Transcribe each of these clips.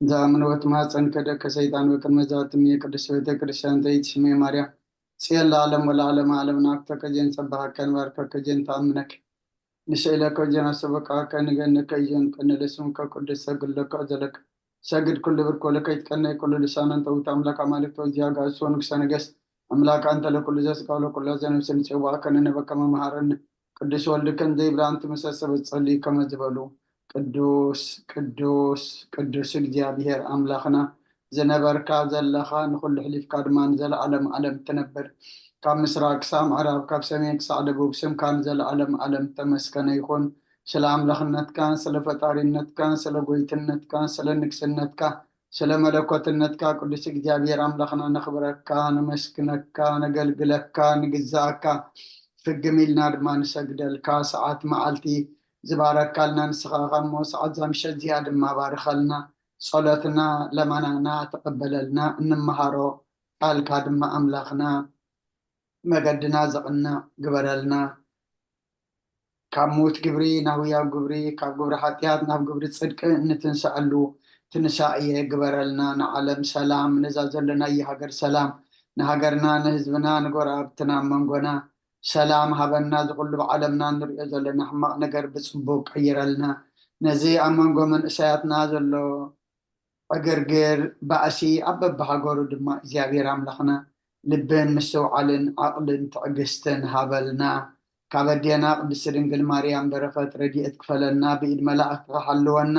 እዛ ምንወት ማህፀን ከደከ ሰይጣን በቅድመ ዛትም የቅድስት ቤተ ክርስቲያን ተይትሽሜ ማርያም ጽዮን ለዓለም ወለዓለም ዓለም ናፍተከ ጀን ጸባሃከ ንባርከከ ጀን ተኣምነክ ንስእለከ ጀን ኣሰበቃከ ንገነከ ጀን ቅንልስምከ ቅዱስ ሰግድ ለከ ዘለክ ሰግድ ኩሉ ብርኮ ለከ ይትቀነይ ኩሉ ልሳነን ተውት ኣምላክ ኣማልክቶ እዚያ ጋእሶ ንግሰ ነገስ ኣምላክ ኣንተ ለኩሉ ዘስጋ ለኩሉ ዘነብስን ጽዋከ ንነበከ መምሃረን ቅዱስ ወልድከን ዘይብላን ትምሰሰ በጸሊ ከመ ዝበሉ ቅዱስ ቅዱስ ቅዱስ እግዚኣብሔር ኣምላኽና ዝነበርካ ዘለኻ ንኹሉ ሕሊፍካ ድማ ንዘለዓለም ዓለም ትነብር ካብ ምስራቅ ክሳብ ምዕራብ ካብ ሰሜን ክሳዕ ደቡብ ስምካ ንዘለዓለም ዓለም ተመስከነ ይኹን ስለ ኣምላኽነትካን ስለ ፈጣሪነትካን ስለ ጎይትነትካን ስለ ንግስነትካ ስለ መለኮትነትካ ቅዱስ እግዚኣብሔር ኣምላኽና ነኽብረካ ነመስግነካ ነገልግለካ ንግዛእካ ፍግም ኢልና ድማ ንሰግደልካ ሰዓት መዓልቲ ዝባረካልና ንስኻ ኻሞ ሰዓት ዛምሸት እዚኣ ድማ ባርኸልና ጸሎትና ለማናና ተቐበለልና እንመሃሮ ቃልካ ድማ ኣምላኽና መገድና ዘቕንዕ ግበረልና ካብ ሞት ግብሪ ናብ ህያው ግብሪ ካብ ግብሪ ሓጢኣት ናብ ግብሪ ፅድቂ እንትንሰኣሉ ትንሳኤ ግበረልና ንዓለም ሰላም ነዛ ዘለናዮ ሃገር ሰላም ንሃገርና ንህዝብና ንጎረኣብትና መንጎና ሰላም ሃበና ዝኩሉ ብዓለምና ንሪኦ ዘለና ሕማቕ ነገር ብፅቡቅ ቀይረልና ነዚ ኣብ መንጎ መንእሰያትና ዘሎ ዕግርግር ባእሲ ኣብ በብሃገሩ ድማ እግዚኣብሔር ኣምላኽና ልብን ምስትውዓልን ዓቕልን ትዕግስትን ሃበልና ካብ ኣዴና ቅድስቲ ድንግል ማርያም በረኸት ረድኤት ክፈለልና ብኢድ መላእክትኻ ሓልወና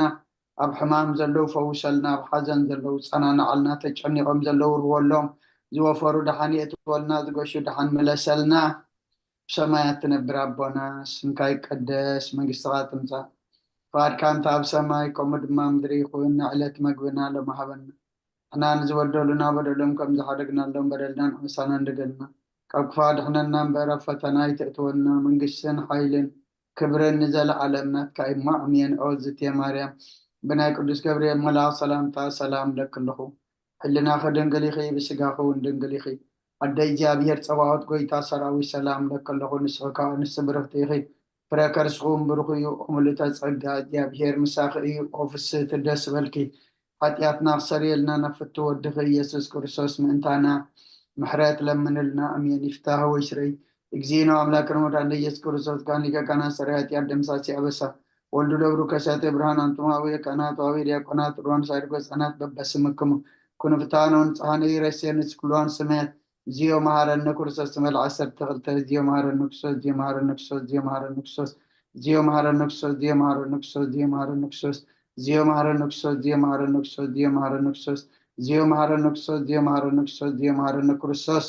ኣብ ሕማም ዘለዉ ፈውሰልና ኣብ ሓዘን ዘለዉ ጸናናዓልና ተጨኒቖም ዘለዉ ርወሎም ዝወፈሩ ደሓን የእትወልና ዝገሹ ደሓን ምለሰልና ብሰማያት ትነብር ኣቦና ስምካ ይቀደስ መንግስትኻ ትምጻእ ፍቃድካ እንተ ኣብ ሰማይ ከምኡ ድማ ምድሪ ይኹን ንዕለት መግብና ሎም ሃበና ንሕና ንዝበደሉና በደሎም ከም ዝሓደግናሎም በደልናን ዓመሳናን ድገልና ካብ ክፋ ድሕነና እምበር ኣብ ፈተና ኣይተእትወና መንግስትን ሓይልን ክብርን ንዘለዓለም ናትካ እሞ ኣሜን ኦ ዝትየ ማርያም ብናይ ቅዱስ ገብርኤል መልኣኽ ሰላምታ ሰላም ለክልኹ ሕልናኺ ድንግል ኢኺ ብስጋኺ እውን ድንግል ኢኺ ኣደ እግዚኣብሔር ጸባኦት ጎይታ ሰራዊት ሰላም ለክልኹ ንስኺ ከዓ ንስ ብርኽቲ ኢኺ ፍረ ከርስኹም ብሩኽ እዩ ኦምልተ ጸጋ እግዚኣብሔር ምሳኺ እዩ ኦፍስቲ ደስ በልኪ ሓጢኣትና ክሰርየልና ናብ ፍቱ ወድኺ ኢየሱስ ክርስቶስ ምእንታና ምሕረት ለምንልና ኣሜን ይፍታህ ወይ ስረይ እግዚእነ ኣምላክን ወዳንደ ኢየሱስ ክርስቶስ ጋኒከ ካና ሰራይ ሓጢኣት ደምሳሲ ኣበሳ ወልዱ ለብሩ ከሳተ ብርሃን ኣንቱም ኣቡየ ካህናት ኣቡየ ዲያቆናት ሩዋን ሳድጎ ህፃናት በበስምክሙ ኩንፍታኖ ንፅሃነ ይረሴ ንስክሏን ስሜት ዚዮ መሃረነ ክርስቶስ ትመል ዓሰርተ ክልተ ዚዮ መሃረነ ክርስቶስ ዚዮ መሃረነ ክርስቶስ ዚዮ መሃረነ ክርስቶስ ዚዮ መሃረነ ክርስቶስ ዚዮ መሃረነ ክርስቶስ ዚዮ መሃረነ ክርስቶስ ዚዮ መሃረነ ክርስቶስ ዚዮ መሃረነ ክርስቶስ ዚዮ መሃረነ ክርስቶስ ዚዮ መሃረነ ክርስቶስ ዚዮ መሃረነ ክርስቶስ ዚዮ መሃረነ ክርስቶስ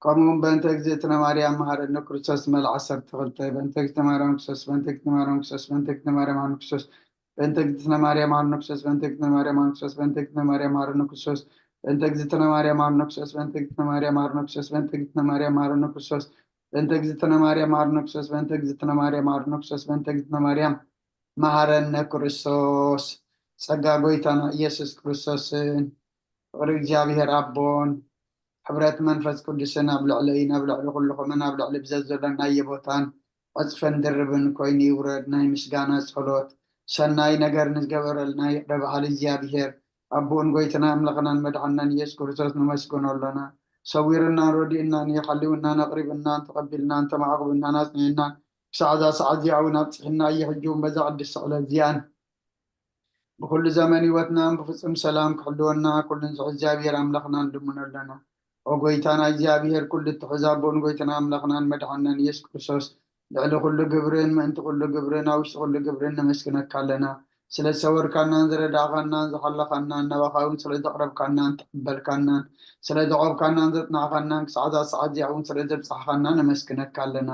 ከምኡ እውን በእንተ እግዝእትነ ማርያም መሃረነ ክርስቶስ መል ዓሰርተ ክልተ በእንተ እግዝእትነ ማርያም ክርስቶስ በእንተ እግዝእትነ ማርያም ክርስቶስ በእንተ እግዝእትነ ማርያም ሃኑ ክርስቶስ በእንተ እግዝእትነ ማርያም ሃኑ ክርስቶስ በእንተ እግዝእትነ ማርያም ሃኑ ክርስቶስ በእንተ እግዝእትነ ማርያም ሃኑ ክርስቶስ በእንተ እግዝእትነ ማርያም ሃኑ ክርስቶስ በእንተ እግዝእትነ ማርያም ሃኑ ክርስቶስ በእንተ እግዝእትነ ማርያም ሃኑ ክርስቶስ በእንተ እግዝእትነ ማርያም ሃኑ ክርስቶስ በእንተ እግዝእትነ ማርያም መሃረነ ክርስቶስ ጸጋ ጎይታና ኢየሱስ ክርስቶስን ፍቕሪ እግዚኣብሔር ኣቦን ሕብረት መንፈስ ቅዱስን ኣብ ልዕለይን ኣብ ልዕሊ ኩልኹምን ኣብ ልዕሊ ብዘዘለናዮ ቦታን ዕፅፍን ድርብን ኮይኑ ይውረድ። ናይ ምስጋና ጸሎት። ሰናይ ነገር ንዝገበረልና ይቕረ በሃሊ እግዚኣብሔር ኣቦኡን ጎይትና ኣምላኽናን መድሓንናን ኢየሱስ ክርስቶስ ነመስግኖ ኣሎና። ሰዊርናን ረዲእናን እዩ፣ ሓሊውናን ኣቕሪብናን ተቐቢልናን ተማዕቑብናን ኣጽኒዕናን ክሳዕ እዛ ሰዓት እዚኣ እውን ኣብፂሕና እዩ። ሕጂ እውን በዛ ቅድስቲ ዕለት እዚኣን ብኹሉ ዘመን ህይወትናን ብፍጹም ሰላም ክሕልወና ኩሉን ዝሕ እግዚኣብሔር ኣምላኽና ንልምኖ ኣለና። ኦ ጎይታና እግዚኣብሔር ኩሉ እትሕዝ ኣቦን ጎይታና ኣምላኽናን መድሓንናን ኢየሱስ ክርስቶስ ልዕሊ ኩሉ ግብርን ምእንቲ ኩሉ ግብርን ኣብ ውሽጢ ኩሉ ግብርን ነመስግነካ ኣለና። ስለ ዝሰወርካናን ዝረዳእካናን ዝሓለኻናን ናባኻ እውን ስለ ዘቕረብካናን ተቐበልካናን ስለ ዘቖብካናን ዘጽናዕካናን ክሳዕ እዛ ሰዓት እዚኣ እውን ስለ ዘብጻሕኻና ነመስግነካ ኣለና።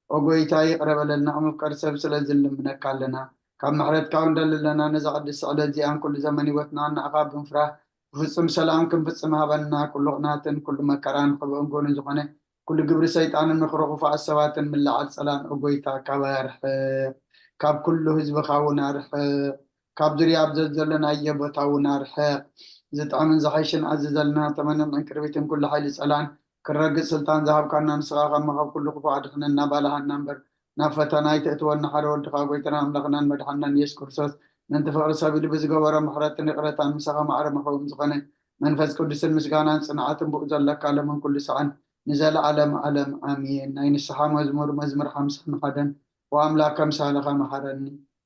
ኦ ጎይታ ይቕረ በለልና፣ ኣብ ምፍቃር ሰብ ስለ ዝልምነካ ኣለና። ካብ ምሕረትካ እውን ደሊ ኣለና፣ ነዛ ቅድስቲ ዕለት እዚኣን ኩሉ ዘመን ህይወትናን ንኣኻ ብምፍራህ ብፍጹም ሰላም ክንፍጽም ሃበና። ኩሉ ቅናትን ኩሉ መከራን ክብእንጎ ንዝኾነ ኩሉ ግብሪ ሰይጣንን ምኽሪ ክፉኣት ሰባትን ምልዓል ጸላን ኦ ጎይታ ካብ ኣርሕቕ፣ ካብ ኩሉ ህዝብኻ እውን ኣርሕቕ። ካብ ዙርያ ኣብ ዘዘለናዮ ቦታ እውን ኣርሕቕ። ዝጥዕምን ዝሓይሽን ኣዝዘልና፣ ተመንን ዕንቅርቢትን ኩሉ ሓይሊ ጸላን ክረግጽ ስልጣን ዝሃብካና ንስኻ ከማ ካብ ኩሉ ክፉእ ኣድሕነና ባልሃና እምበር ናብ ፈተና ኣይተእትወና ሓደ ወድኻ ጎይታና ኣምላኽናን መድሓንናን ኢየሱስ ክርስቶስ ምእንቲ ፍቕሪ ሰብ ኢሉ ብዝገበሮ ምሕረትን ይቕረታን ምሳኻ ማዕረ መኸውም ዝኾነ መንፈስ ቅዱስን ምስጋናን ጽንዓትን ብኡ ዘለካ ሎምን ኩሉ ሰዓን ንዘለዓለም ዓለም ኣሜን። ናይ ንስሓ መዝሙር መዝሙር ሓምሳን ሓደን። ወኣምላክ ከምሳልኻ መሓረኒ፣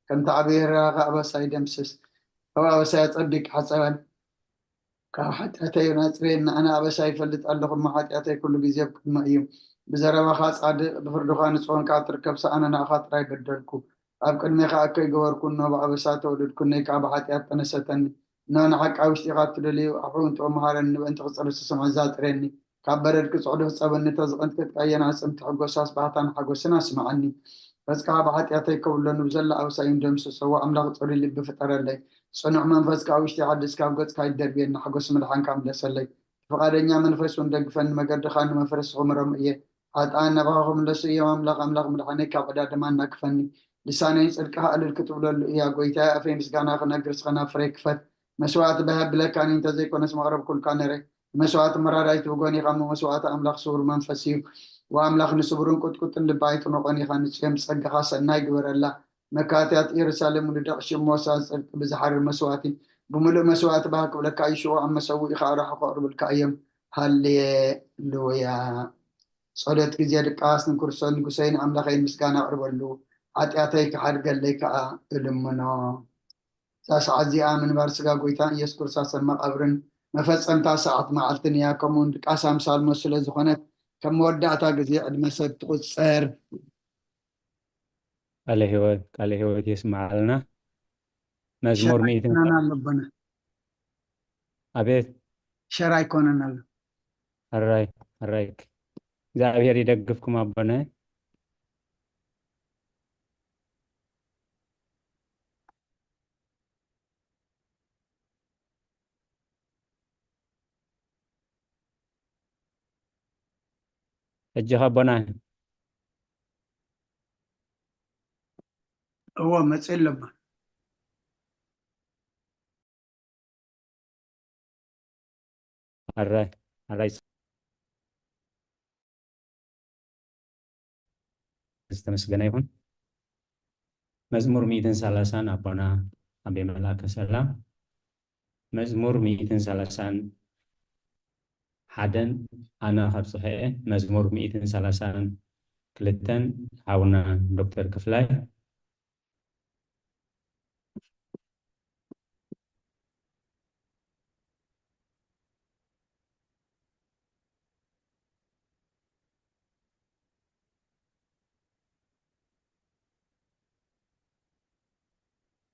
ከምቲ ዓብዪ ርህራኸ ኣበሳይ ደምስስ፣ ካብ ኣበሳይ ኣጸቢቅ ሓጸበን፣ ካብ ሓጢኣተይ ኣጽርየኒ። ኣነ ኣበሳይ ይፈልጥ ኣለኹ፣ እሞ ሓጢኣተይ ኩሉ ግዜ ኣብ ቅድመይ እዩ። ብዘረባኻ ጻድቕ፣ ብፍርድኻ ንጹሕን ከኣ ትርከብ፣ ሰኣነ ንኣኻ ጥራይ በደልኩ። ኣብ ቅድሜኻ እከይ ገበርኩ፣ እነሆ ብኣበሳ ተወለድኩ፣ እነይ ከኣ ብሓጢኣት ጠነሰተኒ። እነሆ ንሓቂ ኣብ ውሽጢኻ እትደልዩ፣ ኣሕውን ጥዑም መሃረኒ፣ ንበእንቲ ክጽርስ ስምዒት ዛጥረኒ። ካብ በረድ ክጽዕዱ ሕጸበኒ፣ ተዝቕንጥቅጥ ኣየናይ ጽምቲ ሕጎሳስ ባህታን ሓጎስን ኣስምዓኒ። ገጽካ ብሓጢኣተይ ከብሎ፣ ንብዘላ ኣበሳይን ደምስሶ፣ ኣምላኽ ጽሩይ ልቢ ፍጠረለይ። ጽኑዕ መንፈስካ ኣብ ውሽጢ ሓድስ፣ ካብ ገጽካ ይደርብየኒ፣ ሓጎስ ምድሓንካ ምለሰለይ። ፍቓደኛ መንፈስ እውን ደግፈኒ፣ መገድኻ ንመፍረስ ክምሮም እየ። ሓጥኣን ናባኻ ክምለሱ እዮም፣ ኣምላኽ፣ ኣምላኽ ምድሓነይ ካብ ዕዳ ድማ ኣናግፈኒ። ልሳነይ ጽድቅኻ እልል ክትብለሉ እያ፣ ጎይታየ፣ ኣፈይ ምስጋና ክነግር፣ ስኸና ፍሬ ክፈት። መስዋእቲ ብሃብለካኒ እንተዘይኮነስ መቕረብኩልካ ነረ። መስዋእቲ መራራይት ብጎኒኻ እሞ መስዋእቲ ኣምላኽ ስቡር መንፈስ እዩ። ወኣምላኽ ንስቡርን ቁጥቁጥን ልቢ ኣይትንቆን ኢኻ። ንጽዮን ብጸጋኻ ሰናይ ግበረላ። መካትያት ኢየሩሳሌም ንደቕ ሽሞሳ ጽድቂ ብዝሓርር መስዋእቲ ብምሉእ መስዋእቲ ባህ ክብለካ እዩ። ሽዑ ኣብ መሰውኢኻ ኣራሑ ከቕርብልካ እዮም። ሃሌሉያ። ጸሎት ግዜ ድቃስ ንክርስቶስ ንጉሰይን ኣምላኸይን ምስጋና ኣቕርበሉ። ሓጢኣተይ ክሓድገለይ ከኣ እልምኖ። እዛ ሰዓት እዚኣ ምንባር ስጋ ጎይታ ኢየሱስ ክርስቶስ ኣብ መቓብርን መፈጸምታ ሰዓት መዓልትን እያ። ከምኡ እውን ድቃስ ኣምሳል ሞት ስለ ዝኾነት ከም መወዳእታ ግዜ ዕድመ ሰብ ትቑጸር። ቃለ ህይወት፣ ቃለ ህይወት የስምዓልና። መዝሙር ሸር ሚእትን ኣይኮነን ኣሎ ኣቦና። ኣቤት። ሸር ኣይኮነን ኣሎ። ኣራይ፣ ኣራይ። እግዚኣብሔር ይደግፍኩም ኣቦና። ሕጂ ኸ ኣቦና? እዎ፣ መጽእ ኣለማ። ኣራይ፣ ኣራይ። ዝተመስገነ ይኹን። መዝሙር ሚእትን ሰላሳን ኣቦና ኣቤ መልኣከ ሰላም። መዝሙር ሚእትን ሰላሳን ሓደን ኣነ ከብጽሖ እየ። መዝሙር ሚእትን ሰላሳን ክልተን ሓውና ዶክተር ክፍላይ።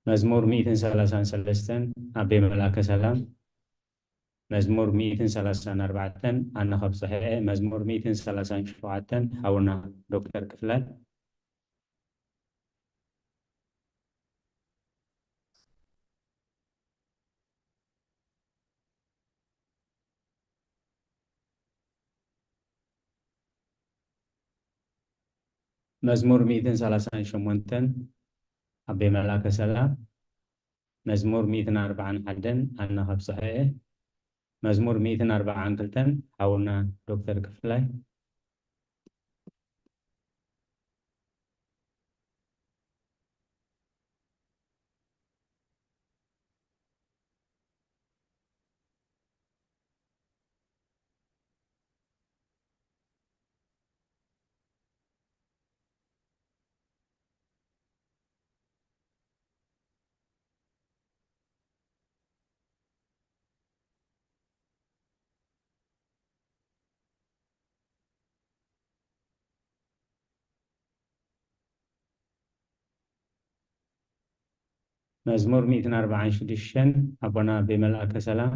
መዝሙር ሚእትን ሰላሳን ሰለስተን ኣቤ መልኣከ ሰላም። መዝሙር ሚእትን ሰላሳን ኣርባዕተን ኣነ ከብጽሖ እየ። መዝሙር ሚእትን ሰላሳን ሸውዓተን ሓውና ዶክተር ክፍላይ። መዝሙር ሚእትን ሰላሳን ሸሞንተን ኣቤ መልኣከ ሰላም። መዝሙር ሚእትን ኣርባዓን ሓደን ኣነ ከብጽሖ እየ። መዝሙር ሚእትን ኣርባዓን ክልተን ሓውና ዶክተር ክፍላይ። መዝሙር ሚእትን ኣርባዓን ሽዱሽተን ኣቦና ኣቤ መልኣከ ሰላም።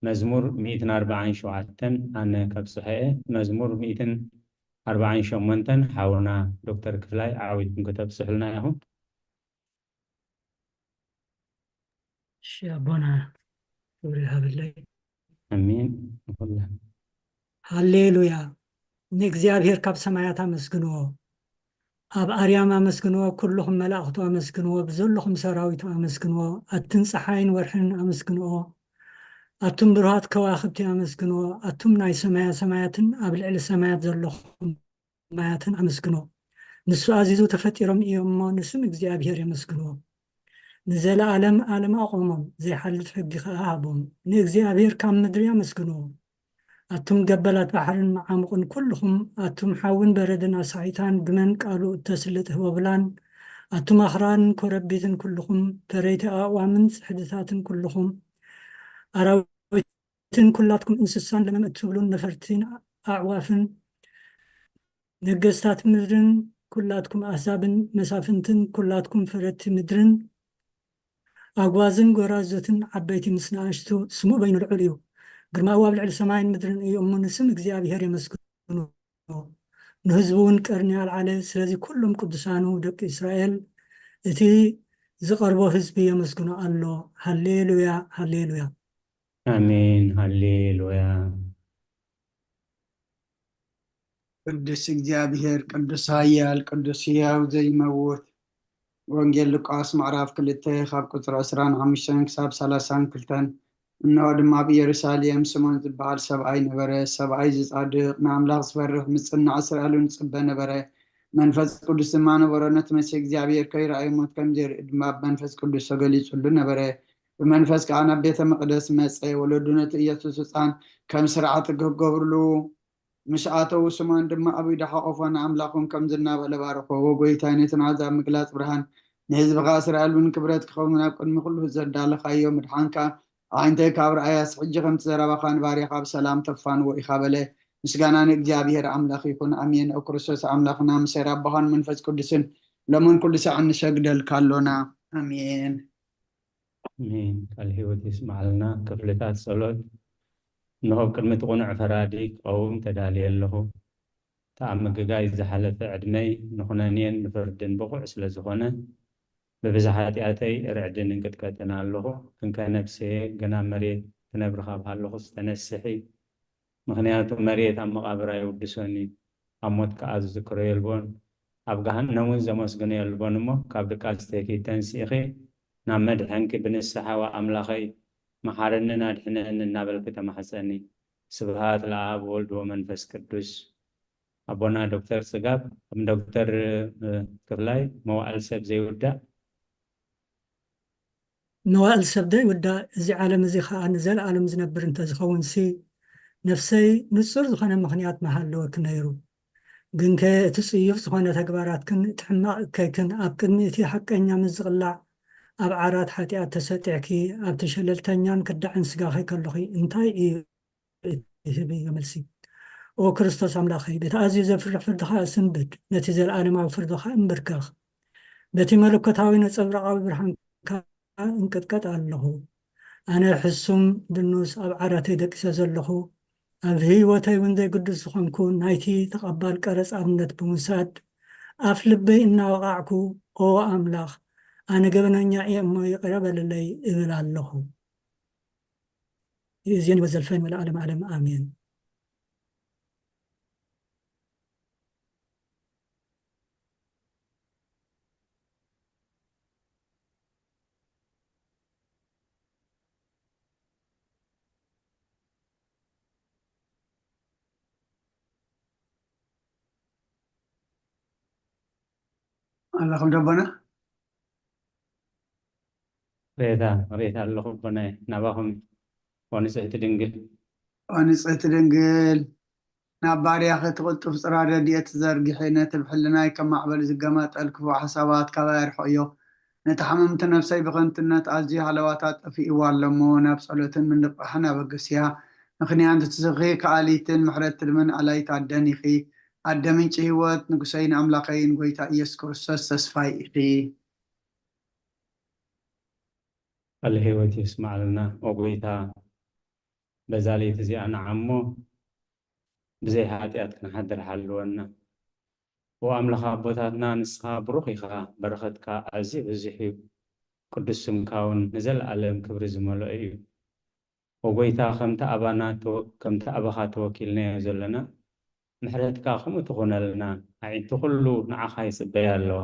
መዝሙር ሚእትን ኣርባዓን ሸውዓተን ኣነ ከብጽሖ እየ። መዝሙር ሚእትን ኣርባዓን ሸሞንተን ሓውና ዶክተር ክፍላይ ዓዊትኩም ከተብጽሑልና ኢኹም። እሺ ኣቦና፣ ክብሪ ይሃበለይ። ኣሜን። ንኹልና። ሃሌሉያ። ንእግዚኣብሔር ካብ ሰማያት ኣመስግንዎ። ኣብ ኣርያም ኣመስግንዎ፣ ኩልኹም መላእኽቱ ኣመስግንዎ፣ ብዘለኹም ሰራዊቱ ኣመስግንዎ፣ ኣትን ጸሓይን ወርሕን ኣመስግንዎ፣ ኣቱም ብሩሃት ከዋኽብቲ ኣመስግንዎ፣ ኣቱም ናይ ሰማያ ሰማያትን ኣብ ልዕሊ ሰማያት ዘለኹም ማያትን ኣመስግንዎ። ንሱ ኣዚዙ ተፈጢሮም እዮም እሞ ንስም እግዚኣብሔር የመስግንዎ። ንዘለኣለም ኣለም ኣቖሞም፣ ዘይሓልፍ ሕጊ ኸኣ ሃቦም። ንእግዚኣብሔር ካብ ምድሪ ኣመስግንዎ። ኣቱም ገበላት ባሕርን መዓሙቕን ኩልኹም፣ ኣቱም ሓውን በረድን ኣሳሒታን ግመን ቃሉ እተስልጥ ህቦብላን፣ ኣቱም ኣኽራንን ኮረቢትን ኩልኹም፣ ፈረይቲ ኣእዋምን ጽሕድታትን ኩልኹም፣ ኣራዊት ትን ኩላትኩም እንስሳን ለመም እትብሉን ነፈርትን ኣዕዋፍን፣ ነገስታት ምድርን ኩላትኩም ኣህዛብን መሳፍንትን ኩላትኩም ፈረድቲ ምድርን፣ ኣጓዝን ጎራዙትን ዓበይቲ ምስ ንኣሽቱ፣ ስሙ በይኑ ልዑል እዩ። ግርማኡ ኣብ ልዕሊ ሰማይን ምድርን እዩ እሞ፣ ንስም እግዚኣብሔር የመስግኑ። ንህዝቡ እውን ቀርኒ ኣልዓለ። ስለዚ ኩሎም ቅዱሳኑ ደቂ እስራኤል፣ እቲ ዝቐርቦ ህዝቢ የመስግኖ ኣሎ። ሃሌሉያ፣ ሃሌሉያ። ኣሜን። ሃሌሉያ። ቅዱስ እግዚኣብሔር፣ ቅዱስ ኃያል፣ ቅዱስ ሕያው ዘይመውት። ወንጌል ሉቃስ ምዕራፍ ክልተ ካብ ቁጽሪ ዕስራን ሓሙሽተን ክሳብ ሰላሳን ክልተን። እንሆ ድማ ኣብ ኢየሩሳሌም ስምዖን ዝበሃል ሰብኣይ ነበረ። ሰብኣይ ዝጻድቕ፣ ንኣምላኽ ዝፈርህ፣ ምጽናዕ እስራኤል እውን ዝጽበ ነበረ። መንፈስ ቅዱስ ድማ ነበሮ። ነቲ መሲሕ እግዚኣብሔር ከይረኣየ ሞት ከም ዘይርኢ ድማ ብመንፈስ ቅዱስ ተገሊጹሉ ነበረ። ብመንፈስ ከኣ ናብ ቤተ መቕደስ መጸ። ወለዱ ነቲ ኢየሱስ ህጻን ከም ስርዓት ክገብርሉ ምስ ኣተዉ፣ ስምዖን ድማ ኣብ ኢዱ ሓቖፎ፣ ንኣምላኽ እውን ከምዚ እናበለ ባረኾ፣ "ዎ ጐይታይ፣ ነቲ ናዛ ምግላጽ ብርሃን ንህዝብኻ እስራኤል እውን ክብረት ክኸውን ኣብ ቅድሚ ኩሉ ዘዳለኻዮ ምድሓንካ ኣዒንተይ ካብ ረኣያስ፣ ሕጂ ከምቲ ዘረባኻ ንባርያኻ ብሰላም ተፋንዎ ኢኻ" በለ። ምስጋና ንእግዚኣብሔር ኣምላኽ ይኹን፣ ኣሜን። ኣብ ክርስቶስ ኣምላኽና፣ ምስ ኣቦኻን መንፈስ ቅዱስን፣ ሎምን ኩሉ ሳዕን ንሰግደልካ ኣሎና። ኣሜን። ኣሜን። ቃል ህይወት ይስማዓልና። ክፍልታት ጸሎት። እንሆ፣ ኣብ ቅድሚ እቲ ቅኑዕ ፈራዲ ክቐውም ተዳልየ ኣለኹ። እቲ ኣብ ምግጋይ ዝሓለፈ ዕድመይ ንኹነኔን ንፍርድን ብቑዕ ስለ ዝኾነ፣ ብብዝሒ ሓጢኣተይ እርዕድን እንቅጥቀጥን ኣለኹ። እንከ ነፍሰየ ገና መሬት ትነብር ካብ ሃለኹስ ተነስሒ፣ ምኽንያቱ መሬት ኣብ መቓብር ኣይውድሶን እዩ፣ ኣብ ሞት ከኣ ዝዝክሮ የልቦን፣ ኣብ ገሃነም እውን ዘመስግኖ የልቦን። እሞ ካብ ድቃስተይኪ ተንሲእኺ ናብ መድሐንኪ ብንስሓ፣ "ዋ ኣምላኸይ፣ መሓረንን ኣድሕነንን" እናበልኪ ተማሕጸኒ። ስብሃት ለኣብ ወልድ ወመንፈስ ቅዱስ። ኣቦና ዶክተር ጽጋብ፣ ከም ዶክተር፣ እ፣ ክፍላይ መዋእል ሰብ ዘይውዳእ። መዋእል ሰብ ዘይውዳእ፣ እዚ ዓለም እዚ ኸኣ ንዘለኣለም ዝነብር እንተዝኸውንሲ፣ ነፍሰይ ንጹር ዝኾነ ምኽንያት ምሃለወኪ ነይሩ። ግንከ እቲ ጽዩፍ ዝኾነ ተግባራትክን እቲ ሕማቕ እከይክን ኣብ ቅድሚ እቲ ሓቀኛ ምስ ዝቕላዕ፣ ኣብ ዓራት ሓጢኣት ተሰጢዕኪ፣ ኣብቲ ሸለልተኛን ከዳዕን ስጋኺ ከሎኺ እንታይ እዩ? ይህብ እዩ መልሲ። ኦ ክርስቶስ ኣምላኸይ፣ በቲ ኣዝዩ ዘፍርሕ ፍርድኻ እስንብድ፣ ነቲ ዘለኣለማዊ ፍርድኻ እንብርከኽ። በቲ መለኮታዊ ነጸብራቓዊ ብርሃንካ እንቅጥቀጥ ኣለኹ። ኣነ ሕሱም ድኑስ ኣብ ዓራተይ ደቂሰ ዘለኹ፣ ኣብ ህይወተይ እውን ዘይግዱስ ዝኾንኩ፣ ናይቲ ተቐባል ቀረጽ ኣብነት ብምውሳድ፣ ኣፍ ልበይ እናወቓዕኩ፣ ኦ ኣምላኽ፣ ኣነ ገበነኛ እየ እሞ ይቕረ በልለይ እብል ኣለኹ። ይእዜኒ ወዘልፈኒ ወለዓለመ ዓለም ኣሜን። ኣለኹም ደቦና? ሬታ ሬታ ኣለኹ ኣቦናይ፣ ናባኹም እዩ። ኦ ንጽሕቲ ድንግል። ኦ ንጽሕቲ ድንግል፣ ናብ ባርያኺ እቲ ቅልጡፍ ጽራር ረድኤት ዘርግሒ፣ ነቲ ብሕልናይ ከም ማዕበል ዝገማጠል ክፉእ ሓሳባት ካባይ ኣርሕቕዮ። ነቲ ሓመምቲ ነፍሰይ ብኸንቱነት ኣዝዩ ሃለዋታ ጠፊእዋ ኣሎ እሞ፣ ናብ ጸሎትን ምንቕቓሕን ኣበግስያ። ምኽንያቱ ንስኺ ከኣሊትን ምሕረት ትልምን ኣላይት ኣደን ኢኺ። ኣደ ምንጪ ህይወት፣ ንጉሰይን ኣምላኸይን ጐይታ ኢየሱስ ክርስቶስ ተስፋይ ኢኺ። ቃለ ህይወት የስምዓልና። ኦ ጐይታ፣ በዛ ለይቲ እዚኣ ንዓሞ ብዘይ ሓጢኣት ክንሓድር ሓልወና። ኦ ኣምላኽ ኣቦታትና፣ ንስኻ ብሩኽ ኢኻ፣ በረኸትካ ኣዝዩ ብዙሕ እዩ። ቅዱስ ስምካ እውን ንዘለኣለም ክብሪ ዝመልኦ እዩ። ኦ ጐይታ፣ ከምቲ ኣባና ተወ-፣ ከምቲ ኣባኻ ተወኪልናዮ ዘለና፣ ምሕረትካ ከምኡ ትኹነልና። ኣዒንቲ ኩሉ ንዓኻ ይጽበያ ኣለዋ።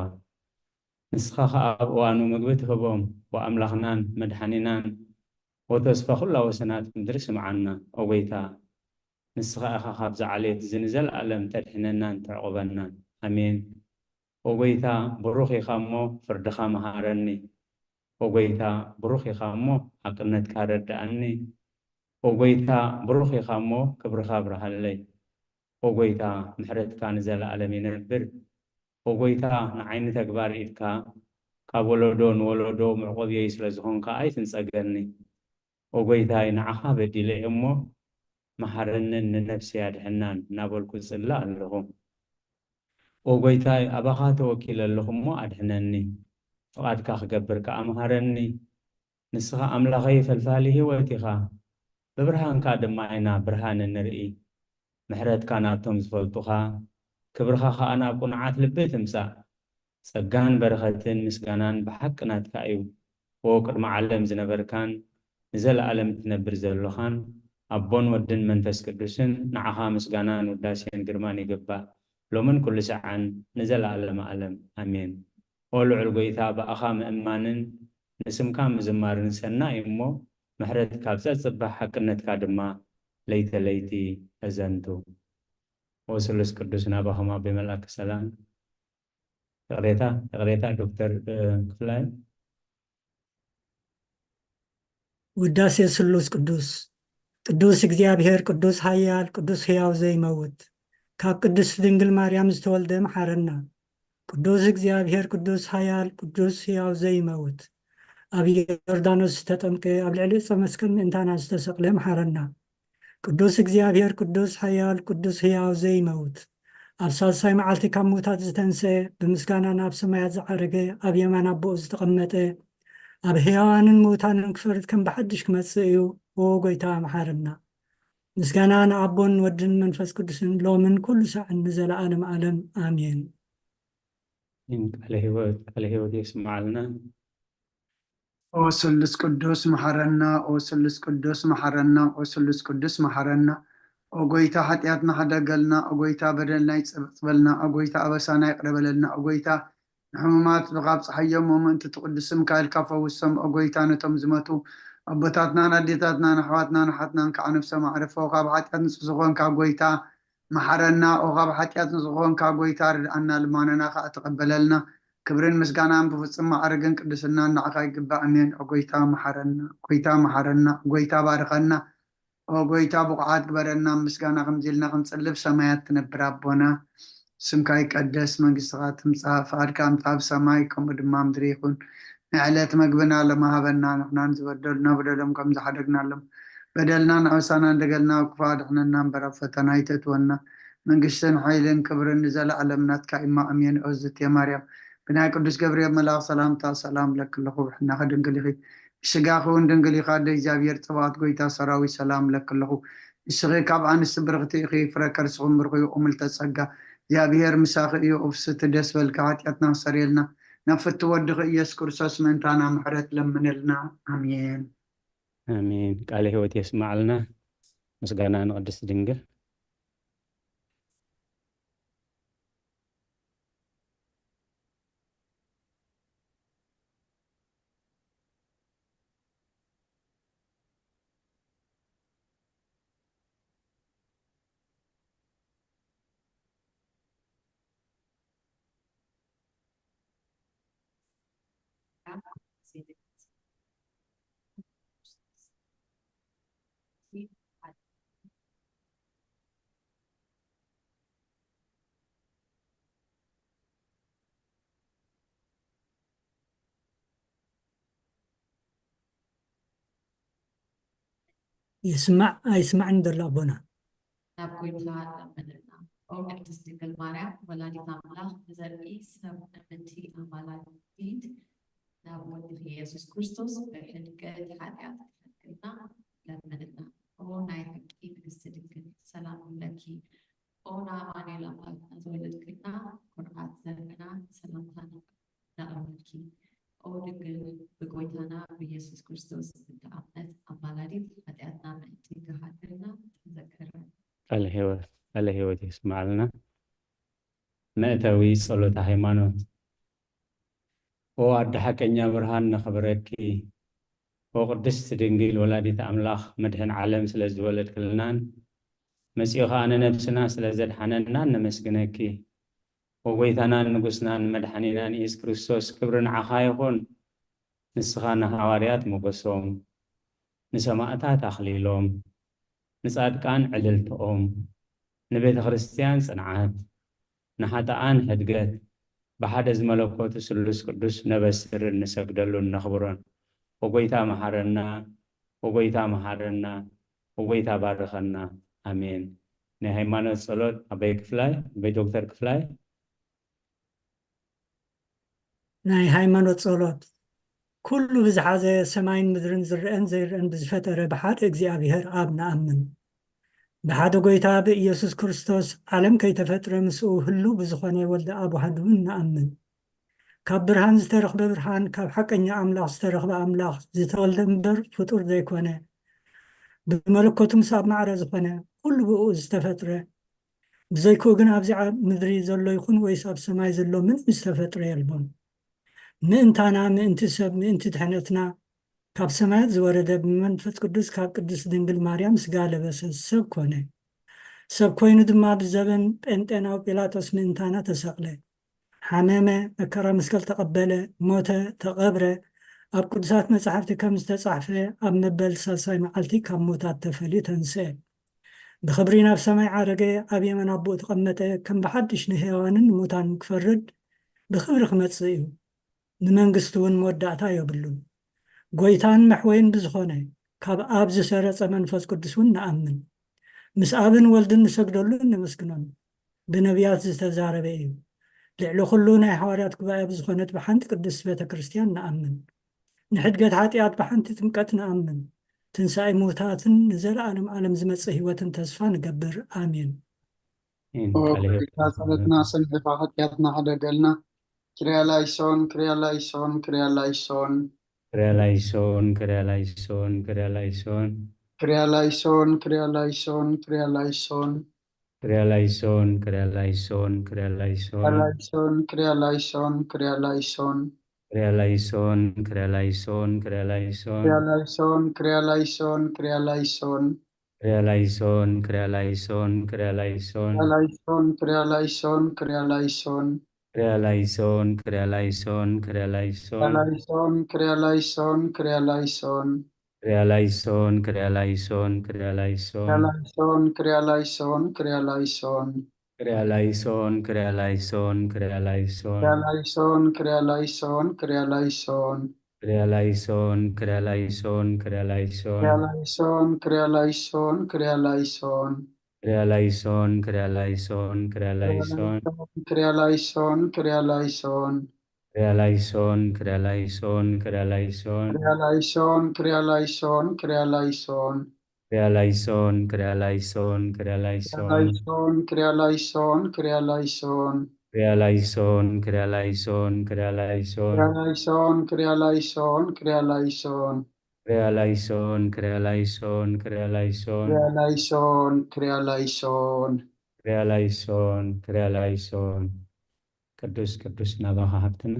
ንስኻ ኸኣ ኣብ እዋኑ ምግቢ ትህቦም፣ ወኣምላኽናን መድሓኒናን ወተስፋ ኩላ ወሰናት ምድሪ ስምዓና። ኦ ጐይታ፣ ንስኻ ኢኻ ካብዚ ዓሌት እዚ ንዘለኣለም ተድሕነናን ተዕቑበናን። ኣሜን። ኦ ጐይታ፣ ብሩኽ ኢኻ እሞ ፍርድኻ መሃረኒ። ኦ ጎይታ፣ ብሩኽ ኢኻ እሞ፣ ሓቅነትካ ረድኣኒ። ኦ ጎይታ፣ ብሩኽ ኢኻ እሞ፣ ክብርኻ ኣብርሃለይ። ኦ ጎይታ፣ ምሕረትካ ንዘለኣለም ይነብር። ኦ ጎይታ፣ ንዓይኒ ተግባር ኢድካ፣ ካብ ወለዶ ንወለዶ መዕቆብየይ ስለ ዝኾንካ ኣይትንጸገኒ። ኦ ጎይታይ፣ ንዓኻ በዲለ እየ እሞ፣ መሓረንን ንነፍሰይ ኣድሕናን እናበልኩ ጽለ ኣለኹ። ኦ ጎይታይ፣ ኣባኻ ተወኪለ ኣለኹ እሞ ኣድሕነኒ። ፍቓድካ ክገብር ከኣ መሃረኒ። ንስኻ ኣምላኸይ ፈልፋሊ ህይወት ኢኻ። ብብርሃንካ ድማ ኢና ብርሃን እንርኢ። ምሕረትካ ናብቶም ዝፈልጡኻ፣ ክብርኻ ኸኣ ናብ ቅኑዓት ልቢ ትምጻእ። ጸጋን በረኸትን ምስጋናን ብሓቂ ናትካ እዩ። ኦ ቅድሚ ዓለም ዝነበርካን ንዘለኣለም እትነብር ዘሎኻን፣ ኣቦን ወድን መንፈስ ቅዱስን፣ ንዓኻ ምስጋናን ውዳሴን ግርማን ይግባእ፣ ሎምን ኩሉ ሰዓን ንዘለኣለመ ኣለም። ኣሜን። ኦ ልዑል ጐይታ፣ ብኣኻ ምእማንን ንስምካ ምዝማርን ሰናይ እዩ እሞ፣ ምሕረትካ ኣብ ጸጽባሕ ሓቅነትካ ድማ ለይተ ለይቲ ተዘንቱ። ኦ ስሉስ ቅዱስ፣ ናባኹም ኣቦይ መልኣከ ሰላም። ይቕሬታ፣ ይቕሬታ ዶክተር፣ እ፣ ክፍላይ። ውዳሴ ስሉስ ቅዱስ። ቅዱስ እግዚኣብሔር፣ ቅዱስ ኃያል፣ ቅዱስ ሕያው ዘይመውት፣ ካብ ቅድስት ድንግል ማርያም ዝተወልደ መሓረና። ቅዱስ እግዚኣብሔር፣ ቅዱስ ኃያል፣ ቅዱስ ሕያው ዘይመውት፣ ኣብ ዮርዳኖስ ዝተጠምቀ፣ ኣብ ልዕሊ ዕፀ መስቀል ምእንታና ዝተሰቕለ መሓረና። ቅዱስ እግዚኣብሔር፣ ቅዱስ ኃያል፣ ቅዱስ ሕያው ዘይመውት፣ ኣብ ሳልሳይ መዓልቲ ካብ ምውታት ዝተንስአ፣ ብምስጋና ናብ ሰማያት ዝዓረገ፣ ኣብ የማን ኣቦኡ ዝተቐመጠ፣ ኣብ ሕያዋንን ምውታንን ክፈርድ ከም ብሓድሽ ክመጽእ እዩ። ኦ ጐይታ፣ መሓረና። ምስጋና ንኣቦን ወድን መንፈስ ቅዱስን ሎምን ኩሉ ሳዕን ንዘለዓለም ዓለም። ኣሜን። ቃለ ሕይወት፣ ቃለ ሕይወት የስምዓልና። ኦ ስሉስ ቅዱስ መሓረና፣ ኦ ስሉስ ቅዱስ መሓረና፣ ኦ ስሉስ ቅዱስ መሓረና። ኦ ጐይታ፣ ሓጢኣትና ሕደገልና። ኦ ጐይታ፣ በደልና ይጸበጽበልና። ኦ ጐይታ፣ ኣበሳና ይቕረ በለልና። ኦ ጐይታ፣ ንሕሙማት ብኻብ ጸሓዮም ምእንቲ ትቕዱስ ስምካ ኢልካ ፈውሶም። ኦ ጐይታ፣ ነቶም ዝመቱ ኣቦታትናን ኣዴታትናን ኣሕዋትናን ኣሓትናን ከዓ ነፍሶም ኣዕርፎ። ካብ ሓጢኣት ንጹህ ዝኾንካ ጐይታ፣ መሓረና። ኦ ካብ ሓጢኣት ንዝኾንካ ጐይታ፣ ርድኣና፣ ልማኖና ኸዓ ተቐበለልና። ክብርን ምስጋናን ብፍጹም ማዕርግን ቅድስናን ንዓኻ ይግባእ። ኣሜን። ኦ ጐይታ፣ መሓረና። ጐይታ፣ መሓረና። ጐይታ፣ ባርኸና። ኦ ጐይታ፣ ብቑዓት ግበረና። ምስጋና ከምዚ ኢልና ክንጽልብ ሰማያት ትነብር ኣቦና፣ ስምካ ይቀደስ፣ መንግስትኻ ትምጻእ፣ ፍቓድካ ከምቲ ኣብ ሰማይ ከምኡ ድማ ኣብ ምድሪ ይኹን። ንዕለት መግብና ሎሚ ሃበና፣ ንሕናን ዝበደሉና በደሎም ከም ዝሓደግናሎም በደልና ንዕውሳናን ደገልና ኣብ ክፉእ ኣድሕነና እምበር ኣብ ፈተና ኣይተእትወና። መንግስትን ሓይልን ክብርን ንዘለኣለም ናትካ እማ ኣሜን። ኦ ዝትየ ማርያም፣ ብናይ ቅዱስ ገብርኤል መልኣኽ ሰላምታ ሰላም እብለኪ ኣለኹ፣ ብሕልናኺ ድንግል ኢኺ፣ ብስጋኺ እውን ድንግል ኢኻ። ኣደ እግዚኣብሔር ጸባኦት ጐይታ ሰራዊት ሰላም እብለኪ ኣለኹ። ንስኺ ካብ ኣንስቲ ብርኽቲ ኢኺ፣ ፍረ ከርስኺ እውን ብሩኽ እዩ። ኦ ምልዕተ ጸጋ፣ እግዚኣብሔር ምሳኺ እዩ። ኦ ፍስሕቲ ደስ በልኪ፣ ሓጢኣትና ክሰርየልና፣ ናብ ፍትው ወድኺ ኢየሱስ ክርስቶስ ምእንታና ምሕረት ለምንልና። ኣሜን። ኣሜን። ቃለ ሕይወት የስምዓልና። ምስጋና ንቅድስት ድንግል። ይስማዕ ኣይስማዕን ዘሎ ኣቦና። ናብ ጐይታ ለምንና። ኦ ቅድስት ድንግል ማርያም ወላዲት ኣምላኽ፣ ብዘርኢ ሰብ እምንቲ ኣማላዲት ናብ ወድኺ ኢየሱስ ክርስቶስ ብሕድገት ሓጢኣት ክሕድገልና ለምንና። ኦ ናይ ሓቂ ንግስቲ ድንግል፣ ሰላም ንብለኪ። ኦ ንኣማኑኤል ኣምላኽና ዝወለድክልና፣ ኩርዓት ዘርእና፣ ሰላምታ ነቕርበልኪ። ኦ ድንግል፣ ብጎይታና ብኢየሱስ ክርስቶስ እተኣምነት ኣማላዲት፣ ሓጢኣትና ምእንቲ ክሓድገልና ተዘከረና። ቃለ ሕይወት፣ ቃለ ሕይወት የስምዓልና። መእተዊ ጸሎተ ሃይማኖት። ኦ ኣደ ሓቀኛ ብርሃን ነኽብረኪ። ኦ ቅድስት ድንግል ወላዲት ኣምላኽ መድሕን ዓለም ስለ ዝወለድክልናን መጺኡ ኸኣ ንነብስና ስለ ዘድሓነናን ነመስግነኪ። ኦ ጐይታናን ንጉስናን መድሓኒናን ኢየሱስ ክርስቶስ ክብሪ ንዓኻ ይኹን። ንስኻ ንሃዋርያት ሞገሶም፣ ንሰማእታት ኣኽሊሎም፣ ንጻድቃን ዕልልትኦም፣ ንቤተ ክርስቲያን ጽንዓት፣ ንሓጥኣን ሕድገት፣ ብሓደ ዝመለኮቱ ስሉስ ቅዱስ ነበስርን ንሰግደሉን ነኽብሮን። ወጎይታ መሓረና፣ ወጎይታ መሓረና፣ ወጎይታ ባርኸና። ኣሜን። ናይ ሃይማኖት ጸሎት ኣበይ ክፍላይ? ኣበይ ዶክተር ክፍላይ? ናይ ሃይማኖት ጸሎት። ኩሉ ብዝሓዘ ሰማይን ምድርን ዝረአን ዘይረአን ብዝፈጠረ ብሓደ እግዚኣብሔር ኣብ ንኣምን። ብሓደ ጎይታ ብኢየሱስ ክርስቶስ ዓለም ከይተፈጥረ ምስኡ ህሉ ብዝኾነ ወልደ ኣብ ዋህድ እውን ንኣምን። ካብ ብርሃን ዝተረኽበ ብርሃን፣ ካብ ሓቀኛ ኣምላኽ ዝተረኽበ ኣምላኽ፣ ዝተወልደ እምበር ፍጡር ዘይኮነ፣ ብመለኮቱ ምስ ኣብ ማዕረ ዝኾነ፣ ኩሉ ብኡ ዝተፈጥረ፣ ብዘይክኡ ግን ኣብዚ ኣብ ምድሪ ዘሎ ይኹን ወይስ ኣብ ሰማይ ዘሎ ምንም ዝተፈጥረ የልቦን። ምእንታና፣ ምእንቲ ሰብ፣ ምእንቲ ድሕነትና ካብ ሰማያት ዝወረደ፣ ብመንፈስ ቅዱስ ካብ ቅድስት ድንግል ማርያም ስጋ ለበሰ፣ ሰብ ኮነ። ሰብ ኮይኑ ድማ ብዘበን ጴንጤናዊ ጲላጦስ ምእንታና ተሰቕለ፣ ሓመመ፣ መከራ መስቀል ተቐበለ፣ ሞተ፣ ተቐብረ። ኣብ ቅዱሳት መጻሕፍቲ ከም ዝተጻሕፈ ኣብ መበል ሳልሳይ መዓልቲ ካብ ሙታት ተፈልዩ ተንስአ። ብኽብሪ ናብ ሰማይ ዓረገ፣ ኣብ የማን ኣቦኡ ተቐመጠ። ከም ብሓድሽ ንሕያዋንን ንሙታን ክፈርድ ብኽብሪ ክመጽእ እዩ። ንመንግስቱ እውን መወዳእታ የብሉን። ጎይታን መሕወይን ብዝኾነ ካብ ኣብ ዝሰረጸ መንፈስ ቅዱስ እውን ንኣምን። ምስ ኣብን ወልድን ንሰግደሉን ነመስግኖን። ብነቢያት ዝተዛረበ እዩ። ልዕሊ ኩሉ ናይ ሓዋርያት ጉባኤ ብዝኾነት ብሓንቲ ቅድስት ቤተ ክርስቲያን ንኣምን። ንሕድገት ሓጢኣት ብሓንቲ ጥምቀት ንኣምን። ትንሳኤ ምውታትን ንዘለኣለም ዓለም ዝመጽእ ህይወትን ተስፋ ንገብር። ኣሜን። ኣሜን። ኦ ቃለ ሕይወት ጎይታ ጸሎትና ሰሚዕኻ ሓጢኣትና ሕደገልና። ክርያ ላይሶን፣ ክርያ ላይሶን፣ ክርያ ላይሶን። ክርያ ላይሶን፣ ክርያ ላይሶን፣ ክርያ ላይሶን። ክርያ ላይሶን፣ ክርያ ላይሶን፣ ክርያ ላይሶን። ክርያ ላይሶን፣ ክርያ ላይሶን፣ ክርያ ላይሶን። ክርያ ላይሶን፣ ክርያ ላይሶን፣ ክርያ ላይሶን። ክርያ ላይሶን፣ ክርያ ላይሶን፣ ክርያ ላይሶን። ክርያ ላይሶን፣ ክርያ ላይሶን፣ ክርያ ላይሶን። ክርያ ላይሶን፣ ክርያ ላይሶን፣ ክርያ ላይሶን። ክርያ ላይሶን፣ ክርያ ላይሶን፣ ክርያ ላይሶን። ክርያ ላይሶን፣ ክርያ ላይሶን፣ ክርያ ላይሶን። ክርያ ላይሶን፣ ክርያ ላይሶን፣ ክርያ ላይሶን። ክርያ ላይሶን፣ ክርያ ላይሶን፣ ክርያ ላይሶን። ክርያ ላይሶን፣ ክርያ ላይሶን፣ ክርያ ላይሶን። ክርያ ላይሶን፣ ክርያ ላይሶን፣ ክርያ ላይሶን። ክርያ ላይሶን፣ ክርያ ላይሶን፣ ክርያ ላይሶን። ክርያ ላይሶን፣ ክርያ ላይሶን፣ ክርያ ላይሶን። ክርያ ላይሶን፣ ክርያ ላይሶን፣ ክርያ ላይሶን። ክርያ ላይሶን፣ ክርያ ላይሶን፣ ክርያ ላይሶን። ክርያ ላይሶን፣ ክርያ ላይሶን። ክርያ ላይሶን፣ ክርያ ላይሶን፣ ክርያ ላይሶን። ክርያ ላይሶን፣ ክርያ ላይሶን፣ ክርያ ላይሶን። ክርያ ላይሶን፣ ክርያ ላይሶን፣ ክርያ ክርያ ላይሶን። ላይሶን፣ ክርያ ላይሶን፣ ክርያ ላይሶን። ክርያ ላይሶን፣ ክርያ ላይሶን፣ ክርያ ላይሶን። ክርያ ላይሶን፣ ክርያ ላይሶን፣ ክርያ ላይሶን። ክርያ ላይሶን፣ ክርያ ላይሶን፣ ክርያ ላይሶን። ክርያ ላይሶን፣ ክርያ ላይሶን። ክርያ ላይሶን፣ ክርያ ላይሶን። ቅዱስ ቅዱስ ናባኻ ሃብትና።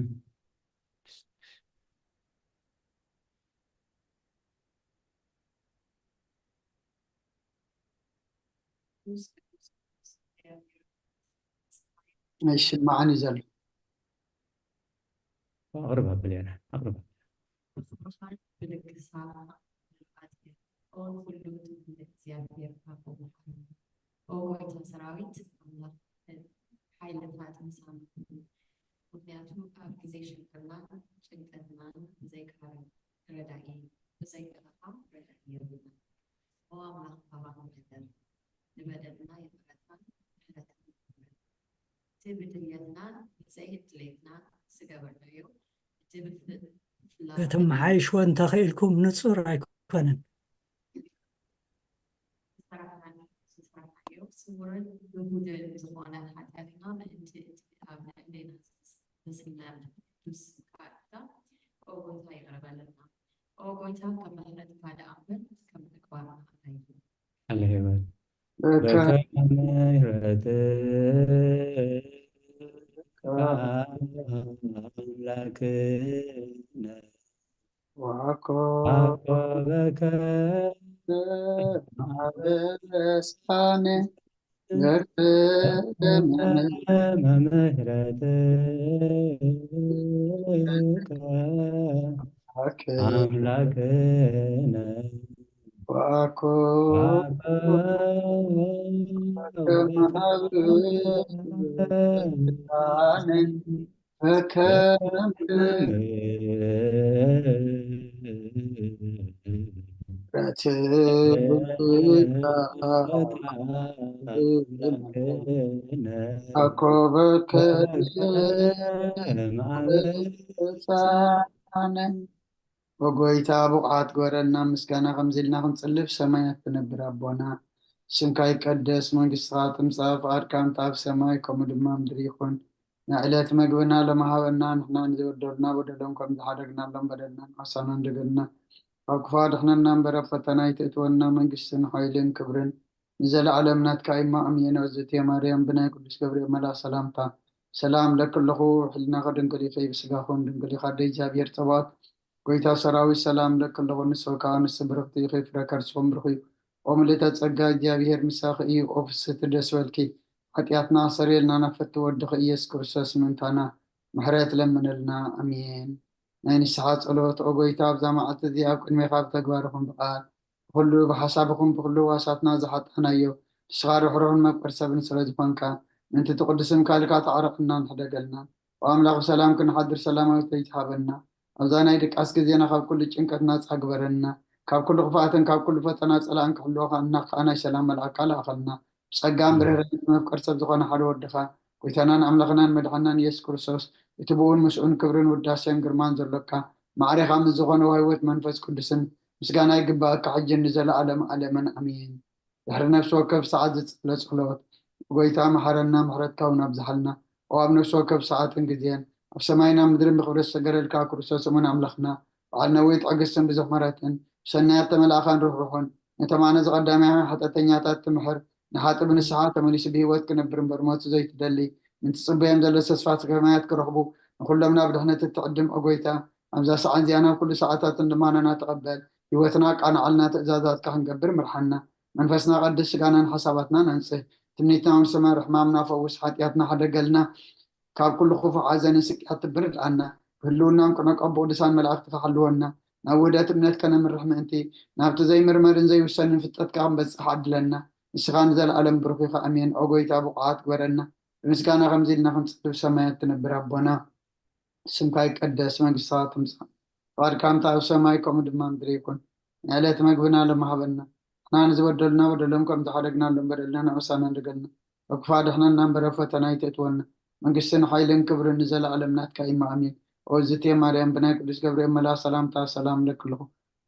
ኣይስማዕን እዩ ዘሎ። ኣቕርብ ኣብል እያ፣ ኣቕርብ። ብልግሳ ንርኣት እያ። ኦ ኩሉ ትውልደ እግዚኣብሔር ኣቦ መሓሪ፣ ኦ ጎይታ ሰራዊት ኣምላኽ ሓይልታት ምሳና። ምኽንያቱ ኣብ ግዜ ሽግርናን ጭንቀትናን ብዘይካኻ ረዳኢ፣ ብዘይካኻ ረዳኢ የብልናን። ኦ ኣምላኽ ካባኻ ንሕደር፣ ንበደልና ይቕረታን ምሕረትን ንለምን። እቲ ብድልየትና ዘይት ድሌትና ዝገበርናዮ፣ እቲ ብፍላጎት ከተመሓይሽዎ እንተኽኢልኩም ንጹር ኣይኮነን። ዝሰራሕናዮ፣ ዝሰራሕናዮ ስውርን ግሁድን ዝኾነ ሓጢኣትና ምእንቲ እቲ ኣብ ልዕሌና ዝስነድ ቅዱስ ቃልካ፣ ኦ ጎይታ ይቕረ በለና። ኦ ጎይታ፣ ከም ምሕረትካ ደኣ እምበር ከም ተግባርና ኣይኹን። ቃለ ሕይወት። በከ በከመ ምሕረትከ ኣምላክነ ወአኮ አኮበከ ማህበሳነ በከመ ምሕረትከ ኣምላክነ ወአኮ ወጎይታ ብቑዓት ግበረና ምስጋና ከምዚ ኢልና ክንጽልብ ሰማያት ትነብር ኣቦና ስምካ ይቀደስ መንግስትኻ ትምጻእ ፍቓድካ እንተ ኣብ ሰማይ ከምኡ ድማ ምድሪ ይኹን ንዕለት መግብና ለማሃበና ንሕና ንዝበደሉና በደሎም ከም ዝሓደግናሎም በደልና ንዓሳና እንደገልና ካብ ክፋ ድሕነና እምበር ኣብ ፈተና ይትእትወና መንግስትን ሓይልን ክብርን ንዘለዓለም ናትካ እዩ እሞ ኣሜን። እግዝእትየ ማርያም ብናይ ቅዱስ ገብርኤል መልኣኽ ሰላምታ ሰላም እለኪ ኣለኹ፣ ሕሊናኺ ድንግል ኢኺ፣ ብስጋኺ እውን ድንግል ኢኻ፣ ኣደ እግዚኣብሔር ጸባኦት ጎይታ ሰራዊት ሰላም እለኪ ኣለኹ፣ ንስኺ ከኣ ንስቲ ብርኽቲ ኢኺ፣ ፍረ ከርስኺ እውን ብሩኽ እዩ። ኦ ምልእተ ጸጋ እግዚኣብሔር ምሳኺ እዩ፣ ኦ ፍስሕቲ ደስ በልኪ፣ ሓጢኣትና ኣሰርየልና ናብ ፍትው ወድኺ ኢየሱስ ክርስቶስ ምእንታና ምሕረት ለምነልና፣ ኣሜን። ናይ ንስሓ ጸሎት። ኦ ጎይታ ኣብዛ መዓልቲ እዚኣ ኣብ ቅድሜኻ ብተግባር ይኹን ብቓል ብኹሉ ብሓሳብ ይኹን ብኹሉ ህዋሳትና ዝሓጣናዮ ንስኻ ርሕሩሕን መፍቀር ሰብን ስለ ዝኾንካ ምእንቲ እቲ ቅዱስ ስምካ ኢልካ ተዓረቐናን ሕደገልናን። ኦ ኣምላኽ ብሰላም ክንሓድር ሰላማዊት ለይቲ ሃበና። ኣብዛ ናይ ድቃስ ግዜና ካብ ኩሉ ጭንቀት ናጻ ግበረና። ካብ ኩሉ ክፍኣትን ካብ ኩሉ ፈተና ጸላእን ክሕልወካ እናኽ ከኣ ናይ ሰላም መልኣካ ለኣኸልና። ብጸጋን ብርህራሄን መፍቀር ሰብ ዝኾነ ሓደ ወድኻ ጎይታናን ኣምላኽናን መድሓናን ኢየሱስ ክርስቶስ እቲ ብኡን ምስኡን ክብርን ውዳሴን ግርማን ዘሎካ ማዕሬኻ ምስ ዝኾነ ወሃይቦት መንፈስ ቅዱስን ምስጋና ይግባኣካ ሕጅን ንዘለኣለም ኣለምን ኣሜን። ድሕሪ ነፍሲ ወከፍ ሰዓት ዝጸለ ጸሎት ጎይታ መሓረና ምሕረትካ እውን ኣብዝሓልና። ኦ ኣብ ነፍሲ ወከፍ ሰዓትን ግዜን ኣብ ሰማይና ምድርን ብክብረት ዝተገረልካ ክርስቶስ እሙን ኣምላኽና በዓል ነዊት ዕግስትን ብዙሕ ምሕረትን ብሰናያት ተመላእኻን ርሕሩሑን ነቶም ኣነ ዝቐዳማይ ሓጢኣተኛታት ትምሕር ንሓጥእ ብንስሓ ተመሊሱ ብህይወት ክነብር እምበር ሞት ዘይትደሊ ምእንቲ ጽበዮም ዘሎ ተስፋ ሰማያት ክረኽቡ ንኹሎም ናብ ድሕነት እትዕድም ኦ ጎይታ ኣብዛ ሰዓት እዚኣ ናብ ኩሉ ሰዓታትን ልማናና ተቐበል ህይወትና ኣቃንዓልና ትእዛዛትካ ክንገብር ምርሓና መንፈስና ቀድስ ስጋናን ሓሳባትናን ኣንጽህ ትምኒትና እውን ስመር ሕማምና ፈውስ ሓጢኣትና ሓደገልና ካብ ኩሉ ክፉእ ሓዘንን ስቅያት ትብርድኣና ብህልውናን ቅነቀ ብቅዱሳን መላእክትካ ሓልወና ናብ ውህደት እምነት ከነምርሕ ምእንቲ ናብቲ ዘይምርመርን ዘይውሰንን ፍልጠትካ ክንበጽሕ ዓድለና ንስኻ ንዘለኣለም ብሩኽ ኢኻ ኣሜን ኦ ጎይታ ብቑዓት ግበረና ብምስጋና ከምዚ ኢልና ክንጽልብ ሰማያት ትነብር ኣቦና ስምካ ይቀደስ መንግስትኻ ትምጻእ ፍቓድካ እንተ ኣብ ሰማይ ከምኡ ድማ ምድሪ ይኩን ንዕለት መግብና ለማሃበና ንሕና ንዝበደሉና በደሎም ከም ዝሓደግናሎም በደልና ንዑሳና እንደገልና ኣብ ክፋ ድሕነና እምበር ኣብ ፈተና ኣይተእትወና መንግስትን ሓይልን ክብርን ንዘለኣለም ናትካ እዩ ኣሜን ኦ ዝቴ ማርያም ብናይ ቅዱስ ገብርኤል መልኣክ ሰላምታ ሰላም እለክልኹ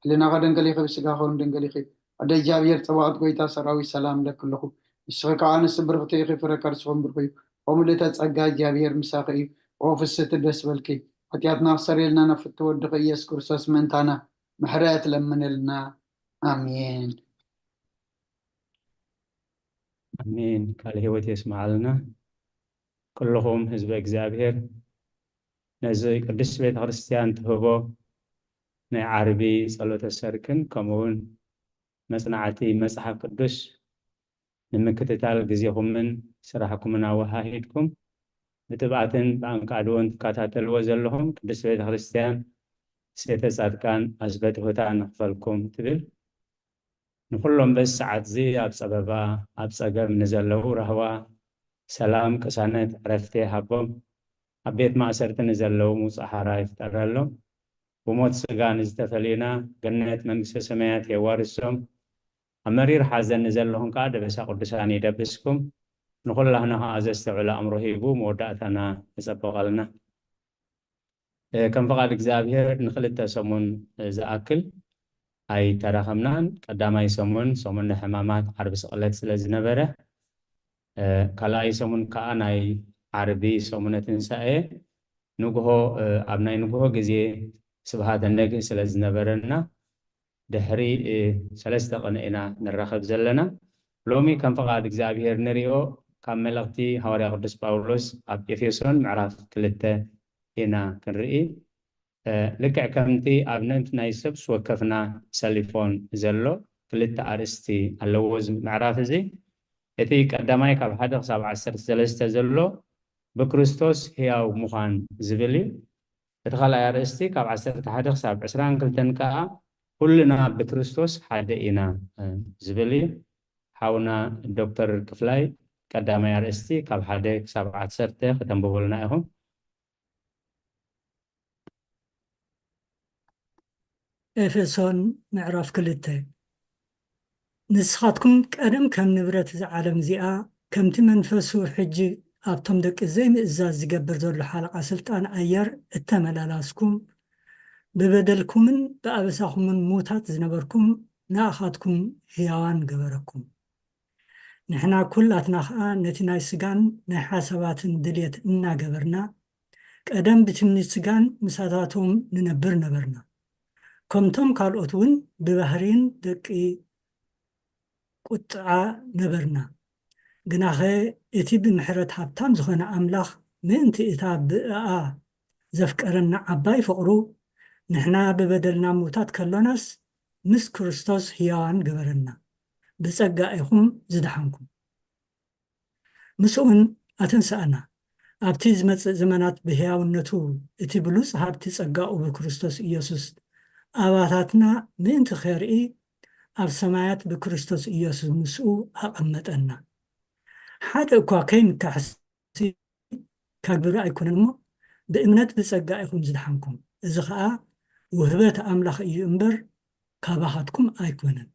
ሕሊናኸ ድንግል ኢኺ ብስጋኸ እውን ድንግል ኢኺ ኣደ እግዚኣብሔር ጸባኦት ጎይታ ሰራዊት ሰላም እለክልኹ ንስኺ ከዓ ንስብርኽቲ ኢኺ ፍረ ከርስኹም ብርኹ እዩ ኦ ምልእተ ጸጋ እግዚኣብሔር ምሳኺ እዩ ኦ ፍስቲ ደስ በልኪ ሓጢኣትና ክሰርየልና ናብ ፍቲ ወድኺ ኢየሱስ ክርስቶስ ምእንታና ምሕረት ለምንልና ኣሜን ኣሜን። ቃል ህይወት የስምዓልና። ኩልኹም ህዝበ እግዚኣብሔር ነዚ ቅድስት ቤተ ክርስቲያን ትህቦ ናይ ዓርቢ ጸሎተ ሰርክን ከምኡ እውን መጽናዕቲ መጽሓፍ ቅዱስ ንምክትታል ግዜኹምን ስራሕኩምን ኣወሃሂድኩም ብትብኣትን ብኣንቃድዎን ትከታተልዎ ዘለኹም ቅድስት ቤተ ክርስቲያን ሴተ ጻድቃን ኣስበትሁታ ንክፈልኩም ትብል ንኩሎም በዚ ሰዓት እዚ ኣብ ጸበባ ኣብ ጸገም ንዘለዉ ራህዋ ሰላም ቅሳነት ዕረፍቲ ሃቦም ኣብ ቤት ማእሰርቲ ንዘለዉ ምውጻእ ሓራ ይፍጠረሎም ብሞት ስጋ ንዝተፈልዩና ገነት መንግስተ ሰማያት የዋርሶም ኣብ መሪር ሓዘን ንዘለኹም ከዓ ደበሳ ቅዱሳን ይደብስኩም ንኩላህና ከዓ ዘስተውዕል ኣእምሮ ሂቡ መወዳእታና የጸብቐልና ከም ፍቓድ እግዚኣብሔር ንክልተ ሰሙን ዝኣክል ኣይተራኸብናን ቀዳማይ ሰሙን ሰሙን ሕማማት ዓርቢ ስቕለት ስለ ዝነበረ ካልኣይ ሰሙን ከዓ ናይ ዓርቢ ሰሙነ ትንሳኤ ንግሆ ኣብ ናይ ንግሆ ግዜ ስብሃተ ነግህ ስለ ዝነበረና ድሕሪ ሰለስተ ቅነ ኢና ንራኸብ ዘለና ሎሚ ከም ፍቓድ እግዚኣብሔር ንሪኦ ካብ መልእኽቲ ሃዋርያ ቅዱስ ጳውሎስ ኣብ ኤፌሶን ምዕራፍ ክልተ ኢና ክንርኢ ልክዕ ከምቲ ኣብ ነንቲ ናይ ሰብስ ወከፍና ሰሊፎን ዘሎ ክልተ ኣርእስቲ ኣለዎ እዚ ምዕራፍ እዚ እቲ ቀዳማይ ካብ ሓደ ክሳብ ዓሰርተ ሰለስተ ዘሎ ብክርስቶስ ህያው ምዃን ዝብል እዩ እቲ ካልኣይ ኣርእስቲ ካብ ዓሰርተ ሓደ ክሳብ ዕስራን ክልተን ከኣ ኩልና ብክርስቶስ ሓደ ኢና፣ እ፣ ዝብል እዩ። ሓውና ዶክተር ክፍላይ ቀዳማይ ኣርእስቲ ካብ ሓደ ክሳብ ዓሰርተ ከተንብቡልና ኢኹም። ኤፌሶን ምዕራፍ ክልተ። ንስኻትኩም ቀደም ከም ንብረት እዛ ዓለም እዚኣ፣ ከምቲ መንፈሱ ሕጂ ኣብቶም ደቂ ዘይምእዛዝ ዝገብር ዘሎ ሓለቓ ስልጣን ኣየር እተመላላስኩም፣ ብበደልኩምን ብኣበሳኹምን ሙታት ዝነበርኩም፣ ንኣኻትኩም ህያዋን ገበረኩም። ንሕና ኩላትና ኸኣ ነቲ ናይ ስጋን ናይ ሓሳባትን ድልየት እናገበርና፣ ቀደም ብትምኒት ስጋን ምሳታቶም ንነብር ነበርና። ከምቶም ካልኦት እውን ብባህሪን ደቂ ቁጥዓ ነበርና። ግናኸ እቲ ብምሕረት ሃብታም ዝኾነ ኣምላኽ ምእንቲ እታ ብእኣ ዘፍቀረና ዓባይ ፍቕሩ፣ ንሕና ብበደልና ምውታት ከሎናስ ምስ ክርስቶስ ህያዋን ገበረና። ብጸጋ ኢኹም ዝደሓንኩም። ምስኡን ኣተንስኣና። ኣብቲ ዝመጽእ ዘመናት ብህያውነቱ እቲ ብሉጽ ሃብቲ ጸጋኡ ብክርስቶስ ኢየሱስ ኣባታትና ምእንቲ ኸርኢ ኣብ ሰማያት ብክርስቶስ ኢየሱስ ምስኡ ኣቐመጠና። ሓደ እኳ ከይንካሕሲ ካብ ግብሪ ኣይኮነን እሞ ብእምነት ብጸጋ ኢኹም ዝደሓንኩም። እዚ ኸኣ ውህበት ኣምላኽ እዩ እምበር ካባኻትኩም ኣይኮነን።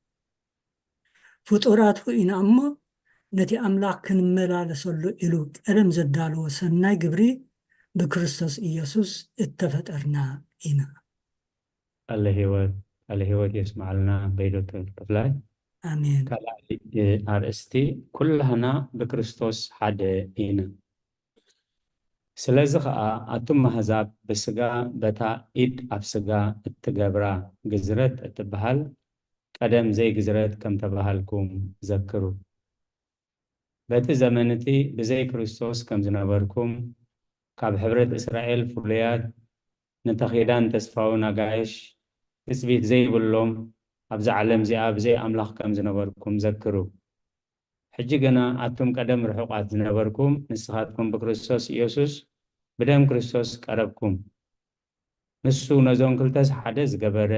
ፍጡራቱ ኢና እሞ ነቲ ኣምላኽ ክንመላለሰሉ ኢሉ ቀደም ዘዳለዎ ሰናይ ግብሪ ብክርስቶስ ኢየሱስ እተፈጠርና ኢና። ቃለ ህይወት፣ ቃለ ህይወት የስምዓልና በይ ዶክተር ክፍላይ። ኣሜን። ካልኣይ፣ እ፣ ኣርእስቲ ኩላህና ብክርስቶስ ሓደ ኢና። ስለዚ ኸኣ ኣቱም ኣህዛብ ብስጋ በታ ኢድ ኣብ ስጋ እትገብራ ግዝረት እትበሃል ቀደም ዘይግዝረት ከም ተባሃልኩም ዘክሩ። በቲ ዘመን እቲ ብዘይ ክርስቶስ ከም ዝነበርኩም፣ ካብ ሕብረት እስራኤል ፍሉያት፣ ነቲ ኪዳን ተስፋውን ኣጋይሽ ትጽቢት ዘይብሎም፣ ኣብዛ ዓለም እዚኣ ብዘይ ኣምላኽ ከም ዝነበርኩም ዘክሩ። ሕጂ ግና ኣቱም ቀደም ርሑቓት ዝነበርኩም፣ ንስኻትኩም ብክርስቶስ ኢየሱስ ብደም ክርስቶስ ቀረብኩም። ንሱ ነዞን ክልተስ ሓደ ዝገበረ፣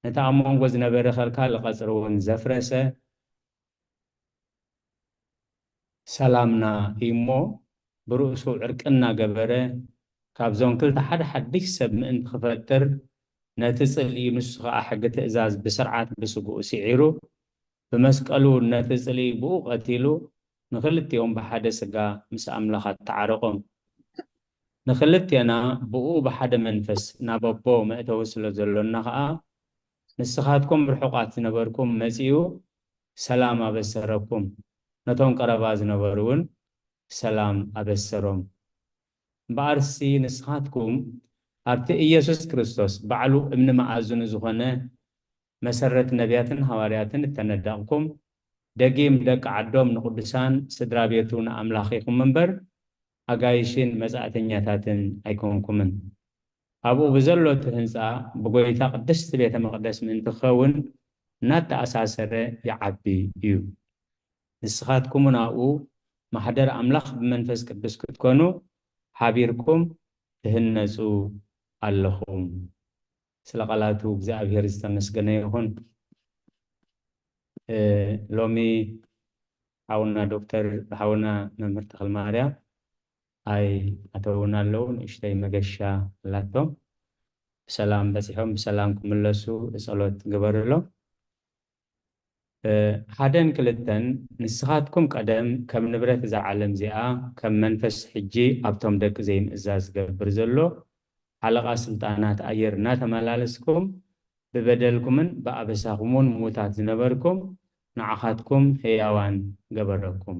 ነቲ ኣብ መንጎ ዝነበረ ከልካሊ ቀጽሪ እውን ዘፍረሰ፣ ሰላምና እዩ እሞ ብርእሱ ዕርቂ እናገበረ፣ ካብዞን ክልተ ሓደ ሓድሽ ሰብ ምእንቲ ክፈጥር፣ ነቲ ጽልኢ ንሱ ኸኣ ሕጊ ትእዛዝ ብስርዓት ብስግኡ ስዒሩ፣ ብመስቀሉ ነቲ ጽልኢ ብኡ ቀቲሉ፣ ንኽልቲኦም ብሓደ ስጋ ምስ ኣምላኽ ኣተዓረቖም። ንኽልቴና ብኡ ብሓደ መንፈስ ናብ ኣቦ መእተዊ ስለ ዘሎና ኸኣ፣ ንስኻትኩም ርሑቓት ዝነበርኩም መጺኡ ሰላም ኣበሰረኩም፣ ነቶም ቀረባ ዝነበሩ እውን ሰላም ኣበሰሮም። እምበኣርሲ ንስኻትኩም ኣብቲ ኢየሱስ ክርስቶስ ባዕሉ እምኒ መኣዝኑ ዝኾነ መሰረት ነቢያትን ሃዋርያትን እተነደቕኩም፣ ደጊም ደቂ ዓዶም ንቕዱሳን ስድራ ቤቱ ንኣምላኽ ኢኹም እምበር፣ ኣጋይሽን መጻእተኛታትን ኣይኮንኩምን። ኣብኡ ብዘሎ እቲ ህንጻ ብጎይታ ቅድስቲ ቤተ መቕደስ ምእንቲ ክኸውን እናተኣሳሰረ ይዓቢ እዩ። ንስኻትኩም እውን ኣብኡ ማሕደር ኣምላኽ ብመንፈስ ቅዱስ ክትኮኑ ሓቢርኩም ትህነጹ ኣለኹም። ስለ ቃላቱ እግዚኣብሔር ዝተመስገነ ይኹን። እ፣ ሎሚ ሓውና ዶክተር፣ ሓውና መምህር ተኽለማርያም ኣይኣተውን ኣለዉ። ንእሽተይ መገሻ ኣላቶም። ብሰላም በጺሖም ብሰላም ክምለሱ ጸሎት ግበርሎም። እ፣ ሓደን ክልተን፣ ንስኻትኩም ቀደም ከም ንብረት እዛ ዓለም እዚኣ፣ ከም መንፈስ ሕጂ ኣብቶም ደቂ ዘይምእዛዝ ዝገብር ዘሎ ሓለቓ ስልጣናት ኣየር እናተመላለስኩም፣ ብበደልኩምን ብኣበሳኹምን ምዉታት ዝነበርኩም፣ ንዓኻትኩም ህያዋን ገበረኩም።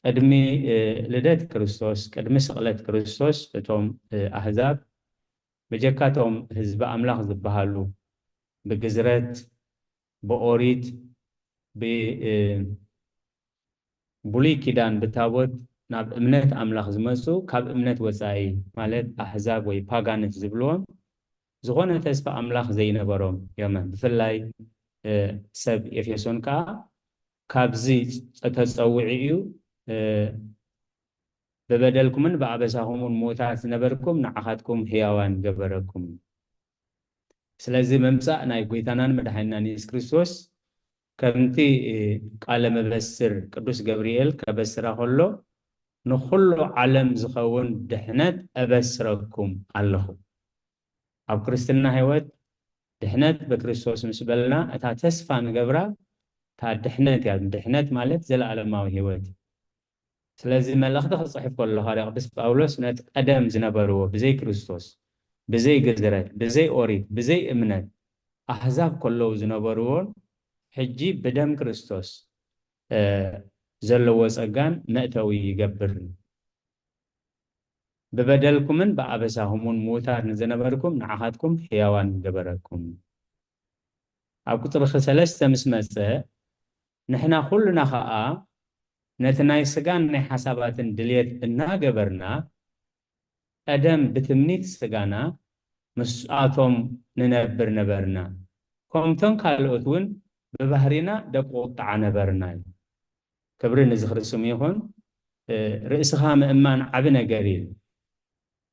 ቅድሚ፣ እ፣ ልደት ክርስቶስ፣ ቅድሚ ስቕለት ክርስቶስ፣ እቶም፣ እ፣ ኣህዛብ፣ ብጀካቶም ህዝቢ ኣምላኽ ዝበሃሉ፣ ብግዝረት፣ ብኦሪት፣ ብ-፣ እ፣ ብሉይ ኪዳን ብታቦት ናብ እምነት ኣምላኽ ዝመጹ፣ ካብ እምነት ወጻኢ፣ ማለት ኣህዛብ ወይ ፓጋንስ ዝብልዎም፣ ዝኾነ ተስፋ ኣምላኽ ዘይነበሮም እዮም። ብፍላይ፣ እ፣ ሰብ ኤፌሶን ከኣ ካብዚ ጸ-፣ ተጸዊዑ እዩ፣ እ፣ ብበደልኩምን ብኣበሳኹምን ምዉታት ዝነበርኩም ንዓኻትኩም ህያዋን ገበረኩም። ስለዚ ምምጻእ ናይ ጐይታናን መድሓኒናን የሱስ ክርስቶስ ከምቲ ቃለ መበስር ቅዱስ ገብርኤል ከበስራ ከሎ ንኹሉ ዓለም ዝኸውን ድሕነት እበስረኩም ኣለኹ። ኣብ ክርስትና ህይወት ድሕነት ብክርስቶስ ምስ በልና እታ ተስፋ ንገብራ እታ ድሕነት እያ። ድሕነት ማለት ዘለኣለማዊ ህይወት እዩ። ስለዚ መልእኽቲ ክጽሕፍ ከሎ ሃዋርያ ቅዱስ ጳውሎስ ነቲ ቀደም ዝነበርዎ ብዘይ ክርስቶስ፣ ብዘይ ግዝረት፣ ብዘይ ኦሪት፣ ብዘይ እምነት ኣህዛብ ከለዉ ዝነበርዎን ሕጂ ብደም ክርስቶስ እ፣ ዘለዎ ጸጋን መእተዊ ይገብር። ብበደልኩምን ብኣበሳኹምን ምዉታት ንዝነበርኩም ንዓኻትኩም ሕያዋን ገበረኩም። ኣብ ቁጽሪ ሰለስተ ምስ መጸ ንሕና ኩልና ኸኣ ነቲ ናይ ስጋን ናይ ሓሳባትን ድልየት እናገበርና ቀደም ብትምኒት ስጋና ምስኣቶም ንነብር ነበርና። ከምቶም ካልኦት እውን ብባህሪና ደቂ ቁጥዓ ነበርና እዩ። ክብሪ ንዝኽሪ ስሙ ይኹን። እ፣ ርእስኻ ምእማን ዓቢ ነገር እዩ።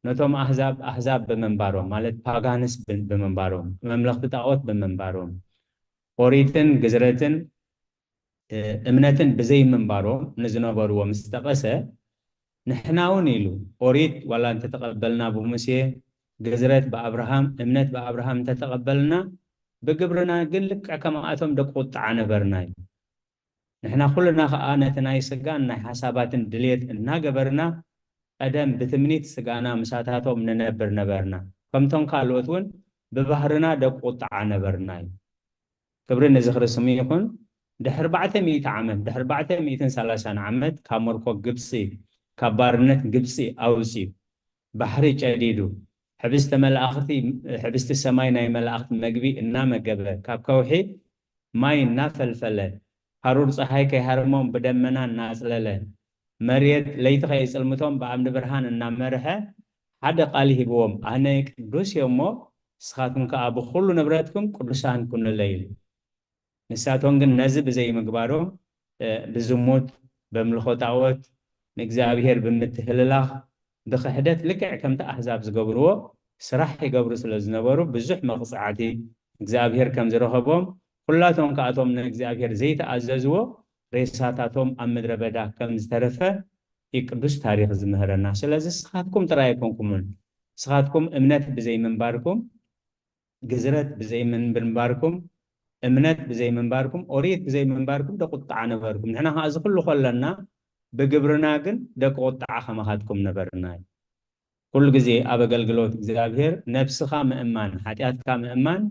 ነቶም ኣህዛብ ኣህዛብ ብምንባሮም ማለት ፓጋንስ ብ- ብምንባሮም መምለኽቲ ጣዖት ብምንባሮም ኦሪትን ግዝረትን እ፣ እምነትን ብዘይ ምንባሮም ንዝነበርዎ ምስ ጠቐሰ ንሕና እውን ኢሉ ኦሪት ዋላ እንተተቐበልና ብሙሴ ግዝረት ብኣብርሃም እምነት ብኣብርሃም እንተተቐበልና ብግብርና ግን ልክዕ ከማኣቶም ደቂ ቁጥዓ ነበርና እዩ። ንሕና ኩልና ኸዓ ነቲ ናይ ስጋን ናይ ሓሳባትን ድልየት እናገበርና ቀደም ብትምኒት ስጋና ምሳታቶም ንነብር ነበርና። ከምቶም ካልኦት እውን ብባህርና ደቂ ቁጥዓ ነበርና እዩ። ክብሪ ንዝኽሪ ስሙ ይኹን። ድሕሪ ኣርባዕተ ሚእቲ ዓመት ድሕሪ ኣርባዕተ ሚእትን ሰላሳን ዓመት ካብ መርኮ ግብፂ ካብ ባርነት ግብፂ ኣውፅዩ ባሕሪ ጨዲዱ ሕብስተ መላእኽቲ ሕብስቲ ሰማይ ናይ መላእኽቲ መግቢ እናመገበ ካብ ከውሒ ማይ እናፈልፈለ ሃሩር ፀሓይ ከይሃርሞም ብደመና እናፅለለ መሬት ለይቲ ከይፅልምቶም ብኣምዲ ብርሃን እናመርሐ ሓደ ቃል ሂብዎም ኣነ ቅዱስ እየ እሞ ንስኻትኩም ከዓ ብኩሉ ንብረትኩም ቅዱሳን ኩኑለይ ኢሉ። ንሳቶም ግን ነዚ ብዘይምግባሮም ብዝሙት በምልኾ ጣዖት ንእግዚኣብሔር ብምትህልላኽ ብክሕደት ልክዕ ከምቲ ኣህዛብ ዝገብርዎ ስራሕ ይገብሩ ስለ ዝነበሩ ብዙሕ መቕፃዕቲ እግዚኣብሔር ከም ዝረኸቦም ኩላቶም ከኣቶም ንእግዚኣብሔር ዘይተኣዘዝዎ ሬሳታቶም ኣብ ምድረ በዳ ከም ዝተረፈ እዩ ቅዱስ ታሪክ ዝምህረና። ስለዚ ንስኻትኩም ጥራይ ኣይኮንኩምን። ንስኻትኩም እምነት ብዘይምንባርኩም ግዝረት ብዘይምንባርኩም እምነት ብዘይምንባርኩም ኦሪት ብዘይምንባርኩም ደቂ ቁጣዓ ነበርኩም። ንሕና ከዓ እዚ ኩሉ ከለና ብግብርና ግን ደቂ ቁጣዓ ከማኻትኩም ነበርና እዩ። ኩሉ ግዜ ኣብ ኣገልግሎት እግዚኣብሔር ነብስኻ ምእማን ሓጢኣትካ ምእማን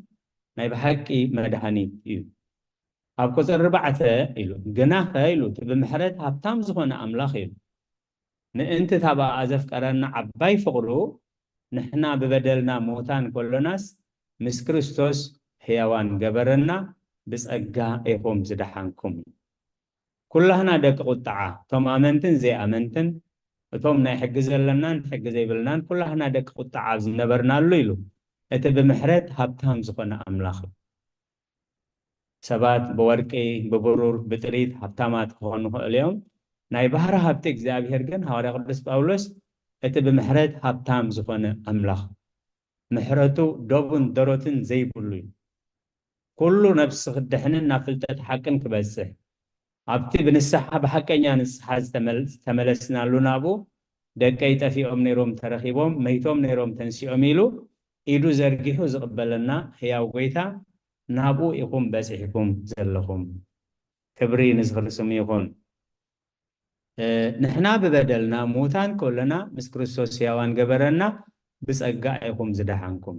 ናይ ብሓቂ መድሃኒት እዩ። ኣብ ቁፅሪ ኣርባዕተ ኢሉ ግናኸ ኢሉ እቲ ብምሕረት ሃብታም ዝኾነ ኣምላኽ ኢሉ ምእንቲ እታ ብኣ ዘፍቀረና ዓባይ ፍቕሩ ንሕና ብበደልና ምዉታን ከሎናስ ምስ ክርስቶስ ሕያዋን ገበረና ብጸጋ ኢኹም ዝደሓንኩም። ኩላህና ደቂ ቁጥዓ እቶም ኣመንትን ዘይኣመንትን እቶም ናይ ሕጊ ዘለናን ሕጊ ዘይብልናን ኩላህና ደቂ ቁጥዓ ኣብ ዝነበርናሉ ኢሉ እቲ ብምሕረት ሃብታም ዝኾነ ኣምላኽ እዩ። ሰባት ብወርቂ ብብሩር ብጥሪት ሃብታማት ክኾኑ ይኽእሉ እዮም። ናይ ባህሪ ሃብቲ እግዚኣብሔር ግን ሃዋርያ ቅዱስ ጳውሎስ እቲ ብምሕረት ሃብታም ዝኾነ ኣምላኽ ምሕረቱ ዶብን ደሮትን ዘይብሉ እዩ። ኩሉ ነብሲ ክድሕንን ናብ ፍልጠት ሓቅን ክበጽሕ ኣብቲ ብንስሓ ብሓቀኛ ንስሓ ዝተመለስናሉ ናብኡ ደቀይ ጠፊኦም ነይሮም ተረኺቦም መይቶም ነይሮም ተንሲኦም ኢሉ ኢዱ ዘርጊሑ ዝቕበለና ህያው ጎይታ ናብኡ ኢኹም በጺሕኩም ዘለኹም። ክብሪ ንዝኽሪ ስሙ ይኹን። ንሕና ብበደልና ምዉታን ከለና ምስ ክርስቶስ ሕያዋን ገበረና ብጸጋ ኢኹም ዝደሓንኩም።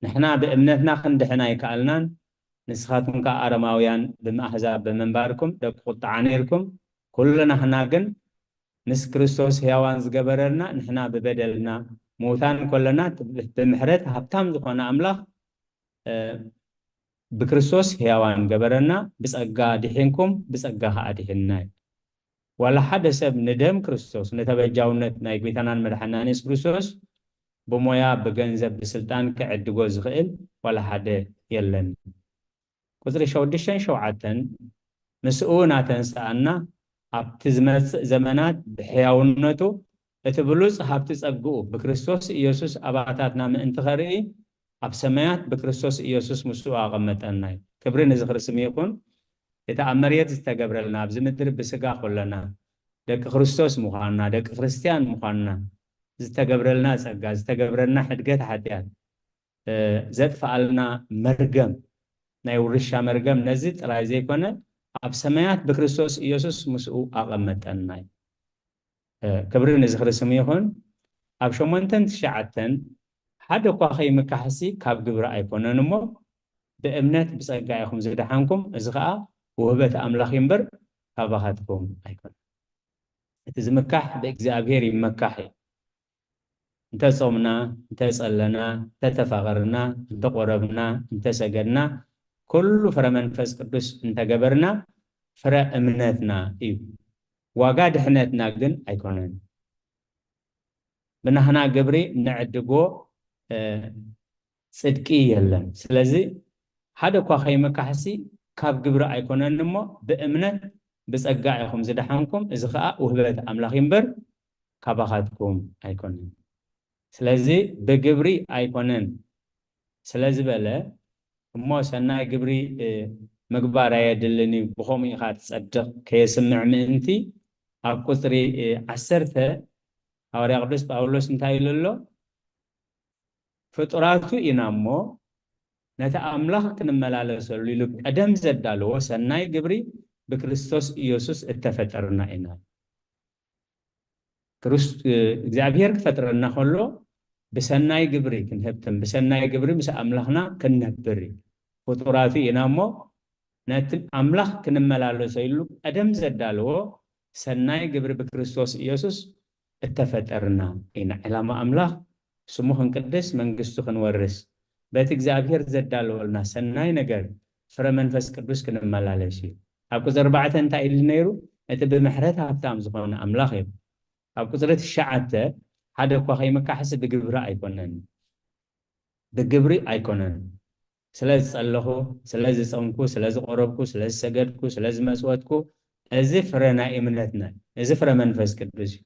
ንሕና ብእምነትና ክንድሕን ኣይከኣልናን። ንስኻትኩም ከኣ ኣረማውያን ብምኣህዛብ ብምንባርኩም ደቂ ቁጥዓ ነይርኩም። ኩልናህና ግን ምስ ክርስቶስ ሕያዋን ዝገበረና ንሕና ብበደልና ምዉታን ከለና ብምሕረት ሃብታም ዝኾነ ኣምላኽ ብክርስቶስ ሕያዋን ገበረና፣ ብጸጋ ድሒንኩም ብጸጋ ከኣ ድሒንና እዩ። ዋላ ሓደ ሰብ ንደም ክርስቶስ ንተበጃውነት ናይ ጐይታናን መድሓናን የሱስ ክርስቶስ ብሞያ ብገንዘብ ብስልጣን ክዕድጎ ዝኽእል ዋላ ሓደ የለን። ቁፅሪ ሸውድሽተን ሸውዓተን ምስኡ ናተንስኣና ኣብቲ ዝመጽእ ዘመናት ብሕያውነቱ እቲ ብሉጽ ሃብቲ ጸግኡ ብክርስቶስ ኢየሱስ ኣባታትና ምእንቲ ኸርኢ ኣብ ሰማያት ብክርስቶስ ኢየሱስ ምስኡ ኣቐመጠና እዩ። ክብሪ ንዝኽሪ ስሙ ይኹን። እቲ ኣብ መሬት ዝተገብረልና፣ ኣብዚ ምድሪ ብስጋ ኮለና ደቂ ክርስቶስ ምዃንና፣ ደቂ ክርስትያን ምዃንና ዝተገብረልና ጸጋ፣ ዝተገብረልና ሕድገት ሓጢኣት፣ እ፣ ዘጥፍኣልና መርገም፣ ናይ ውርሻ መርገም፣ ነዚ ጥራይ ዘይኮነ ኣብ ሰማያት ብክርስቶስ ኢየሱስ ምስኡ ኣቐመጠና እዩ። እ፣ ክብሪ ንዝኽሪ ስሙ ይኹን። ኣብ ሸሞንተን ትሽዓተን ሓደ እኳ ከይምካሕሲ ካብ ግብሪ ኣይኮነን እሞ ብእምነት ብጸጋ ኢኹም ዝደሓንኩም፣ እዚ ኸኣ ውህበት ኣምላኽ እዩ እምበር ካባኻትኩም ኣይኮነን። እቲ ዝምካሕ ብእግዚኣብሔር ይመካሕ እዩ። እንተ ጾምና፣ እንተ ጸለና፣ እንተ ተፋቐርና፣ እንተ ቆረብና፣ እንተ ሰገድና፣ ኩሉ ፍረ መንፈስ ቅዱስ እንተ ገበርና ፍረ እምነትና እዩ። ዋጋ ድሕነትና ግን ኣይኮነን። ብናህና ግብሪ ንዕድጎ፣ እ፣ ጽድቂ የለን። ስለዚ ሓደ እኳ ከይምካሕሲ ካብ ግብሪ ኣይኮነን እሞ ብእምነት ብጸጋ ኢኹም ዝደሓንኩም፣ እዚ ኸኣ ውህበት ኣምላኽ እዩ እምበር ካባኻትኩም ኣይኮነን። ስለዚ ብግብሪ ኣይኮነን ስለ ዝበለ እሞ ሰናይ ግብሪ፣ እ፣ ምግባር ኣየድልን እዩ፣ ብኸምኡ ኢኻ ትጸድቕ ከየስምዕ ምእንቲ ኣብ ቁጽሪ፣ እ፣ ዓሰርተ ሃዋርያ ቅዱስ ጳውሎስ እንታይ ኢሉ ኣሎ? ፍጡራቱ ኢና እሞ ነቲ ኣምላኽ ክንመላለሰሉ ኢሉ ቀደም ዘዳለዎ ሰናይ ግብሪ ብክርስቶስ ኢየሱስ እተፈጠርና ኢና። ክርስ-፣ እ፣ እግዚኣብሔር ክፈጥረና ከሎ ብሰናይ ግብሪ ክንህብትም፣ ብሰናይ ግብሪ ምስ ኣምላኽና ክንነብር እዩ። ፍጡራቱ ኢና እሞ ነቲ ኣምላኽ ክንመላለሰሉ ቀደም ዘዳለዎ ሰናይ ግብሪ ብክርስቶስ ኢየሱስ እተፈጠርና ኢና። ዕላማ ኣምላኽ ስሙ ክንቅድስ፣ መንግስቱ ክንወርስ፣ በቲ እግዚኣብሔር ዘዳለወልና ሰናይ ነገር ፍረ መንፈስ ቅዱስ ክንመላለስ እዩ። ኣብ ቁጽሪ ኣርባዕተ እንታይ ኢሉ ነይሩ? እቲ ብምሕረት ሃብታም ዝኾነ ኣምላኽ እዩ። ኣብ ቁጽሪ ትሽዓተ ሓደ እኳ ከይምካሕሲ ብግብሪ ኣይኮነን፣ ብግብሪ ኣይኮነን። ስለ ዝጸለኹ፣ ስለ ዝጸምኩ፣ ስለ ዝቆረብኩ፣ ስለ ዝሰገድኩ፣ ስለ ዝመጽወትኩ፣ እዚ ፍረ ናይ እምነትና፣ እዚ ፍረ መንፈስ ቅዱስ እዩ።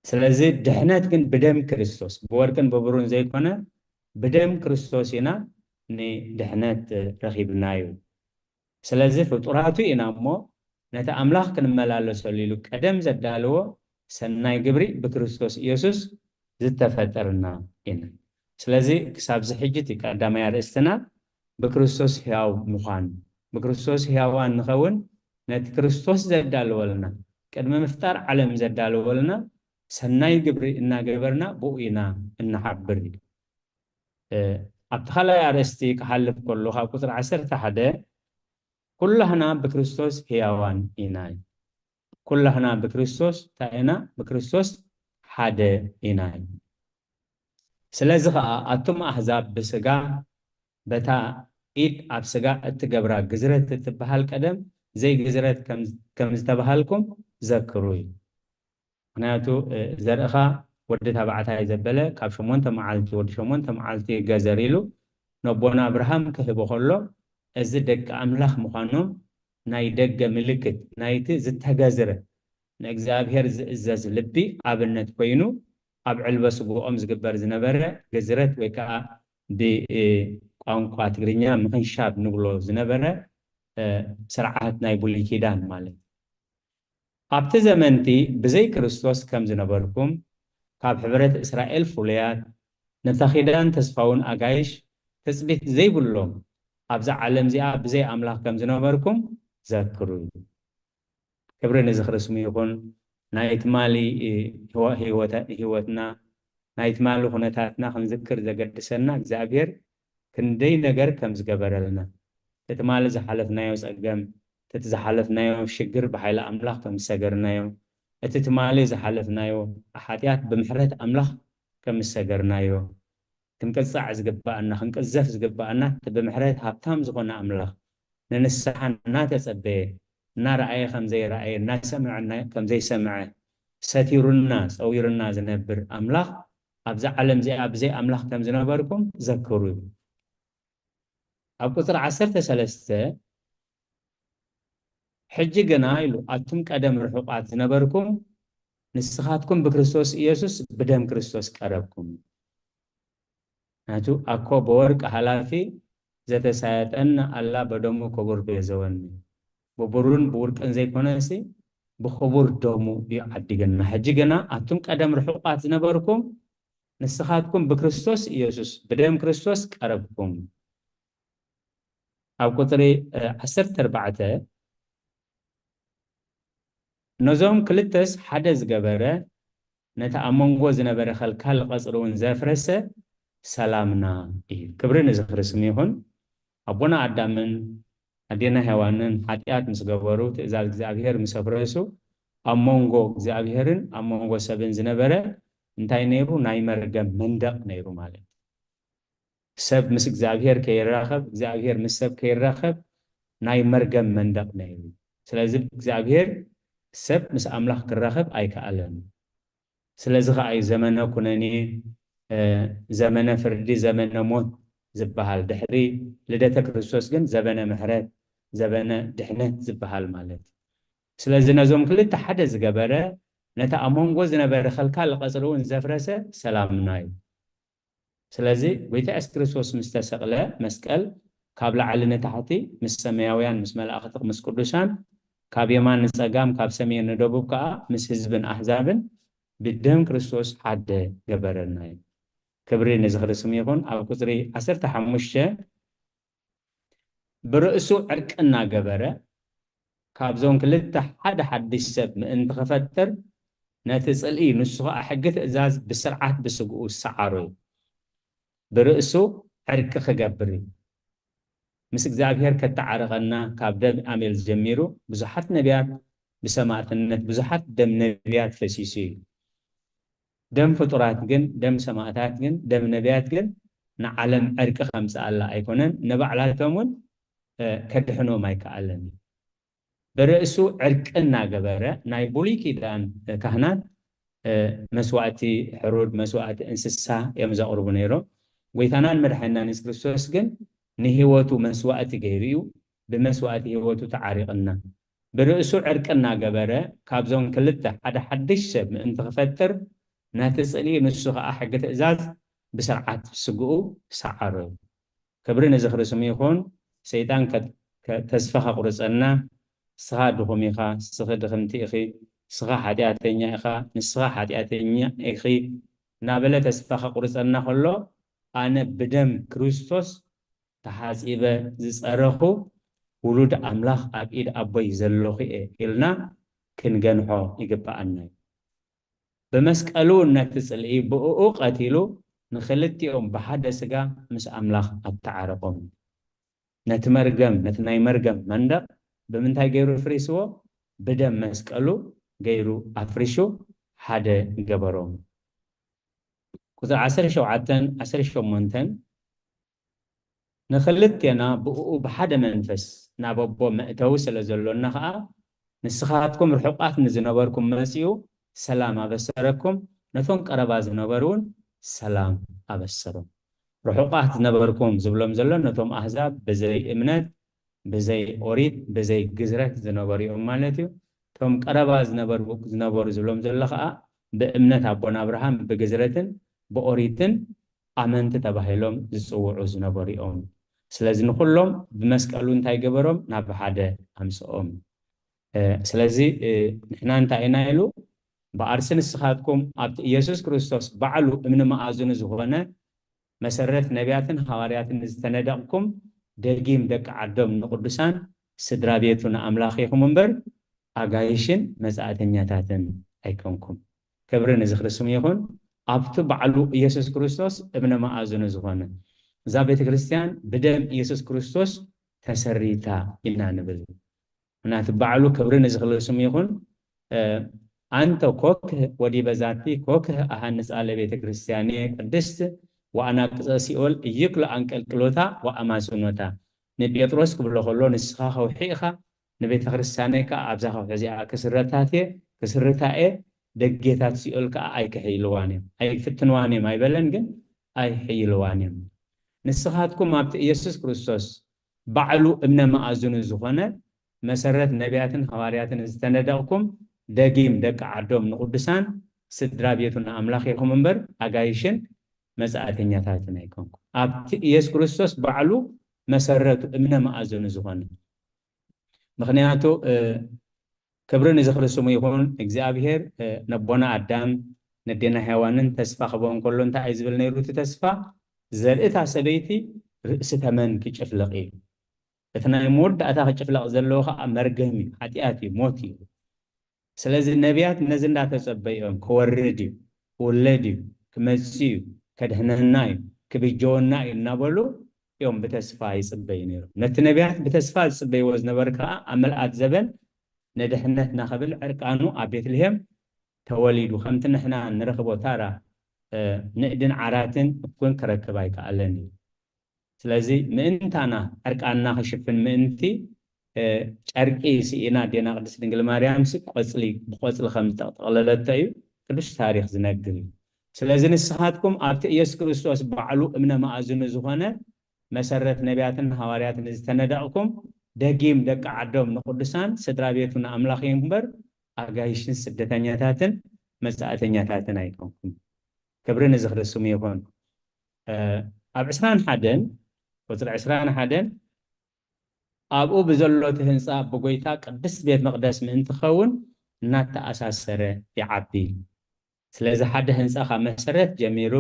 ስለዚ ድሕነት ግን ብደም ክርስቶስ፣ ብወርቅን ብብሩን ዘይኮነ፣ ብደም ክርስቶስ ኢና ንድሕነት ረኺብናዮ። ስለዚ ፍጡራቱ ኢና እሞ፣ ነቲ ኣምላኽ ክንመላለሰሉ ኢሉ ቀደም ዘዳለዎ ሰናይ ግብሪ ብክርስቶስ ኢየሱስ ዝተፈጠርና ኢና። ስለዚ ክሳብዚ ሕጂ እቲ ቀዳማይ ኣርእስትና ብክርስቶስ ሕያው ምዃን፣ ብክርስቶስ ሕያዋን ንኸውን፣ ነቲ ክርስቶስ ዘዳለወልና፣ ቅድሚ ምፍጣር ዓለም ዘዳለወልና ሰናይ ግብሪ እናገበርና ብኡ ኢና እንሓብር ኢሉ። እ፣ ኣብቲ ካልኣይ ኣርእስቲ ክሓልፍ ከሎ፣ ካብ ቁጽሪ ዓሰርተ ሓደ፣ "ኩላህና ብክርስቶስ ሕያዋን ኢና" እዩ። ኩላህና ብክርስቶስ እንታይ ኢና? ብክርስቶስ ሓደ ኢና እዩ። ስለዚ ኸኣ ኣቱም ኣህዛብ ብስጋ በታ ኢድ ኣብ ስጋ እትገብራ ግዝረት እትበሃል ቀደም ዘይግዝረት ከም፣ ከም ዝተባሃልኩም ዘክሩ እዩ። ምኽንያቱ፣ እ፣ ዘርእኻ ወዲ ተባዕታይ ዘበለ ካብ ሸሞንተ መዓልቲ፣ ወዲ ሸሞንተ መዓልቲ ገዘር ኢሉ ነቦና ኣብርሃም ክህቦ ከሎ፣ እዚ ደቂ ኣምላኽ ምዃኖም ናይ ደገ ምልክት ናይቲ ዝተገዝረ ንእግዚኣብሔር ዝእዘዝ ልቢ ኣብነት ኮይኑ፣ ኣብ ዕልበ ስግኦም ዝግበር ዝነበረ ግዝረት ወይ ከዓ ብ-፣ እ፣ ቋንቋ ትግርኛ ምኽንሻብ ንብሎ ዝነበረ፣ እ፣ ስርዓት ናይ ብሉይ ኪዳን ማለት እዩ። ኣብቲ ዘመንቲ ብዘይ ክርስቶስ ከም ዝነበርኩም፣ ካብ ሕብረት እስራኤል ፍሉያት፣ ነታ ኪዳን ተስፋውን ኣጋይሽ ትጽቢት ዘይብሎም፣ ኣብዛ ዓለም እዚኣ ብዘይ ኣምላኽ ከም ዝነበርኩም ዘክሩ። ክብሪ ንዝኽሪ ስሙ ይኹን። ናይ ትማሊ፣ እ፣ ህይወ-፣ ህይወተ-፣ ህይወትና፣ ናይ ትማሊ ኩነታትና ክንዝክር ዘገድሰና እግዚኣብሔር ክንደይ ነገር ከም ዝገበረልና፣ እቲ ትማሊ ዝሓለፍናዮ ጸገም፣ እቲ ዝሓለፍናዮ ሽግር ብሓይሊ ኣምላኽ ከም ዝሰገርናዮ፣ እቲ ትማሊ ዝሓለፍናዮ ሓጢኣት ብምሕረት ኣምላኽ ከም ዝሰገርናዮ፣ ክንቅጻዕ ዝግባኣና፣ ክንቅዘፍ ዝግባኣና፣ እቲ ብምሕረት ሃብታም ዝኾነ ኣምላኽ፣ ንንስሓ እናተጸበየ፣ እናረኣየ ከም ዘይረኣየ፣ እናሰምዐ እና-፣ ከም ዘይሰምዐ፣ ሰቲሩና፣ ጸዊሩና ዝነብር ኣምላኽ፣ ኣብዛ ዓለም እዚኣ ብዘይ ኣምላኽ ከም ዝነበርኩም ዘክሩ። ኣብ ቁጽሪ ዓሰርተ ሰለስተ፣ ሕጂ ግና ኢሉ፣ ኣቱም ቀደም ርሑቓት ዝነበርኩም፣ ንስኻትኩም ብክርስቶስ ኢየሱስ ብደም ክርስቶስ ቀረብኩም። ናቱ ኣኮ በወርቅ ኃላፊ ዘተሳየጠን ኣላ በደሙ ክቡር ቤዘወኒ። ብብሩን ብውርቅን ዘይኮነሲ ብኽቡር ደሙ እዩ ዓዲገና። ሕጂ ግና ኣቱም ቀደም ርሑቓት ዝነበርኩም፣ ንስኻትኩም ብክርስቶስ ኢየሱስ ብደም ክርስቶስ ቀረብኩም። ኣብ ቁጽሪ ዓሰርተ ኣርባዕተ፣ ነዞም ክልተስ ሓደ ዝገበረ፣ ነቲ ኣብ መንጎ ዝነበረ ኸልካል ቐጽሪ እውን ዘፍረሰ ሰላምና እዩ። ክብሪ ንዝኽሪ ስም ይኹን። ኣቦና ኣዳምን ኣዴና ሔዋንን ሓጢኣት ምስ ገበሩ፣ ትእዛዝ እግዚኣብሔር ምስ ኣፍረሱ፣ ኣብ መንጎ እግዚኣብሔርን ኣብ መንጎ ሰብን ዝነበረ እንታይ ነይሩ? ናይ መርገም መንደቕ ነይሩ ማለት እዩ። ሰብ ምስ እግዚኣብሔር ከይራኸብ፣ እግዚኣብሔር ምስ ሰብ ከይራኸብ ናይ መርገም መንደቕ ነይሩ። ስለዚ እግዚኣብሔር ሰብ ምስ ኣምላኽ ክራኸብ ኣይከኣለን። ስለዚ ኸዓ እዩ ዘመነ ኩነኔ፣ እ፣ ዘመነ ፍርዲ፣ ዘመነ ሞት ዝበሃል። ድሕሪ ልደተ ክርስቶስ ግን ዘበነ ምሕረት፣ ዘበነ ድሕነት ዝበሃል ማለት እዩ። ስለዚ ነዞም ክልተ ሓደ ዝገበረ፣ ነቲ ኣብ መንጎ ዝነበረ ኸልካል ቐጽሪ እውን ዘፍረሰ ሰላምና እዩ። ስለዚ ጎይታ የሱስ ክርስቶስ ምስ ተሰቕለ መስቀል ካብ ላዕሊ ንታሕቲ ምስ ሰማያውያን፣ ምስ መላእኽቲ፣ ምስ ቅዱሳን፣ ካብ የማን ንጸጋም፣ ካብ ሰሜን ንደቡብ ከኣ ምስ ህዝብን ኣህዛብን ብደም ክርስቶስ ሓደ ገበረና እዩ። ክብሪ ንዝኽሪ ስሙ ይኹን። ኣብ ቁጽሪ ዓሰርተ ሓሙሽተ ብርእሱ ዕርቂ እናገበረ ካብዞም ክልተ ሓደ ሓድሽ ሰብ ምእንቲ ክፈጥር ነቲ ጽልኢ ንሱ ኸኣ ሕጊ ትእዛዝ ብስርዓት ብስግኡ ሰዓሮ እዩ። ብርእሱ ዕርቂ ክገብር እዩ። ምስ እግዚኣብሔር ከተዓርቐና ካብ ደም ኣቤል ጀሚሩ ብዙሓት ነቢያት ብሰማእትነት ብዙሓት ደም ነቢያት ፈሲሱ እዩ። ደም ፍጡራት ግን፣ ደም ሰማእታት ግን፣ ደም ነቢያት ግን ንዓለም ዕርቂ ከምጽኣላ ኣይኮነን፣ ንባዕላቶም እውን፣ እ፣ ከድሕኖም ኣይከኣለን እዩ። ብርእሱ ዕርቂ እናገበረ ናይ ብሉይ ኪዳን ካህናት፣ እ፣ መስዋእቲ ሕሩድ፣ መስዋእቲ እንስሳ እዮም ዘቕርቡ ነይሮም። ጎይታናን መድሓኒናን የሱስ ክርስቶስ ግን ንህይወቱ መስዋእቲ ገይሩ እዩ፣ ብመስዋእቲ ህይወቱ ተዓሪቕና። ብርእሱ ዕርቂ እናገበረ ካብዞም ክልተ ሓደ ሓድሽ ሰብ ምእንቲ ክፈጥር ነቲ ጽልኢ ንሱ ኸኣ ሕጊ ትእዛዝ ብስርዓት ስግኡ ሰዓሮ እዩ። ክብሪ ንዝኽሪ ስሙ ይኹን። ሰይጣን ከ-፣ ከ-፣ ተስፋ ከቑርጸና፣ "ንስኻ ድኹም ኢኻ፣ ንስኺ ድኽምቲ ኢኺ፣ ንስኻ ሓጢኣተኛ ኢኻ፣ ንስኻ ሓጢኣተኛ ኢኺ" እናበለ ተስፋ ከቑርጸና ከሎ፣ "ኣነ ብደም ክርስቶስ ተሓጺበ ዝጸረኹ ውሉድ ኣምላኽ ኣብ ኢድ ኣቦይ ዘለኹ እየ" ኢልና ክንገንሖ ይግብኣና እዩ። ብመስቀሉ ነቲ ጽልኢ ብእኡ ቀቲሉ ንኽልቲኦም ብሓደ ስጋ ምስ ኣምላኽ ኣተዓረቖም። ነቲ መርገም፣ ነቲ ናይ መርገም መንደቕ ብምንታይ ገይሩ ኣፍሪስዎ? ብደም መስቀሉ ገይሩ ኣፍሪሹ ሓደ ገበሮም። ቁጽሪ ዓሰርተ ሸውዓተን ዓሰርተ ሸሞንተን ንኽልቴና ብእኡ ብሓደ መንፈስ ናብ ኣቦ መእተዊ ስለ ዘሎና ኸኣ፣ ንስኻትኩም ርሑቓት ንዝነበርኩም መጺኡ ሰላም ኣበሰረኩም፣ ነቶም ቀረባ ዝነበሩ እውን ሰላም ኣበሰሮም። ርሑቓት ዝነበርኩም ዝብሎም ዘሎ ነቶም ኣህዛብ ብዘይ እምነት፣ ብዘይ ኦሪት፣ ብዘይ ግዝረት ዝነበሩ እዮም ማለት እዩ። እቶም ቀረባ ዝነበሩ፣ ዝነበሩ ዝብሎም ዘሎ ኸኣ ብእምነት ኣቦና ኣብርሃም ብግዝረትን ብኦሪትን ኣመንቲ ተባሂሎም ዝጽውዑ ዝነበሩ እዮም። ስለዚ ንኹሎም ብመስቀሉ እንታይ ገበሮም? ናብ ሓደ ኣምጽኦም። እ፣ ስለዚ፣ እ፣ ንሕና እንታይ ኢና ኢሉ? "እምበኣርሲ ንስኻትኩም ኣብቲ ኢየሱስ ክርስቶስ ባዕሉ እምኒ መኣዝኑ ዝኾነ መሰረት ነቢያትን ሃዋርያትን ዝተነደቕኩም ደጊም ደቂ ዓዶም ንቅዱሳን ስድራ ቤቱ ንኣምላኽ ኢኹም እምበር ኣጋይሽን መጻእተኛታትን ኣይኮንኩም።" ክብሪ ንዝኽሪ ስሙ ይኹን። ኣብቲ ባዕሉ ኢየሱስ ክርስቶስ እምነ መኣዝኑ ዝኾነ እዛ ቤተ ክርስቲያን ብደም ኢየሱስ ክርስቶስ ተሰሪታ ኢና ንብል። ምክንያቱ ባዕሉ ክብሪ ንዝኽሪ ስሙ ይኹን። እ፣ "ኣንተ ኮክህ ወዲበ ዛቲ ኮክህ ኣሃንጻ ለቤተ ክርስቲያንየ ቅድስት ወኣናቅጸ ሲኦል እይክሎ ኣንቀልቅሎታ ወኣማስኖታ።" ንጴጥሮስ ክብሎ ከሎ፣ "ንስኻ ከውሒ ኢኻ፣ ንቤተ ክርስቲያነይ ከኣ ኣብዛ ከውሒ እዚኣ ክስረታት እየ፣ ክስርታ እየ፣ ደጌታት ሲኦል ከኣ ኣይክሕይልዋን እዮም፣ ኣይፍትንዋን እዮም" ኣይበለን፣ ግን ኣይሕይልዋን እዮም። ንስኻትኩም ኣብቲ ኢየሱስ ክርስቶስ ባዕሉ እምነ መኣዝኑ ዝኾነ መሰረት ነቢያትን ሃዋርያትን ዝተነደቕኩም፣ ደጊም ደቂ ዓዶም ንቕዱሳን ስድራ ቤቱ ንኣምላኽ ኢኹም እምበር ኣጋይሽን መጻእተኛታትን ኣይኮንኩም። ኣብቲ ኢየሱስ ክርስቶስ ባዕሉ መሰረቱ እምነ መኣዝኑ ዝኾነ። ምኽንያቱ ክብሪ ንዝኽሪ ስሙ ይኹን። እግዚኣብሔር ነቦና ኣዳም ነዴና ሔዋንን ተስፋ ክበን ከሎ እንታይ እዩ ዝብል ነይሩ? እቲ ተስፋ ዘርእታ ሰበይቲ ርእሲ ተመን ክጭፍለቕ እዩ። እቲ ናይ መወዳእታ ክጭፍለቕ ዘለዎ ከዓ መርገም እዩ፣ ሓጢኣት እዩ፣ ሞት እዩ። ስለዚ ነቢያት ነዚ እንዳተጸበዮም ክወርድ እዩ፣ ክውለድ እዩ፣ ክመጽእ እዩ፣ ከድሕነና እዩ፣ ክብጀወና እዩ እናበሉ እዮም ብተስፋ ይጽበዩ ነይሮም። ነቲ ነቢያት ብተስፋ ዝጽበይዎ ዝነበሩ ከዓ ኣብ ምልኣት ዘበን ንድሕነትና ክብል ዕርቃኑ ኣብ ቤትልሔም ተወሊዱ። ከምቲ ንሕና ንረኽቦ ታራ ንእድን ዓራትን እኩን ክረክብ ኣይከኣለን እዩ። ስለዚ ምእንታና ዕርቃንና ክሽፍን ምእንቲ ጨርቂ ስኢና ኣዴና ቅድስት ድንግል ማርያምሲ ቆፅሊ ብቆፅሊ ከም ዝተጠቕለለቶ እዩ ቅዱስ ታሪክ ዝነግር እዩ። ስለዚ ንስኻትኩም ኣብቲ ኢየሱስ ክርስቶስ ባዕሉ እምነ መኣዝኑ ዝኾነ መሰረት ነቢያትን ሃዋርያትን ዝተነደቕኩም ደጊም ደቂ ዓዶም ንቅዱሳን ስድራ ቤቱ ንኣምላኽ እዩ እምበር ኣጋይሽን ስደተኛታትን መጻእተኛታትን ኣይኮንኩም። ክብሪ ንዝኽሪ ስሙ ይኹን። ኣብ ዕስራን ሓደን ቁፅሪ ዕስራን ሓደን ኣብኡ ብዘሎ እቲ ህንፃ ብጎይታ ቅድስት ቤት መቕደስ ምእንቲ ክኸውን እናተኣሳሰረ ይዓቢ። ስለዚ ሓደ ህንፃ ካብ መሰረት ጀሚሩ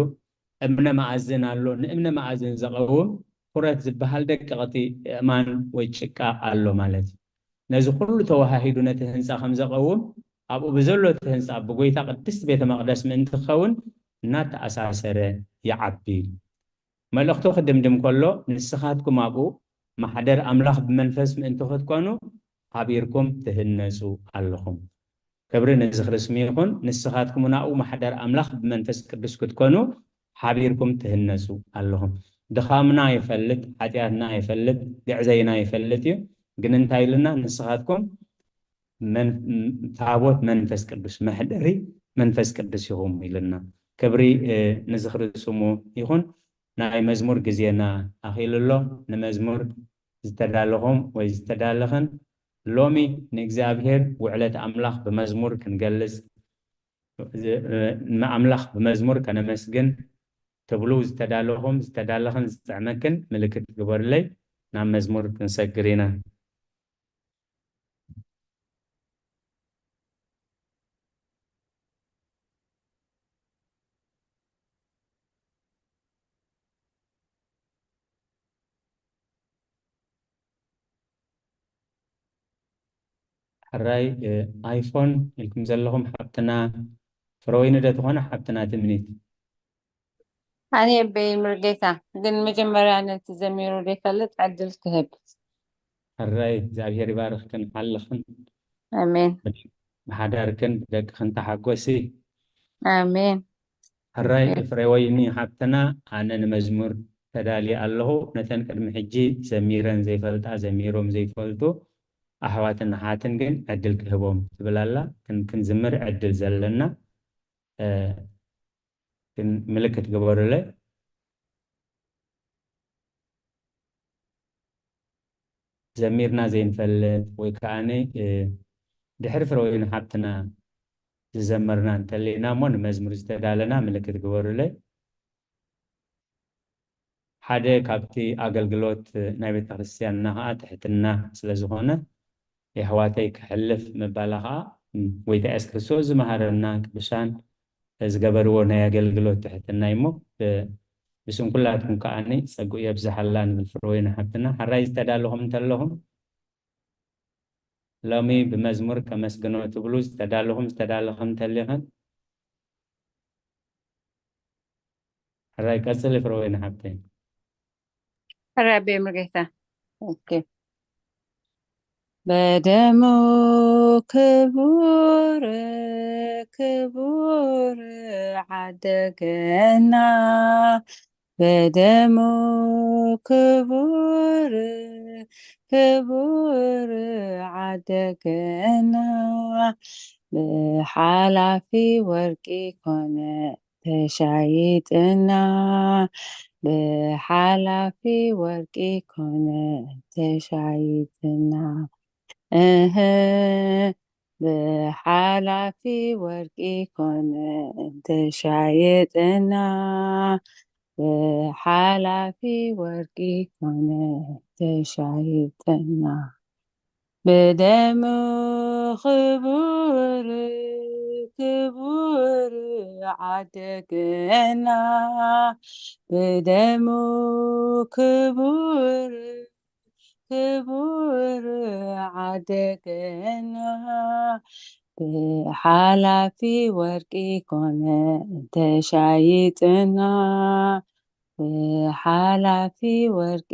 እምነ መኣዝን ኣሎ። ንእምነ መኣዝን ዘቐውም ኩረት ዝበሃል ደቀቕቲ እእማን ወይ ጭቃ ኣሎ ማለት እዩ። ነዚ ኩሉ ተወሃሂዱ ነቲ ህንፃ ከም ዘቐውም ኣብኡ ብዘሎ እቲ ህንፃ ብጎይታ ቅድስት ቤተ መቕደስ ምእንቲ ክኸውን እናተኣሳሰረ ይዓቢ። መልእኽቱ ክድምድም ከሎ ንስኻትኩም ኣብኡ ማሕደር ኣምላኽ ብመንፈስ ምእንቲ ክትኮኑ ሓቢርኩም ትህነፁ ኣለኹም። ክብሪ ንዝኽሪ ስሙ ይኹን። ንስኻትኩም እውን ኣብኡ ማሕደር ኣምላኽ ብመንፈስ ቅዱስ ክትኮኑ ሓቢርኩም ትህነፁ ኣለኹም። ድኻምና ይፈልጥ፣ ሓጢኣትና ይፈልጥ፣ ግዕዘይና ይፈልጥ እዩ። ግን እንታይ ኢልና ንስኻትኩም ታቦት መንፈስ ቅዱስ መሕደሪ መንፈስ ቅዱስ ይኹም ኢልና። ክብሪ ንዝኽሪ ስሙ ይኹን። ናይ መዝሙር ግዜና ኣኺሉ ኣሎ። ንመዝሙር ዝተዳለኹም ወይ ዝተዳለኽን ሎሚ ንእግዚኣብሔር ውዕለት ኣምላኽ ብመዝሙር ክንገልጽ ንኣምላኽ ብመዝሙር ከነመስግን ትብሉ ዝተዳለኹም ዝተዳለኽን ዝጥዕመክን ምልክት ግበርለይ። ናብ መዝሙር ክንሰግር ኢና። ሕራይ ኣይፎን ኢልኩም ዘለኹም ሓብትና ፍረወይኒ ዶ ትኾነ ሓብትና ትምኒት? ኣነ በይ ምርጌታ ግን መጀመርያ ነቲ ዘሚሩ ዘይፈልጥ ዕድል ክህብ። ሕራይ እግዚኣብሔር ይባርኽክን ሓልኽን ኣሜን። ብሓዳርክን ብደቅኽን ተሓጎሲ። ኣሜን። ሕራይ ፍሬወይኒ ሓብትና ኣነ ንመዝሙር ተዳልየ ኣለኹ። ነተን ቅድሚ ሕጂ ዘሚረን ዘይፈልጣ ዘሚሮም ዘይፈልጡ ኣሕዋትን ኣሓትን ግን ዕድል ክህቦም ትብል ኣላ። ክን- ክንዝምር ዕድል ዘለና እ፣ ግን ምልክት ግበሩለይ። ዘሚርና ዘይንፈልጥ ወይ ከዓኒ እ፣ ድሕሪ ፍረወይኒ ሓብትና ዝዘመርና እንተሊና እሞ ንመዝሙር ዝተዳለና ምልክት ግበሩለይ። ሓደ ካብቲ ኣገልግሎት ናይ ቤተ ክርስቲያንና ከዓ ትሕትና ስለ ዝኾነ የሕዋተይ ክሕልፍ ምባላ ከዓ ጎይታ የሱስ ክርስቶስ ዝመሃረና ቅዱሳን ዝገበርዎ ናይ ኣገልግሎት ትሕትና እሞ ብ- ብስም ኩላትኩም ከዓኒ ጸግኡ የብዝሓላ ንብል ፍረወይኒ ሓብትና። ሕራይ ዝተዳለኹም እንተለኹም ሎሚ ብመዝሙር ከመስግኖ ትብሉ ዝተዳለኹም ዝተዳለኽን እንተሊኽን ሕራይ ቀጽሊ ፍረወይኒ ሓብተይ። ሕራይ ኣቦይ ሙሉጌታ። ኦኬ። በደሙ ክቡር ክቡር ዓደገና፣ በደሙ ክቡር ክቡር ዓደገና፣ ብሓላፊ ወርቂ ኮነ ተሻይጥና፣ ብሓላፊ ወርቂ ኮነ ተሻይጥና። እህ ብሓላፊ ወርቂ ኮነ እንተሻየጥና፣ ብሓላፊ ወርቂ ኮነ እንተሻየጥና፣ ብደሙ ክቡር ክቡር ዓደገና፣ ብደሙ ክቡር ክቡር ዓደገና፣ ብሓላፊ ወርቂ ኮነ እንተሻይጥና፣ ብሓላፊ ወርቂ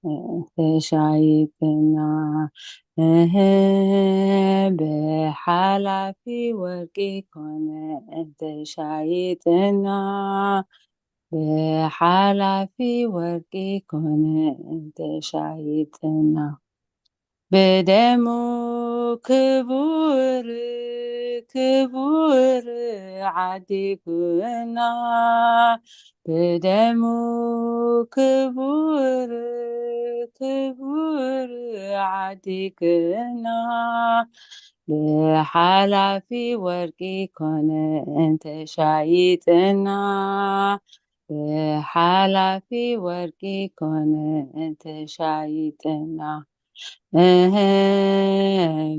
እንተሻይጥና፣ እህ ብሓላፊ ወርቂ ኮነ እንተሻይጥና፣ ብሓላፊ ወርቂ ኮነ እንተሻይጥና፣ ብደሙ ክቡር ክቡር ዓዲጉና፣ ብደሙ ክቡር ክቡር ዓዲግና፣ ብሓላፊ ወርቂ ኮነ እንተሻይጥና፣ ብሓላፊ ወርቂ ኮነ እንተሻይጥና፣ እህ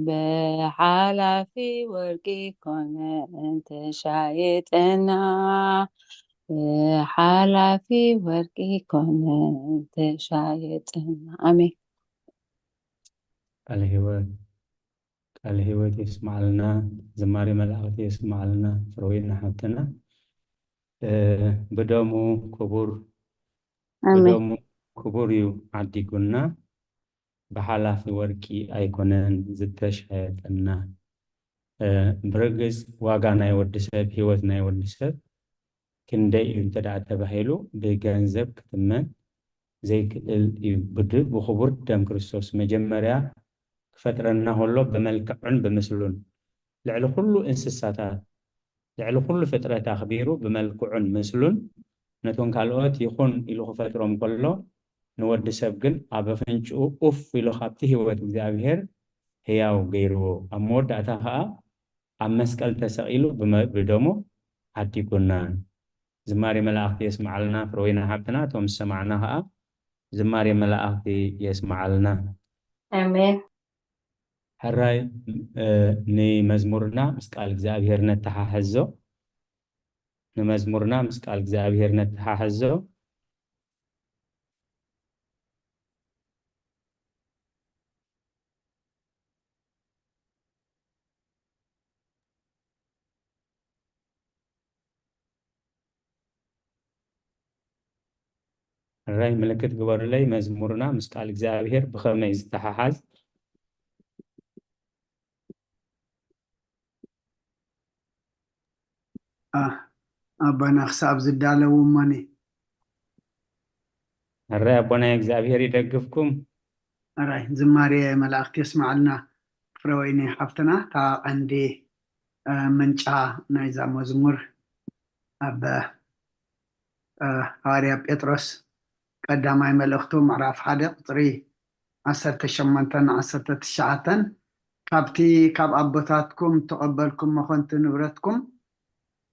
ብሓላፊ ወርቂ ኮነ እንተሻይጥና፣ ብሓላፊ ወርቂ ኮነ እንተሻይጥና። ኣሜን። ቃለ ህይወት ቃለ ህይወት የስማዓልና። ዝማሬ መላእክት የስማዓልና። ፍረወይና ሓብትና ብደሙ ክቡር ኣሜን። ብደሙ ክቡር እዩ ዓዲጉና። ብሓላፊ ወርቂ ኣይኮነን ዝተሻየጠና። ብርግጽ ዋጋ ናይ ወዲ ሰብ፣ ህይወት ናይ ወዲ ሰብ ክንደይ እዩ እንተ ደኣ ተባሂሉ ብገንዘብ ክትመን ዘይክእል እዩ። ብድ ብኽቡር ደም ክርስቶስ መጀመርያ ክፈጥረና ከሎ ብመልክዑን ብምስሉን ልዕሊ ኩሉ እንስሳታት ልዕሊ ኩሉ ፍጥረት ኣኽቢሩ ብመልክዑን ምስሉን ነቶም ካልኦት ይኹን ኢሉ ክፈጥሮም ከሎ ንወዲ ሰብ ግን ኣብ ኣፍንጭኡ ኡፍ ኢሉ ካብቲ ህይወት እግዚኣብሔር ህያው ገይርዎ። ኣብ መወዳእታ ኸኣ ኣብ መስቀል ተሰቒሉ ብመ- ብደሙ ዓዲጉና። ዝማሬ መላእኽቲ የስምዓልና ፍረወይና ሓብትና። እቶም ዝሰማዕና ኸኣ ዝማሬ መላእኽቲ የስምዓልና። ኣሜን። ሕራይ ንመዝሙርና ምስ ቃል እግዚኣብሔር ነተሓሕዞ። ንመዝሙርና ምስ ቃል እግዚኣብሔር ነተሓሕዞ። ሕራይ ምልክት ግበሩለይ፣ መዝሙርና ምስ ቃል እግዚኣብሔር ብኸመይ ዝተሓሓዝ? ኣባና ክሳብ ዝዳለው እሞኒ። ሕራይ ኣቦናይ እግዚኣብሔር ይደግፍኩም። ሕራይ ዝማሬ መላእክት የስማዓልና። ፍረወይኒ ሓፍትና እታ ቀንዲ ምንጫ ናይዛ መዝሙር ኣብ ሃዋርያ ጴጥሮስ ቀዳማይ መልእኽቱ ምዕራፍ ሓደ ቁፅሪ ዓሰርተ ሸሞንተ ን ዓሰርተ ትሽዓተን ካብቲ ካብ ኣቦታትኩም እተቐበልኩሞ ኸንቱ ንብረትኩም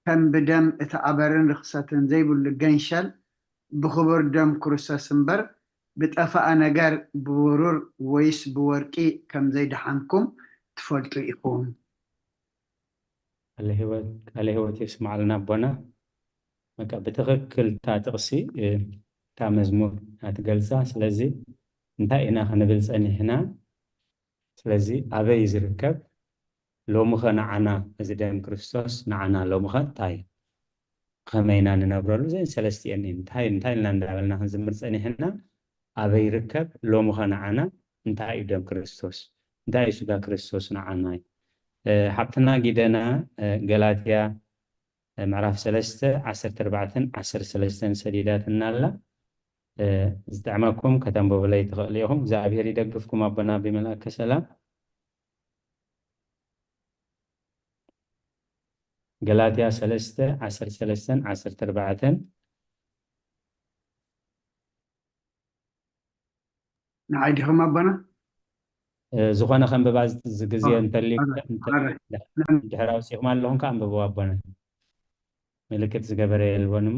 ከም ብደም እቲ ኣበርን ርኽሰትን ዘይብሉ ገንሸል ብኽቡር ደም ክርስቶስ እምበር ብጠፋኣ ነገር ብብሩር ወይስ ብወርቂ ከም ዘይደሓንኩም ትፈልጡ ኢኹም። ቃለ ህይወት የስምዓልና ኣቦና። በቃ ብትኽክል እታ ጥቕሲ እታ መዝሙር እያ ትገልፃ። ስለዚ እንታይ ኢና ክንብል ፀኒሕና? ስለዚ ኣበይ ዝርከብ? ሎምኸ ንዓና እዚ ደም ክርስቶስ ንዓና ሎምኸ እንታይ ከመይ ኢና ንነብረሉ? እዘን ሰለስቲኤን እየን። እንታይ እንታይ ኢልና እንዳበልና ክንዝምር ፀኒሕና? ኣበይ ይርከብ? ሎምኸ ንዓና እንታይ እዩ ደም ክርስቶስ? እንታይ እዩ ስጋ ክርስቶስ ንዓና? ሓብትና ጊደና ገላትያ ምዕራፍ ሰለስተ ዓሰርተ ኣርባዕተን ዓሰርተ ሰለስተን ሰዲዳትና ኣላ። ዝጥዕመኩም ከተንብቡለይ ትኽእሉ ኢኹም። እግዚኣብሔር ይደግፍኩም ኣቦና ብመልኣከ ሰላም። ገላትያ ሰለስተ ዓሰርተ ሰለስተን ዓሰርተ ኣርባዕተን ንዓይ ዲኹም ኣቦና? እ፣ ዝኾነ ከንብባ ዝ-፣ ዝግዜ ኦ፣ እንተልዩ ኣረ፣ እንተ-፣ ኣረ። ድሕ-፣ ድሕር ኣውፂእኹም ኣለኹም ከኣ ኣንብብዋ ኣቦና። ምልክት ዝገበረ የልቦን እሞ።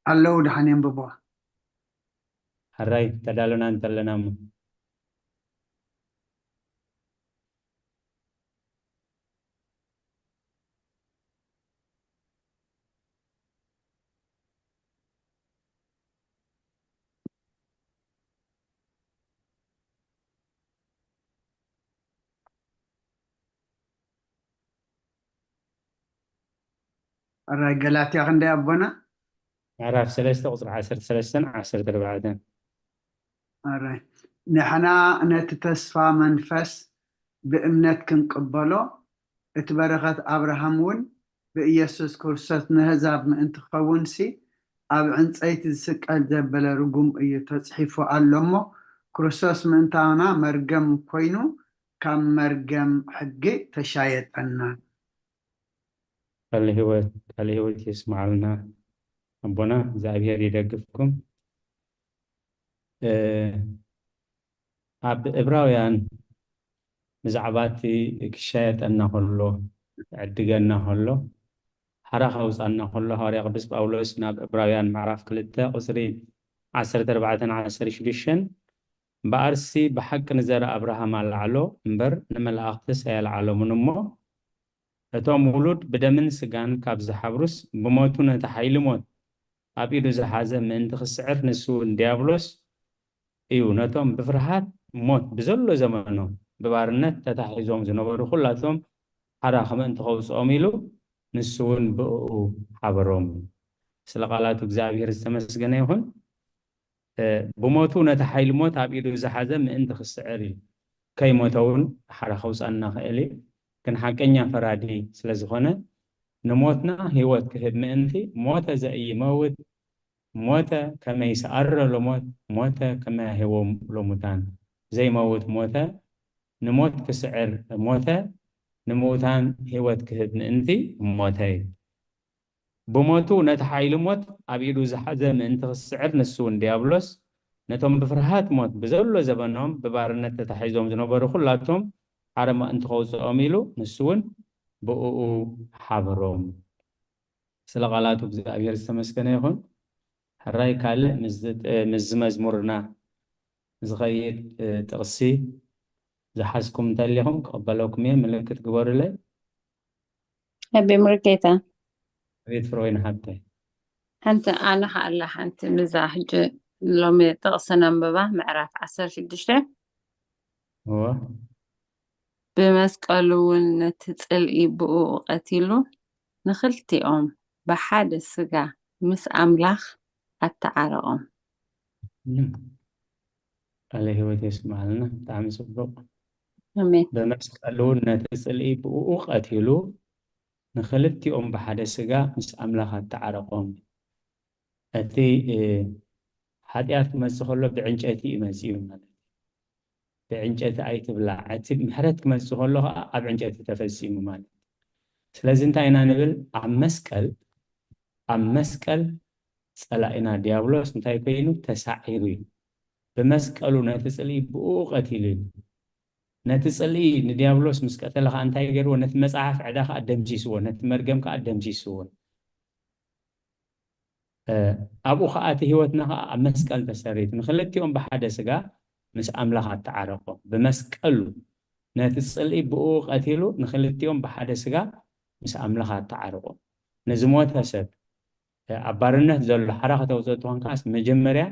ኣለዉ ደሓን የንብብዋ። ሕራይ ተዳሎና እንተለና እሞ። ኣራይ ገላትያ ክንደይ ኣቦና? ምዕራፍ ሰለስተ ቁፅሪ ዓሰርተ ሰለስተን ዓሰርተ ኣርባዕተን። ኣራይ ንሕና ነቲ ተስፋ መንፈስ ብእምነት ክንቅበሎ፣ እቲ በረኸት ኣብርሃም እውን ብኢየሱስ ክርስቶስ ንህዛብ ምእንቲ ክኸውንሲ፣ ኣብ ዕንጸይቲ ዝስቀል ዘበለ ርጉም እዩ ተጽሒፉ ኣሎ እሞ፣ ክርስቶስ ምእንታና መርገም ኮይኑ፣ ካብ መርገም ሕጊ ተሻየጠና። ቃለ ህይወት፣ ቃለ ህይወት የስምዓልና ኣቦና፣ እግዚኣብሔር ይደግፍኩም። እ፣ ኣብ ዕብራውያን ብዛዕባ እቲ ክሻየጠና ከሎ፣ ክዕድገና ከሎ፣ ሓራ ከውፃና ከሎ፣ ሃዋርያ ቅዱስ ጳውሎስ ናብ ዕብራውያን ምዕራፍ ክልተ ቁፅሪ ዓሰርተ ኣርባዕተን ዓሰርተ ሽዱሽተን፣ እምበኣርሲ ብሓቂ ንዘርኢ ኣብርሃም ኣልዓሎ እምበር ንመላእኽትስ ኣየልዓሎምን እሞ፣ እቶም ውሉድ ብደምን ስጋን ካብ ዝሓብሩስ፣ ብሞቱ ነቲ ሓይሊ ሞት ኣብ ኢዱ ዝሓዘ ምእንቲ ክስዕር፣ ንሱ እውን ዲያብሎስ እዩ። ነቶም ብፍርሃት ሞት ብዘሎ ዘመኖም ብባርነት ተታሒዞም ዝነበሩ ኩላቶም ሓራ ከምእንቲ ከውፅኦም ኢሉ፣ ንሱ እውን ብእኡ ሓበሮም። ስለ ቃላቱ እግዚኣብሔር ዝተመስገነ ይኹን። እ፣ ብሞቱ ነቲ ሓይሊ ሞት ኣብ ኢዱ ዝሓዘ ምእንቲ ክስዕር እዩ። ከይሞተ እውን ሓራ ከውፃና ክእል እዩ። ግን ሓቀኛ ፈራዲ ስለ ዝኾነ፣ ንሞትና ህይወት ክህብ ምእንቲ፣ ሞተ ዘኢይመውት፣ ሞተ ከመ ይስዓሮ ለሞት፣ ሞተ ከመ ያህይዎ ለሙታን፣ ዘይመውት ሞተ፣ ንሞት ክስዕር ሞተ፣ ንምውታን ህይወት ክህብ ምእንቲ ሞተ እዩ። ብሞቱ ነቲ ሓይሊ ሞት ኣብ ኢዱ ዝሓዘ ምእንቲ ክስዕር፣ ንሱ እውን ዲያብሎስ፣ ነቶም ብፍርሃት ሞት ብዘሎ ዘበኖም ብባርነት ተታሒዞም ዝነበሩ ኩላቶም ሓራ ምእንቲ ከውፅኦም ኢሉ፣ ንሱ እውን ብእኡ ሓበሮም። ስለ ቃላቱ እግዚኣብሔር ዝተመስገነ ይኹን። ሕራይ ካልእ ምስዚ ጥ-፣ ምስዚ መዝሙርና ዝኸይድ፣ እ፣ ጥቕሲ ዝሓዝኩም እንተሊኹም ክቕበለኩም እየ፣ ምልክት ግበሩለይ። ኣቤ ሙሉጌታ። ቤት ፍሮይን ሓብተይ። ሓንቲ ኣነ ከኣላ ሓንቲ ምዛ ሕጂ ሎሚ ጥቕሲ ነንብባ፣ ምዕራፍ ዓሰርተ ሽዱሽተ። እወ። ብመስቀሉ እውን ነቲ ጽልኢ ብእኡ ቀቲሉ፣ ንኽልቲኦም ብሓደ ስጋ ምስ ኣምላኽ ኣተዓረቖም። እም። ቃለ ህይወት የስምዓልና። ብጣዕሚ ጽቡቕ። ኣሜን። ብመስቀሉ እውን ነቲ ጽልኢ ብእኡ ቀቲሉ፣ ንኽልቲኦም ብሓደ ስጋ ምስ ኣምላኽ ኣተዓረቖም። እቲ፣ እ፣ ሓጢኣት ክመጽእ ከሎ ብዕንጨይቲ እዩ መጺኡ ማለት እዩ። ብዕንጨይቲ ኣይትብላዕ። እቲ ምሕረት ክመጽእ ከሎ ኸዓ ኣብ ዕንጨይቲ ተፈጺሙ ማለት እዩ። ስለዚ እንታይ ኢና ንብል? ኣብ መስቀል፣ ኣብ መስቀል ጸላኢና ዲያብሎስ እንታይ ኮይኑ? ተሳዒሩ እዩ። ብመስቀሉ ነቲ ጽልኢ ብእኡ ቀቲሉ እዩ። ነቲ ጽልኢ ንዲያብሎስ ምስ ቀተለ ኸዓ እንታይ ገይርዎ? ነቲ መጽሓፍ ዕዳ ኸዓ ደምሲስዎ፣ ነቲ መርገም ከኣ ደምሲስዎ። እ፣ ኣብኡ ኸዓ እቲ ህይወትና ኸዓ ኣብ መስቀል ተሰሪቱ፣ ንኽልቲኦም ብሓደ ስጋ ምስ ኣምላኽ ኣተዓረቖም። ብመስቀሉ ነቲ ጽልኢ ብእኡ ቀቲሉ፣ ንኽልቲኦም ብሓደ ስጋ ምስ ኣምላኽ ኣተዓረቖም። ንዝሞተ ሰብ፣ እ፣ ኣብ ባርነት ዘሎ ሓራ ከተውፅኦ እንተኾንካስ፣ መጀመርያ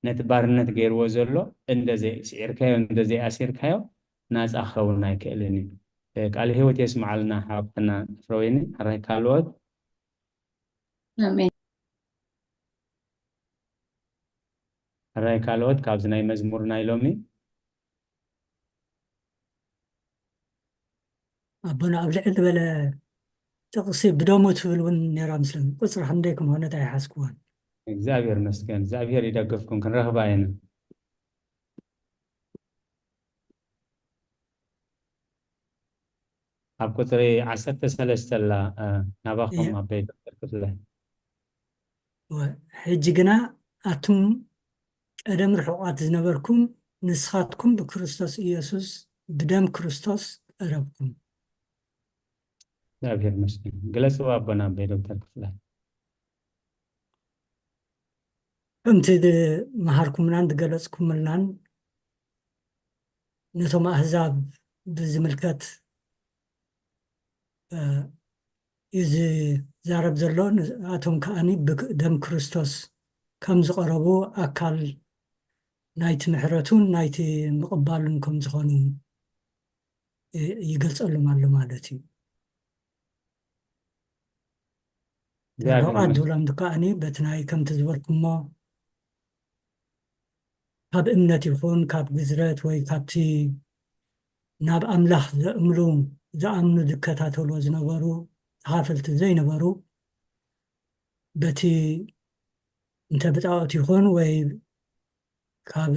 ነቲ ባርነት ገይርዎ ዘሎ እንተዘይስዒርካዮ፣ እንተዘይኣሲርካዮ፣ ናጻ ክኸውን ኣይክእልን እዩ። እ፣ ቃለ ህይወት የስምዓልና ሓብትና ፍረወይኒ። ሕራይ ካልኦት? ኣሜን። ሕራይ ካልኦት ካብዚ ናይ መዝሙር ናይ ሎሚ? ኣቦና ኣብ ልዕል ዝበለ ጥቕሲ ብደሙ ትብል እውን ነይራ ምስለኒ። ቁፅሪ ክንደይ ከምኾነት ኣይሓዝክዋን። እግዚኣብሔር መስገን፣ እግዚኣብሔር ይደግፍኩም፣ ክንረኽባ ኢና። ኣብ ቁፅሪ ዓሰርተ ሰለስተ ኣላ፣ እ፣ ናባኹም እየ። ኣበይ ዶክተር ክፍለ? እወ፣ ሕጂ ግና ኣቱም ቀደም ርሑቓት ዝነበርኩም፣ ንስኻትኩም ብክርስቶስ ኢየሱስ ብደም ክርስቶስ ቀረብኩም። እግዚኣብሔር ይመስገን። ግለጽ ኣቦና ኣቦይ ዶክተር ክፍለ። ከምቲ መሃርኩምናን ዝገለጽኩምልናን ነቶም ኣህዛብ ብዝምልከት እዩ ዝዛረብ ዘሎ። ንኣቶም ከኣኒ ብደም ክርስቶስ ከም ዝቐረቡ ኣካል ናይቲ ምሕረቱን ናይቲ ምቕባሉን ከም ዝኾኑ ይገልጸሎም ኣሎ ማለት እዩ። ርሑቓት ዝብሎም ከኣኒ በቲ ናይ ከምቲ ዝበልኩሞ ካብ እምነት ይኹን ካብ ግዝረት ወይ ካብቲ ናብ ኣምላኽ ዘእምሉ ዝኣምኑ ዝከታተልዎ ዝነበሩ ተኻፈልቲ ዘይነበሩ በቲ እንተ ብጣዖት ይኹን ወይ ካብ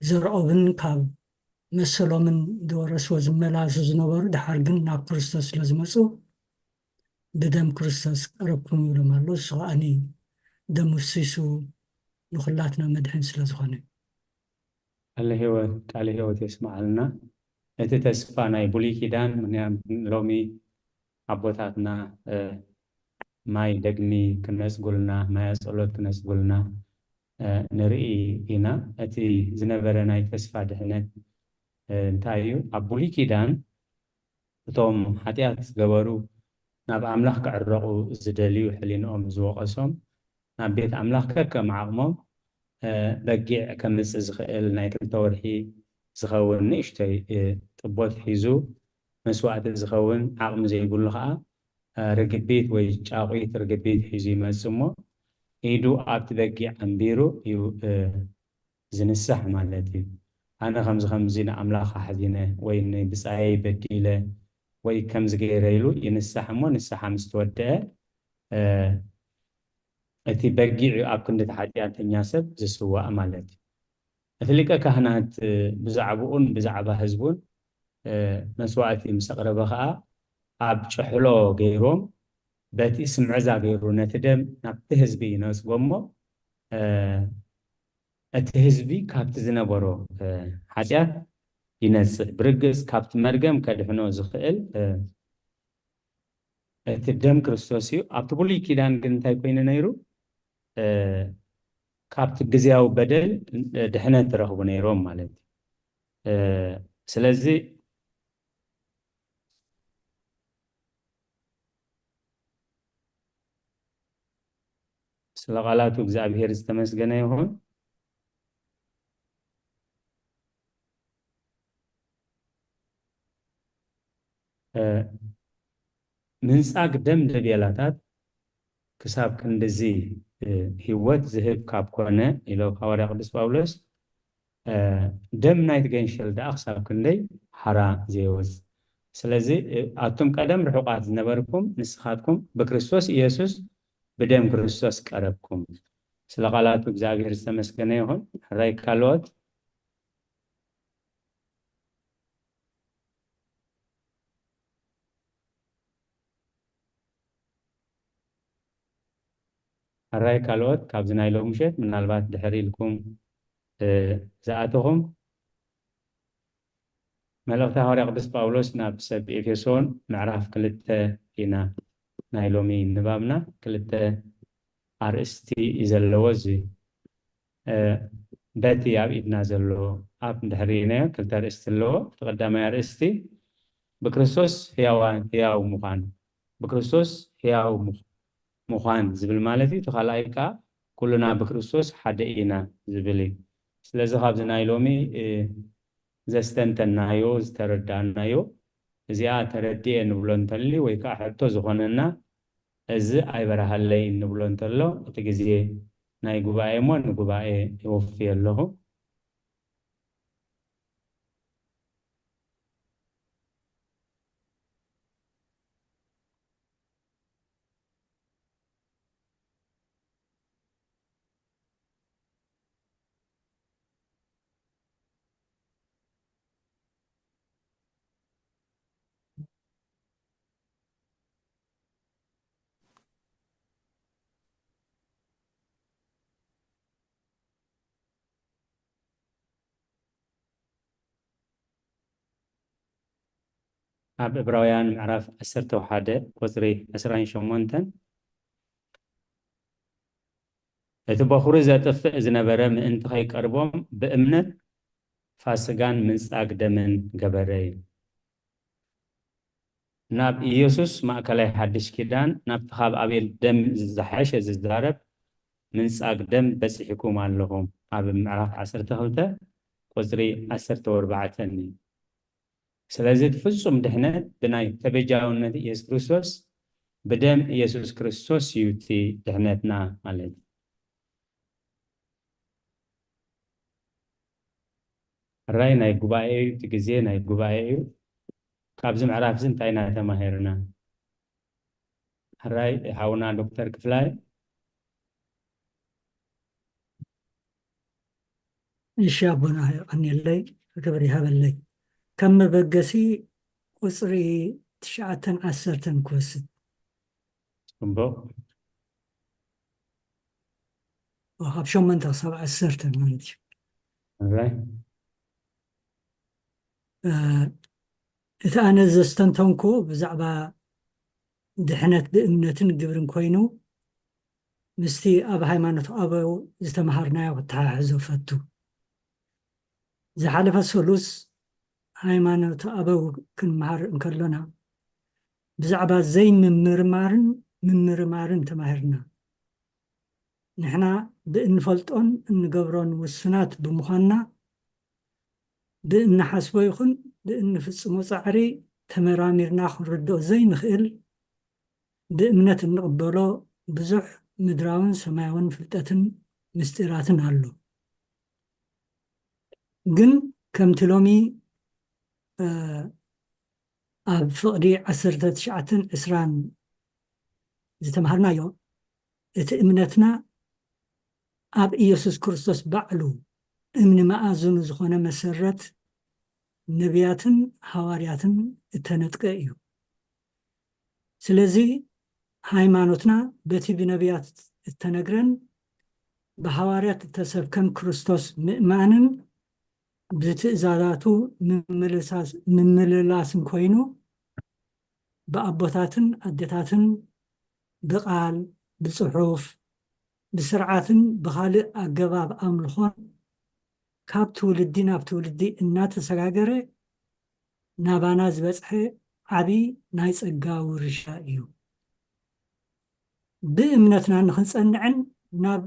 ዘርኦብን ካብ መሰሎምን ዝወረስዎ ዝመላለሱ ዝነበሩ ድሓር ግን ናብ ክርስቶስ ስለ ዝመፁ ብደም ክርስቶስ ቀረብኩም ይብሎም ኣሎ። እሱ ከዓኒ ደም ፍሲሱ ንኹላትና መድሕን ስለ ዝኾነ። ቃለ ህይወት ቃለ ህይወት የስምዓልና። እቲ ተስፋ ናይ ብሉይ ኪዳን ምክንያት ሎሚ ኣቦታትና ማይ ደግሚ ክነጽጉልና ማይ ጸሎት ክነጽጉልና ንርኢ ኢና። እቲ ዝነበረ ናይ ተስፋ ድሕነት እንታይ እዩ? ኣብ ብሉይ ኪዳን እቶም ሓጢኣት ዝገበሩ ናብ ኣምላኽ ክዕረቑ ዝደልዩ ሕሊንኦም ዝወቐሶም ናብ ቤት ኣምላኽ ከከም ዓቕሞም በጊዕ ከምጽእ ዝኽእል ናይ ክልተ ወርሒ ዝኸውን ንእሽተይ ጥቦት ሒዙ መስዋእቲ ዝኸውን ዓቕሚ ዘይብሉ ኸዓ ርግቢት ወይ ጫቑት ርግቢት ሒዙ ይመጽእ እሞ ኢዱ ኣብቲ በጊዕ ኣንቢሩ እዩ ዝንሳሕ ማለት እዩ። ኣነ ከምዚ ከምዚ ንኣምላኽ ኣሕዚነ ወይ ንብጻየይ በዲለ ወይ ከምዚ ገይረ ኢሉ ይንሳሕ እሞ ንስሓ ምስ ተወድአ እቲ በጊዕ እዩ ኣብ ክንዲ እቲ ሓጢኣተኛ ሰብ ዝስዋእ ማለት እዩ። እቲ ሊቀ ካህናት ብዛዕባኡን ብዛዕባ ህዝቡን መስዋእቲ ምስ ኣቕረበ ኸዓ ኣብ ጭሕሎ ገይሮም በቲ ስምዕዛ ገይሩ ነቲ ደም ናብቲ ህዝቢ ይነጽጎ እሞ እቲ ህዝቢ ካብቲ ዝነበሮ ሓጢኣት ይነጽእ። ብርግጽ ካብቲ መርገም ከድሕኖ ዝኽእል እቲ ደም ክርስቶስ እዩ። ኣብቲ ብሉይ ኪዳን ግን እንታይ ኮይኑ ነይሩ? ካብቲ ግዝያዊ በደል ድሕነት ዝረኽቡ ነይሮም ማለት እዩ። ስለዚ ስለ ቃላቱ እግዚኣብሔር ዝተመስገነ ይኹን። ምንጻግ ደም ደብየላታት ክሳብ ክንድዚ ህይወት ዝህብ ካብ ኮነ ኢሎ ሃዋርያ ቅዱስ ጳውሎስ ደም ናይቲ ገንሸል ደኣ ክሳብ ክንደይ ሓራ ዘየወጽእ። ስለዚ ኣቱም ቀደም ርሑቓት ዝነበርኩም ንስኻትኩም ብክርስቶስ ኢየሱስ ብደም ክርስቶስ ቀረብኩም። ስለ ቃላቱ እግዚኣብሔር ዝተመስገነ ይኹን። ሕራይ ካልኦት ሕራይ ካልኦት ካብዚ ናይ ሎም ምሸት ምናልባት ድሕር ኢልኩም ዝኣተኹም መልእኽቲ ሃዋርያ ቅዱስ ጳውሎስ ናብ ሰብ ኤፌሶን ምዕራፍ ክልተ ኢና ናይ ሎሚ ንባብና ክልተ ኣርእስቲ እዩ ዘለዎ። እዚ በቲ ኣብ ኢድና ዘሎ ኣብ ድሕሪናዮ ክልተ ኣርእስቲ ኣለዎ። እቲ ቀዳማይ ኣርእስቲ ብክርስቶስ ህያዋን ህያው ምዃን ብክርስቶስ ህያው ምዃን ዝብል ማለት እዩ። እቲ ካልኣይ ከዓ ኩልና ብክርስቶስ ሓደ ኢና ዝብል እዩ። ስለዚ ካብዚ ናይ ሎሚ ዘስተንተናዮ ዝተረዳእናዮ እዚኣ ተረዲኤ ንብሎ እንተልዩ ወይ ከዓ ሕቶ ዝኾነና እዚ ኣይበርሃለይ ንብሎ እንተሎ እቲ ግዜ ናይ ጉባኤ እሞ ንጉባኤ ይወፍየ ኣለኹ። ኣብ ዕብራውያን ምዕራፍ ዓሰርተ ሓደ ቁጽሪ ዕስራን ሸሞንተን፣ "እቲ በኹሪ ዘጥፍእ ዝነበረ ምእንቲ ኸይቀርቦም ብእምነት ፋስጋን ምንጻግ ደምን ገበረ" እዩ። ናብ ኢየሱስ ማእከላይ ሓድሽ ኪዳን፣ ናብቲ ካብ ኣቤል ደም ዝሓሸ ዝዛረብ ምንጻግ ደም በጺሕኩም ኣለኹም። ኣብ ምዕራፍ ዓሰርተ ክልተ ቁጽሪ ዓሰርተ ኣርባዕተ እዩ። ስለዚ እቲ ፍጹም ድሕነት ብናይ ተበጃውነት ኢየሱስ ክርስቶስ፣ ብደም ኢየሱስ ክርስቶስ እዩ እቲ ድሕነትና ማለት እዩ። ሕራይ ናይ ጉባኤ እዩ፣ እቲ ግዜ ናይ ጉባኤ እዩ። ካብዚ ምዕራፍ እዚ እንታይ ኢና ተማሂርና? ሕራይ ሓውና ዶክተር ክፍላይ። እሺ ኣቦና፣ የቐንየለይ፣ ክብሪ ይሃበለይ። ከም መበገሲ ቁጽሪ ትሽዓተን ዓሰርተን ክወስድ። ጽቡቕ። ካብ ሸሞንተ ክሳብ ዓሰርተ ማለት እዩ። ሕራይ። እ፣ እቲ ኣነ ዘስተንተንኩ ብዛዕባ ድሕነት ብእምነትን ግብርን ኮይኑ፣ ምስቲ ኣብ ሃይማኖት ኣበው ዝተምሃርናዮ ክተሓሕዞ ፈቱ። ዝሓለፈ ሰሉስ ሃይማኖት ኣበው ክንምሃር እንከሎና፣ ብዛዕባ ዘይምምርማርን ምምርማርን ተማሂርና። ንሕና ብእንፈልጦን እንገብሮን ውሱናት ብምዃንና፣ ብእንሓስቦ ይኹን ብእንፍጽሞ ጻዕሪ ተመራሚርና ክንርድኦ ዘይንኽእል፣ ብእምነት እንቕበሎ ብዙሕ ምድራውን ሰማያውን ፍልጠትን ምስጢራትን ኣሎ። ግን ከምቲ ሎሚ፣ እ፣ ኣብ ፍቕዲ ዓሰርተ ትሽዓተን ዕስራን ዝተምሃርናዮ፣ እቲ እምነትና ኣብ ኢየሱስ ክርስቶስ ባዕሉ እምኒ መኣዝኑ ዝኾነ መሰረት ነቢያትን ሃዋርያትን እተነጥቀ እዩ። ስለዚ ሃይማኖትና በቲ ብነቢያት እተነግረን ብሃዋርያት እተሰብከን ክርስቶስ ምእማንን ብትእዛዛቱ ምምልሳስ-፣ ምምልላስን ኮይኑ፣ ብኣቦታትን ኣዴታትን ብቓል፣ ብጽሑፍ፣ ብስርዓትን ብኻልእ ኣገባብ ኣምልኾን ካብ ትውልዲ ናብ ትውልዲ እናተሰጋገረ ናባና ዝበጽሐ ዓቢ ናይ ጸጋ ውርሻ እዩ። ብእምነትና ንኽንጸንዕን ናብ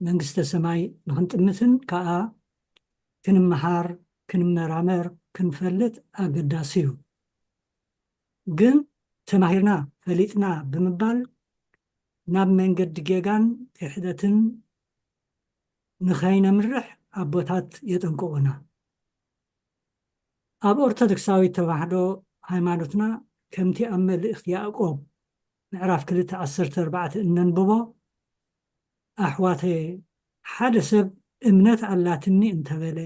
መንግስተ ሰማይ ንኽንጥምትን ከኣ ክንመሃር፣ ክንመራመር፣ ክንፈልጥ ኣገዳሲ እዩ። ግን ተማሂርና፣ ፈሊጥና ብምባል ናብ መንገዲ ጌጋን ክሕደትን ንኸይነምርሕ ኣቦታት የጠንቅቑና። ኣብ ኦርቶዶክሳዊት ተዋህዶ ሃይማኖትና ከምቲ ኣብ መልእኽቲ ያዕቆብ ምዕራፍ ክልተ ዓሰርተ ኣርባዕተ እነንብቦ፣ ኣሕዋተየ፣ ሓደ ሰብ እምነት ኣላትኒ እንተበለ፣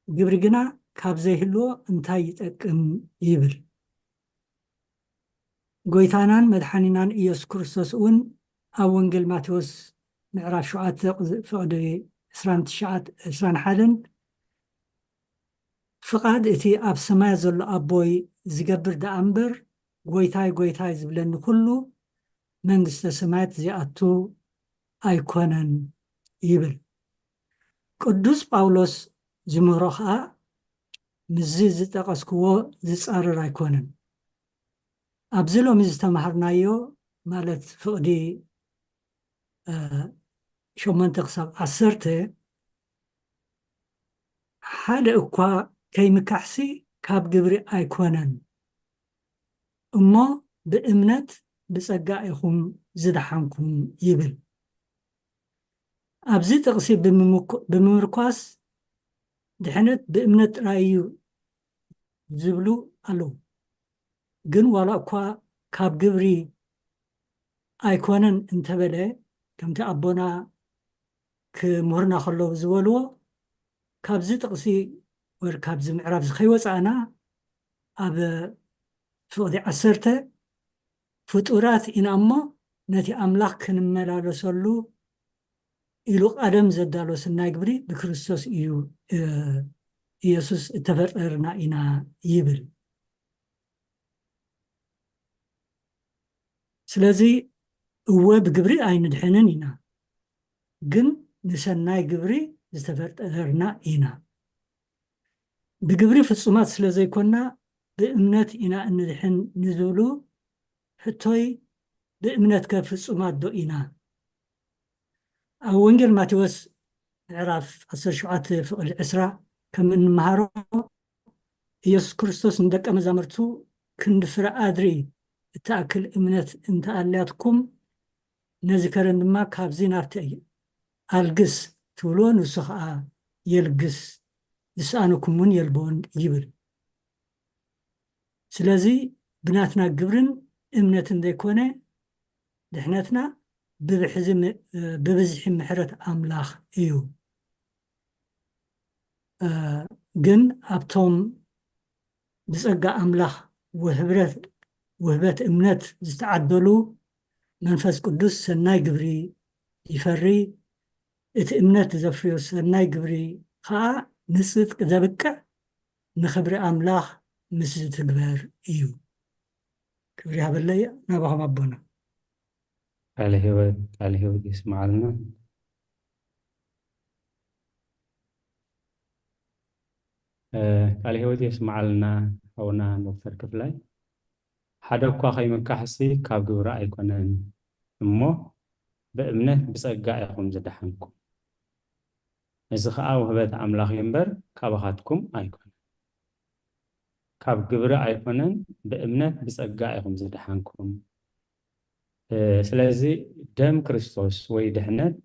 ግብሪ ግና ካብ ዘይህልዎ እንታይ ይጠቅም? ይብል። ጎይታናን መድሓኒናን ኢየሱስ ክርስቶስ እውን ኣብ ወንጌል ማቴዎስ ምዕራፍ ሸውዓተ ፍቕዲ ዕስራን ትሽዓን፣ ዕስራን ሓደን፣ "ፍቓድ እቲ ኣብ ሰማያት ዘሎ ኣቦይ ዝገብር ደኣ እምበር፣ ጎይታይ፣ ጎይታይ ዝብለኒ ኩሉ መንግስተ ሰማያት ዝኣቱ ኣይኮነን" ይብል። ቅዱስ ጳውሎስ ዝምህሮ ኸኣ ምስዚ ዝጠቐስክዎ ዝጻረር ኣይኮነን። ኣብዚ ሎሚ ዝተምሃርናዮ፣ ማለት ፍቕዲ፣ እ፣ ሸሞንተ ክሳብ ዓሰርተ፣ ሓደ እኳ ከይምካሕሲ ካብ ግብሪ ኣይኮነን፣ እሞ ብእምነት ብጸጋ ኢኹም ዝደሓንኩም ይብል። ኣብዚ ጥቕሲ ብምምኩ-፣ ብምምርኳስ ድሕነት ብእምነት ጥራይ እዩ ዝብሉ ኣለዉ። ግን ዋላ እኳ ካብ ግብሪ ኣይኮነን እንተበለ፣ ከምቲ ኣቦና ክምህሩና ከለዉ ዝበልዎ፣ ካብዚ ጥቕሲ ወይ ካብዚ ምዕራፍ እዚ ከይወጻእና፣ ኣብ ፍቕዲ ዓሰርተ፣ "ፍጡራት ኢና እሞ ነቲ ኣምላኽ ክንመላለሰሉ ኢሉ ቀደም ዘዳሎ ሰናይ ግብሪ ብክርስቶስ እዩ፣ እ፣ ኢየሱስ እተፈጠርና ኢና" ይብል። ስለዚ እወ ብግብሪ ኣይንድሕንን ኢና፣ ግን ንሰናይ ግብሪ ዝተፈጠርና ኢና። ብግብሪ ፍጹማት ስለ ዘይኮና ብእምነት ኢና እንድሕን ንዝብሉ ሕቶይ ብእምነትከ ፍጹማት ዶ ኢና? ኣብ ወንጌል ማቴዎስ ምዕራፍ ዓሰርተ ሸውዓተ ፍቕዲ ዕስራ ከም እንመሃሮ ኢየሱስ ክርስቶስ ንደቀ መዛሙርቱ ክንዲ ፍረ ኣድሪ እትኣክል እምነት እንተኣልያትኩም ነዚ ከረን ድማ ካብዚ ናብቲ ኣልግስ ትብልዎ ንሱ ኸዓ የልግስ ዝሰኣነኩም እውን የልቦን ይብል። ስለዚ ብናትና ግብርን እምነትን ዘይኮነ ድሕነትና ብብዝሒ ምሕረት ኣምላኽ እዩ። ግን ኣብቶም ብጸጋ ኣምላኽ ውህብረት ውህበት እምነት ዝተዓደሉ መንፈስ ቅዱስ ሰናይ ግብሪ ይፈሪ። እቲ እምነት ዘፍርዮ ሰናይ ግብሪ ኸኣ ንጽድቂ ዘብቅዕ ንኽብሪ ኣምላኽ ምስ ዝትግበር እዩ። ክብሪ ሃበለይ ናባኹም ኣቦና። ቃለ ህይወት ቃለ ህይወት የስምዓልና። ቃለ ህይወት የስምዓልና ሓውና ዶክተር ክፍላይ። ሓደ እኳ ከይምካሕሲ ካብ ግብሪ ኣይኮነን እሞ ብእምነት ብጸጋ ኢኹም ዝደሓንኩም። እዚ ኸኣ ውህበት ኣምላኽ እዩ እምበር ካባኻትኩም ኣይኮነን። ካብ ግብሪ ኣይኮነን ብእምነት ብጸጋ ኢኹም ዝደሓንኩም። ስለዚ ደም ክርስቶስ ወይ ድሕነት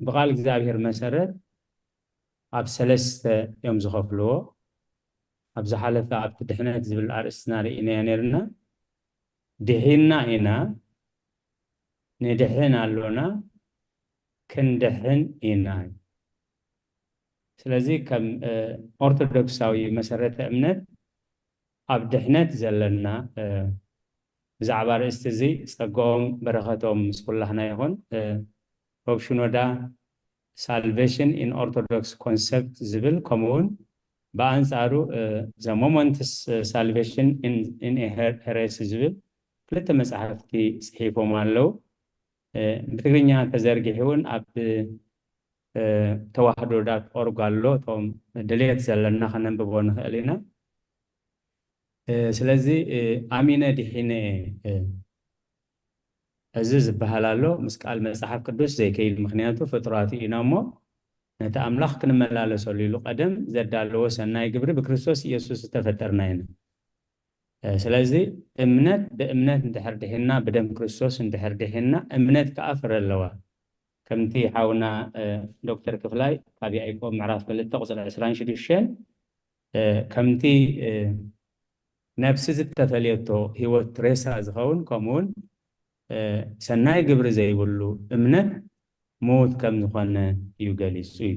ብቓል እግዚኣብሔር መሰረት ኣብ ሰለስተ እዮም ዝኸፍልዎ። ኣብ ዝሓለፈ ኣብቲ ድሕነት ዝብል ኣርእስትና ርኢናዮ ነርና። ድሒና ኢና፣ ንድሕን ኣሎና፣ ክንድሕን ኢና። ስለዚ ከም ኦርቶዶክሳዊ መሰረተ እምነት ኣብ ድሕነት ዘለና ብዛዕባ ኣርእስቲ እዚ ጸግኦም በረኸቶም ምስ ኩላህና ይኹን። ሮብ ሽኖዳ Salvation in Orthodox Concept ዝብል ከምኡውን ብኣንጻሩ The Momentous Salvation in a Heresy ዝብል ክልተ መጻሕፍቲ ጽሒፎም ኣለዉ። ብትግርኛ ተዘርጊሑ እውን ኣብ ተዋህዶ ዳት ኦርግ ኣሎ። እቶም ድሌት ዘለና ከነንብቦ ንኽእል ኢና። ስለዚ ኣሚነ ድሒነ እዚ ዝበሃል ኣሎ ምስ ቃል መጽሓፍ ቅዱስ ዘይከይድ፣ ምኽንያቱ ፍጡራት ኢና እሞ ነቲ ኣምላኽ ክንመላለሰሉ ኢሉ ቀደም ዘዳለዎ ሰናይ ግብሪ ብክርስቶስ ኢየሱስ ዝተፈጠርና ኢና። ስለዚ እምነት ብእምነት እንድሕር ድሒና፣ ብደም ክርስቶስ እንድሕር ድሒና፣ እምነት ከኣ ፍረ ኣለዋ። ከምቲ ሓውና ዶክተር ክፍላይ ካብ ያዕቆብ ምዕራፍ ክልተ ቁፅሪ ዕስራን ሽዱሽተን ከምቲ ነብሲ ዝተፈልየቶ ህይወት ሬሳ ዝኸውን፣ ከምኡውን ሰናይ ግብሪ ዘይብሉ እምነት ምዉት ከም ዝኾነ እዩ ገሊጹ እዩ።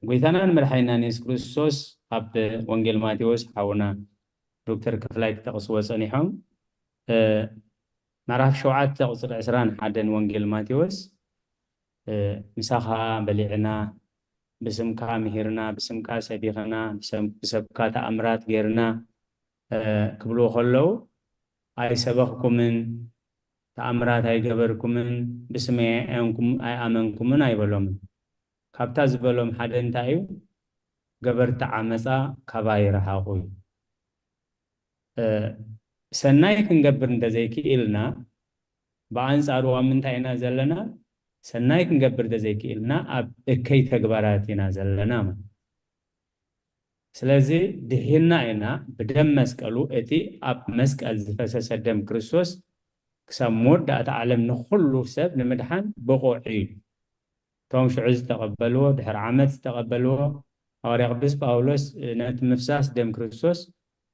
ጎይታናን መድሓኒናን የሱስ ክርስቶስ ኣብ ወንጌል ማቴዎስ ሓውና ዶክተር ክፍላይ ክጠቕስዎ ጸኒሖም፣ ምዕራፍ ሸውዓተ ቁጽሪ ዕስራን ሓደን ወንጌል ማቴዎስ፣ ምሳኻ በሊዕና፣ ብስምካ ምሂርና፣ ብስምካ ሰቢኽና፣ ብሰብካ ተኣምራት ጌርና ክብልዎ ከለዉ፣ ኣይሰበኽኩምን፣ ተኣምራት ኣይገበርኩምን፣ ብስመይ ኣይኣመንኩምን ኣይበሎምን። ካብታ ዝበሎም ሓደ እንታይ እዩ? ገበርቲ ዓመፃ ካባይ ይረሓቑ እዩ። ሰናይ ክንገብር እንተዘይክኢልና፣ ብኣንፃሩ ኣብ ምንታይ ኢና ዘለና? ሰናይ ክንገብር እንተዘይክኢልና ኣብ እከይ ተግባራት ኢና ዘለና ማለት። ስለዚ ድሒና ኢና ብደም መስቀሉ፣ እቲ ኣብ መስቀል ዝፈሰሰ ደም ክርስቶስ ክሳብ መወዳእታ ዓለም ንኹሉ ሰብ ንምድሓን ብቑዕ እዩ። እቶም ሽዑ ዝተቐበልዎ፣ ድሕሪ ዓመት ዝተቐበልዎ፣ ሃዋርያ ቅዱስ ጳውሎስ ነቲ ምፍሳስ ደም ክርስቶስ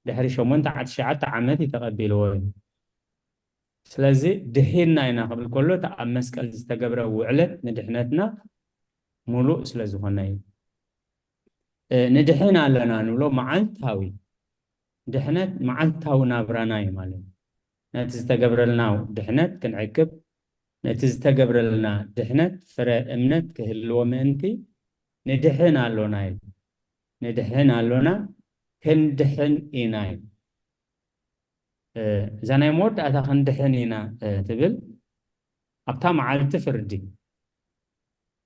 ድሕሪ ሸሞንተ ዓት-፣ ትሽዓተ ዓመት እዩ ተቐቢልዎ እዩ። ስለዚ ድሒና ኢና ክብል ከሎ፣ እቲ ኣብ መስቀል ዝተገብረ ውዕለት ንድሕነትና ሙሉእ ስለ ዝኾነ እዩ። ንድሕን ኣለና ንብሎ መዓልታዊ ድሕነት መዓልታዊ ናብራና እዩ ማለት እዩ። ነቲ ዝተገብረልና ድሕነት ክንዕቅብ፣ ነቲ ዝተገብረልና ድሕነት ፍረ እምነት ክህልዎ ምእንቲ ንድሕን ኣሎና እዩ። ንድሕን ኣሎና፣ ክንድሕን ኢና እዩ። እዛ ናይ መወዳእታ ክንድሕን ኢና ትብል ኣብታ መዓልቲ ፍርዲ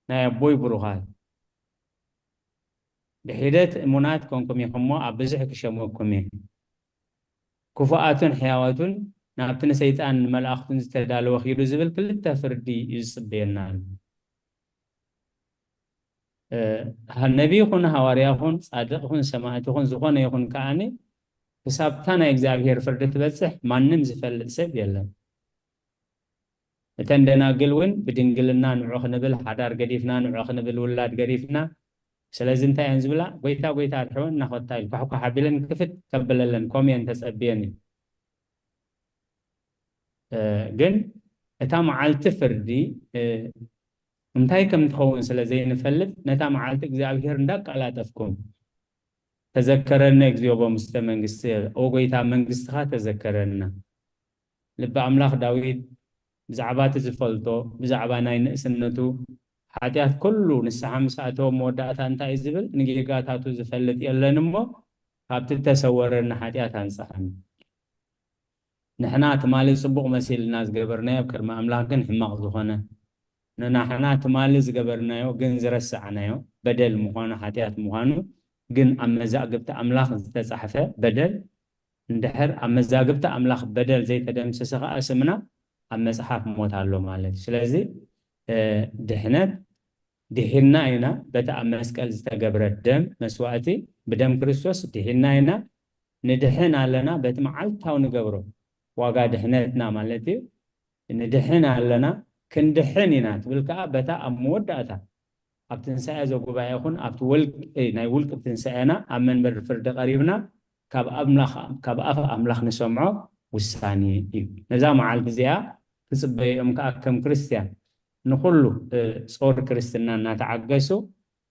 ናይ ኣቦይ ብሩኻት ብሒደት እሙናት ኮንኩም ኢኹሞ ኣብ ብዙሕ ክሸመኩም እየ። ክፉኣቱን ሕያዋቱን ናብቲ ንሰይጣን ንመላእኽቱን ዝተዳለወ ኪዱ ዝብል ክልተ ፍርዲ እዩ ዝጽበየና ኣሎ። ነቢ ይኹን ሃዋርያ ይኹን ጻድቕ ይኹን ሰማዕቲ ይኹን ዝኾነ ይኹን ከዓኒ ክሳብታ ናይ እግዚኣብሔር ፍርዲ ትበጽሕ ማንም ዝፈልጥ ሰብ የለን። እተን ደናግል እውን ብድንግልና ንዑ ክንብል ሓዳር ገዲፍና ንዑ ክንብል ውላድ ገዲፍና ስለዚ እንታይ እየን ዝብላ? ጎይታ ጎይታ ኣድሕወን እናኸታ ኢል ኳሕኳሕ ኣቢለን ክፍት ከብለለን ኮምየን ተጸብየን እዩ። ግን እታ መዓልቲ ፍርዲ እንታይ ከም ትኸውን ስለ ዘይንፈልጥ ነታ መዓልቲ እግዚኣብሔር እንዳቃላጠፍኩም ተዘከረነ እግዚኦ በውስተ መንግስቲ፣ ኦ ጎይታ መንግስትኻ ተዘከረና። ልቢ ኣምላኽ ዳዊት ብዛዕባ እቲ ዝፈልጦ ብዛዕባ ናይ ንእስነቱ ሓጢኣት ኩሉ ንስሓ ምስ ኣተወ መወዳእታ እንታይ እዩ ዝብል? ንጌጋታቱ ዝፈልጥ የለን እሞ ካብቲ ተሰወረኒ ሓጢኣት ኣንጽሓኒ። ንሕና ትማሊ ጽቡቕ መሲልና ዝገበርናዮ ኣብ ቅድሚ ኣምላኽ ግን ሕማቕ ዝኾነ ንናሕና ትማሊ ዝገበርናዮ ግን ዝረሳዕናዮ በደል ምዃኑ ሓጢኣት ምዃኑ ግን ኣብ መዛግብቲ ኣምላኽ ዝተጻሕፈ በደል እንድሕር ኣብ መዛግብቲ ኣምላኽ በደል ዘይተደምሰሰ ከኣ ስምና ኣብ መጽሓፍ ሞት ኣሎ ማለት እዩ። ስለዚ ድሕነት ድሒንና ኢና በቲ ኣብ መስቀል ዝተገብረ ደም መስዋእቲ ብደም ክርስቶስ ድሒንና ኢና ንድሕን ኣለና በቲ መዓልታዊ ንገብሮ ዋጋ ድሕነትና ማለት እዩ። ንድሕን ኣለና ክንድሕን ኢና ትብል ከዓ በታ ኣብ መወዳእታ ኣብ ትንሳኤ ዘጉባኤ ይኹን ኣብቲ ወልቂ ናይ ውልቂ ትንሳኤና ኣብ መንበር ፍርዲ ቀሪብና ካብ ኣምላኽ ካብ ኣፍ ኣምላኽ ንሰምዖ ውሳኔ እዩ። ነዛ መዓልቲ እዚኣ ክጽበይኦም ከዓ ከም ክርስትያን ንኹሉ ጾር ክርስትና እናተዓገሱ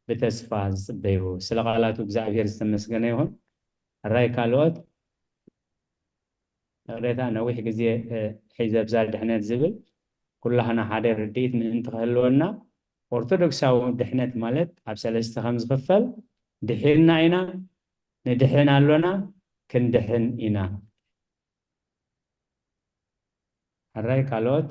ብተስፋ ዝጽበዩ ስለ ቃላቱ እግዚኣብሔር ዝተመስገነ ይኹን። ሕራይ ካልኦት ይቕሬታ ነዊሕ ግዜ ሒዘ ብዛ ድሕነት ዝብል ኩላህና ሓደ ርድኢት ምእንቲ ክህልወና ኦርቶዶክሳዊ ድሕነት ማለት ኣብ ሰለስተ ከም ዝኽፈል ድሒንና ኢና፣ ንድሕን ኣሎና፣ ክንድሕን ኢና። ሕራይ ካልኦት